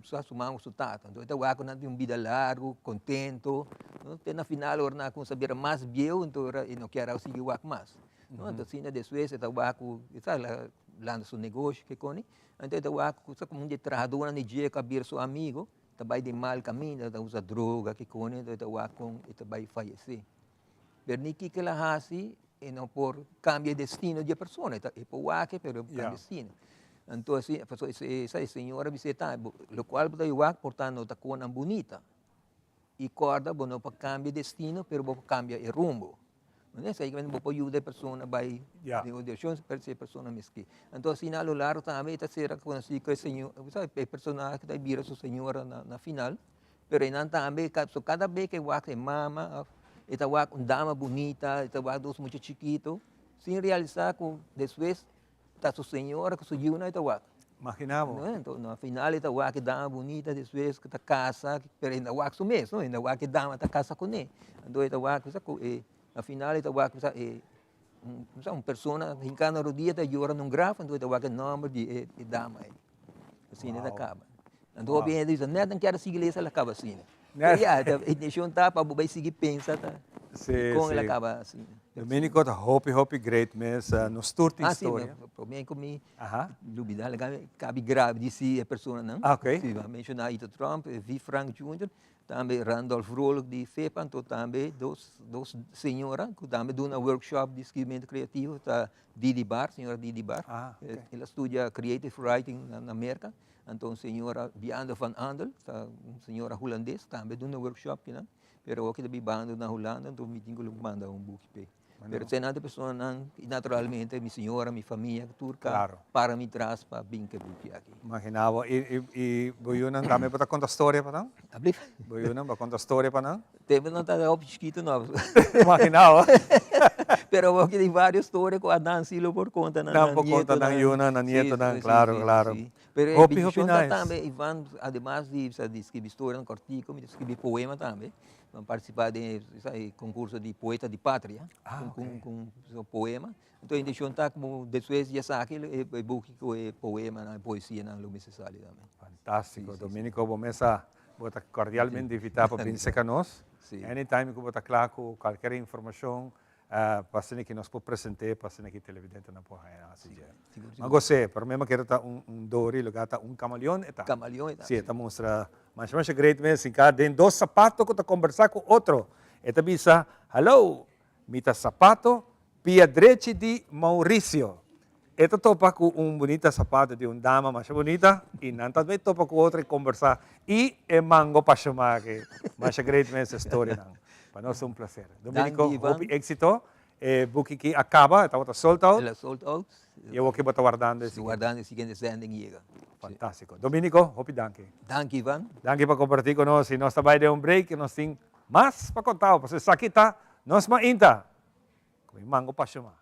sa su mama ku su tata, anto e ta wak ku nan tin un bida largu, kontento, no? Te na final ora nan a kuminsá bira mas bieu anto ora e no kier a sigui wak mas, no? Anto asina despues e ta wak ku sa lanta su negoshi kikoni, anto e ta wak ku sa komo un di e trahadónan di dje ku a bira su amigo ta bai den mal kaminda, ta usa droga kikoni, anto e ta wak kon e ta bai fayesé. Pero ni kiko el a hasi e no por kambia e destino di e persona, e por wak pero e por kambia destino. Anto asi, pasobra e señora a bis'é tambe, lokual bo ta bai wak por ta no ta konan bunita i kòrda bo no por kambia destino pero bo por kambia e rumbo. Esei bo por yuda e persona bai den un direkshon si e persona miskí. Anto asina a lo largo tambe e ta sera konosí ku e señor, e personahe ku ta bira su señora na final, pero einan tambe so kada bes ku e wak e mama òf e ta wak un dama bunita, e ta wak dos mucha chikitu, sin realisá ku despues Ta su señora ku su yiunan e ta wak. Magina bo. Anto na final e ta wak e dama bunita despues ku ta kasa, pero e no wak su mes no, e no wak e dama ta kasa kuné. Anto e ta wak kusa ku e na final e ta wak kusa e kusa un persona hinká na rodia ta yora na un graf anto e ta wak e nòmber di e dama ei. Asina e ta kaba. Anto hopi hende bisa nèt nan kier a sigui lesa el a kaba asina. Ya, e intenshon ta pa bo bai sigui pensa ta kon el a kaba asina. Domenico ta hopi hopi great mes, nos tur tin storia. Ah si, prome ku mi lubida laga mi kabi grave di si e personanan. Ah ok. Si, mi a menshoná Ito Trump, V. Frank Junior, tambe Randolph Vrolijk di FEPA, anto tambe dos dos señora ku tambe duna workshop di skirbimentu kreativo ta Didi Bar, señora Didi Bar. Ah ok. El a studia creative writing na Merka. Anto un señora Bianda van Andel, ta un señora hulandes, tambe duna workshop kinan, pero awor ki ta bibando na Hulanda, anto mi tin ku lo manda un buki p'e. Pero esei ta personanan i naturalmente mi señora, mi famia, tur ka para mi tras pa bin ku e buki aki. Imagina bo. I i bo yunan tambe bo ta konta storia pa nan? Ablief? Bo yunan bo a konta storia pa nan? Tempo nan ta hopi chikitu no. Imagina bo. Pero bo tin varios storia ku anan si lo por konta nan Nan por konta nan yunan, nan nietonan, klaro, klaro. Pero e Hopi, hopi bendishon ta nice. tambe, Ivan, ademas di sa di skibi storianan kòrtiku, mi ta skibi poema tambe. Mi a partisipá den e konkurso di poeta di patria ku ku ku poema. Anto e inteshon ta ku despues di esaki e buki ku e poemanan, e poesianan lo mester sali tambe. Fantástiko. Dominico, bo mes a bo ta kordialmente invitá pa bin serka nos. Anytime ku bo ta kla ku kualker informashon Pa asina ki nos por present'é, pa asina ki televidentenan por haña nan hasi dje. Ma gos'é, promé mi kere ta un un dori, lugar ta un kamaleon e ta. Kamaleon e ta. Si, e ta mustra masha masha great mes, hinká den dos sapato ku ta kombersá ku otro. E ta bisa, Hallo, mi ta sapato pia drechi di Mauricio. E ta topa ku un bunita sapato di un dama masha bunita i nan ta bai topa ku otro i kombersá i e mango pashomá aki. Masha great mes e storianan. Pa nos ta un placer. Dominico, hopi éxito. E buki ki a caba, e tabata sold out. El a sold out. Y awoki bo ta wardando e siguiente. Wardando e siguiente zending yega. Fantástico. Dominico, hopi danki. Danki, Ivan. Danki pa comparti cu nos. Y nos ta bay den un break y nos tin mas pa conta bo. Pasobra esaki ta Nos Mainta cu mi mango pashoma.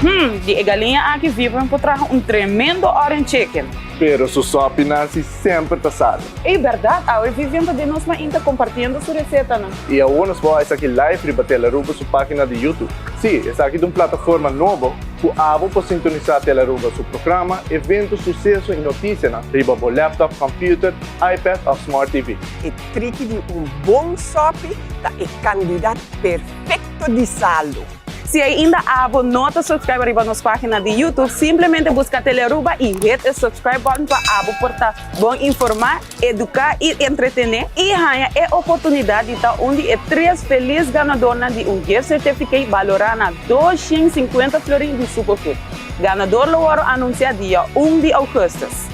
Hmm, di e galiña aki Vibram por traha un tremendo orange chicken. Pero su sopi Nancy semper ta sali. Ey berdad, awe Vivian ta den nos mainta compartiendo su recetanan. Y awor nos por esaki live riba Telaruba su pagina di YouTube. Sí, esaki ta un plataforma nobo cu abo por sintonisa Telaruba su programa, evento, suceso y noticianan riba bo laptop, computer, iPad of Smart TV. E triki di un bon sòpi ta e kandidat perfekto di salu. Si ainda abo no ta subscribe riba nos pagina di YouTube, simplemente busca Telearuba y hit e subscribe button pa abo por ta bon informa, educa y entretene y haña e oportunidad di ta un di e tres feliz ganadornan di un gift certificate balora na 250 florin di Superfood. Ganador lo wòrdu anunsiá dia un di ougùstùs.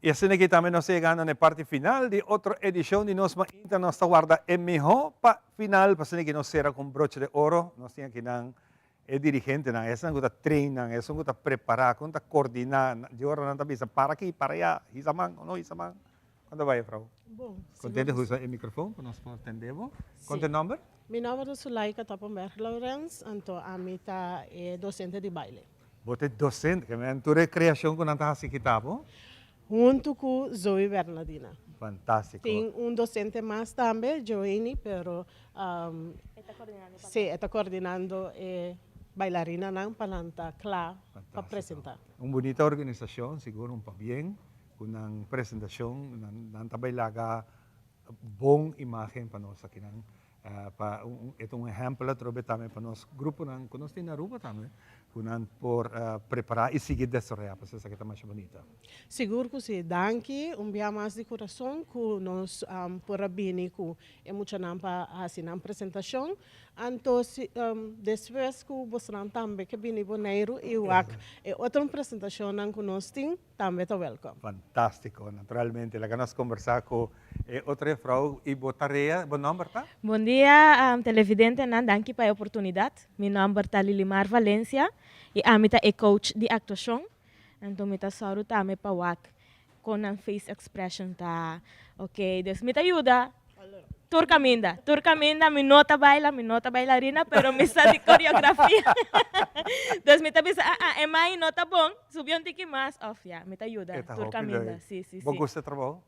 Y asina aki tambe nos ta yegando na e parti final di otro edicion di Nos Mainta. Nos ta warda e miho pa final, pa asina aki nos cera cu un broche de oro. Nos tin akinan e dirigentenan, esnan cu ta train nan, esun cu ta prepara, cu ta coordina. Di ora nan ta bisa para aki, para aya, hisa man o no hisa man. Con ta bay juffrouw? Bon. Contento cu usa e microfoon pa nos por tende bo. Con ta e nomber? Mi nomber ta Sulaika Toppenberg Lourens, anto ami ta e docente di baile. Bo ta e docente, ke men tur e creacion cu nan ta haci kita bo? Hunto cu Zoe Bernadina. Fantastico. Tin un docente mas tambe, Joanie, pero si, e ta coordinando e bailarinanan pa nan ta cla pa presenta. Un bunita organisacion, sigur un pabien cu nan presentacion, nan ta bay laga bon imagen pa nos akinan. Pa un e ta un ehempel atrobe tambe pa nos gruponan ku nos tin na Aruba tambe ku nan por prepará i sigui desaroyá pasobra esaki ta masha bunita. Sigur ku si. Danki un bia mas di kurason ku nos por a bini ku e muchanan pa hasi nan presentashon. Anto si despues ku bosnan tambe ke bini Boneiru i wak e otro presentashonnan ku nos tin. tambe ta welcome. Fantástiko, naturalmente. Laga nos kombersá ku e otro jefrou i bo tarea, bo nòmber ta? Bon dia televidentenan, danki pa e oportunidat. Mi nòmber ta Lilimar Valencia i ami ta e coach di aktuashon. Anto mi ta sòru tambe pa wak kon nan face expression ta. Ok, dus mi ta yuda tur kaminda. Tur kaminda mi no ta baila, mi no ta bailarina, pero mi sa di koreografia. Dus mi ta bisa, ah ah, e mai no ta bon, subi un tiki mas òf ya, mi ta yuda E ta tur hopi kaminda. leuk. Si, si, Bo si. gusta e trabou?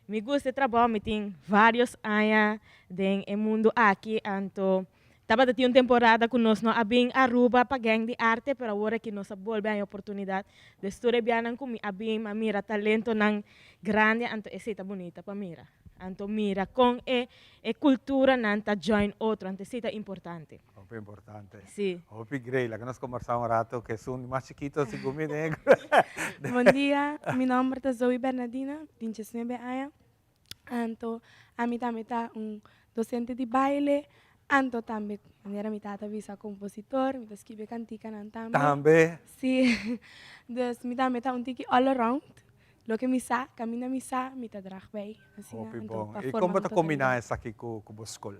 Mi gusta e trabou, mi tin varios aña den e mundu aki, anto Tabata tin un temporada cu nos no a bin Aruba pa Gang di Arte, pero awor aki nos a bolbe haña oportunidad. Dus tur e bianan cu mi a bin, a mira talentonan grandi, anto esey ta bunita pa mira. Anto mira con e e culturanan ta join otro, anto esey ta importante. Hopi importante. Si. Hopi grei. Laga nos combersa un rato cu esun mas chikito segun mi den e Bon dia, mi nomber ta Zoe Bernadina, tin diesnuebe aña. Anto ami tambe ta un docente di baile, anto tambe manera mi tata bisa compositor, mi ta skibi e kantikanan tambe. Tambe? Si, dus mi tambe ta un tiki all around, loke mi sa, kaminda mi sa, mi ta drag bij. Asina, Hopi anto bon. pa I forma kon bo un ta kombiná totalidad. esaki ku ku bo skol?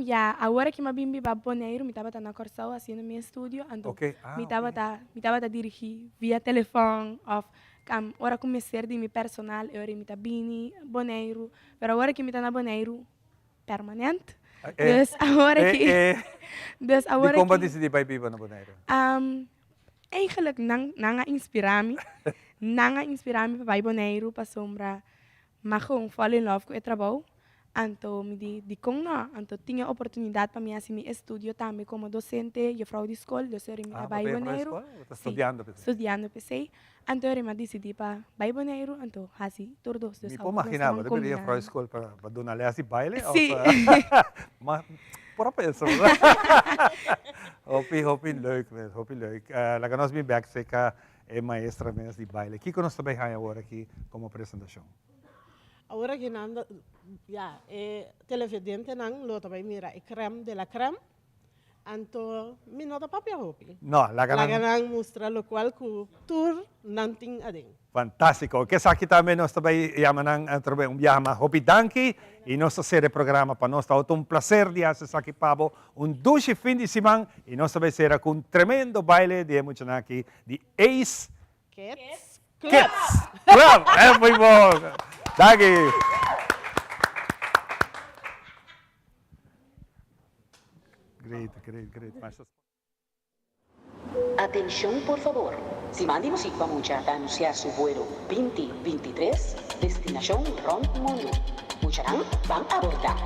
Ya, awor aki mi a bin biba Boneiru, mi tabata na Kòrsou hasiendo mi estudio, anto Oké, ah, mi oké. tabata mi tabata dirigí via telefòn òf ora ku mester di mi personal e ora mi ta bini Boneiru, pero awor aki mi ta na Boneiru permanent, Eh, dus awor eh, aki eh, dus awor Dikon bo a aki disidí bai biba na Boneiru? Eigenlijk nan nan a inspirá mi, nan a inspirá mi pa bai Boneiru pasobra M'a gewoon fall in love ku e trabou, anto mi di, dikon no? Anto tin e oportunidat pa mi hasi mi estudio tambe komo dosente, jefrou di skol, dus ora mi a Ah, bo bai ta jefrou di Boneiru. skol? Bo ta Si, studiando p'esei? studiando p'esei. Anto ora mi a disidí pa bai Boneiru, anto hasi tur dos. Dus Mi por awor nos maginá, bo tabata ta bira jefrou di kombinando. skol pa duna lès di baile òf? Si. Ma por a pensa. Hopi, hopi leuk mes, hopi leuk. Laga nos bin bèk serka E maestra mes di baile. Kiko nos ta bay haña awor aki como presentacion? Awor aki nan ta, ya, e televidentenan lo ta bay mira e crème de la crème, anto mi no ta papia hopi. No, laga nan. Laga nan mustra locual cu tur nan tin aden. Fantastico. Kesaki tambe nos ta bay yama nan atrobe un biaha mas. Hopi danki y nos ta cera e programa pa nos. Ta otro un placer di haci esaki pa bo. Un dushi fin di siman y nos ta bay cera cu un tremendo baile di e muchanan aki di Ace Kids Club. Kids Club. E muy bon. Danki. Great, great, great. Atencion por fabor, Siman di Muziek pa Mucha ta anuncia su vuelo 20 23 destinacion rond mundo. Muchanan ban aborda.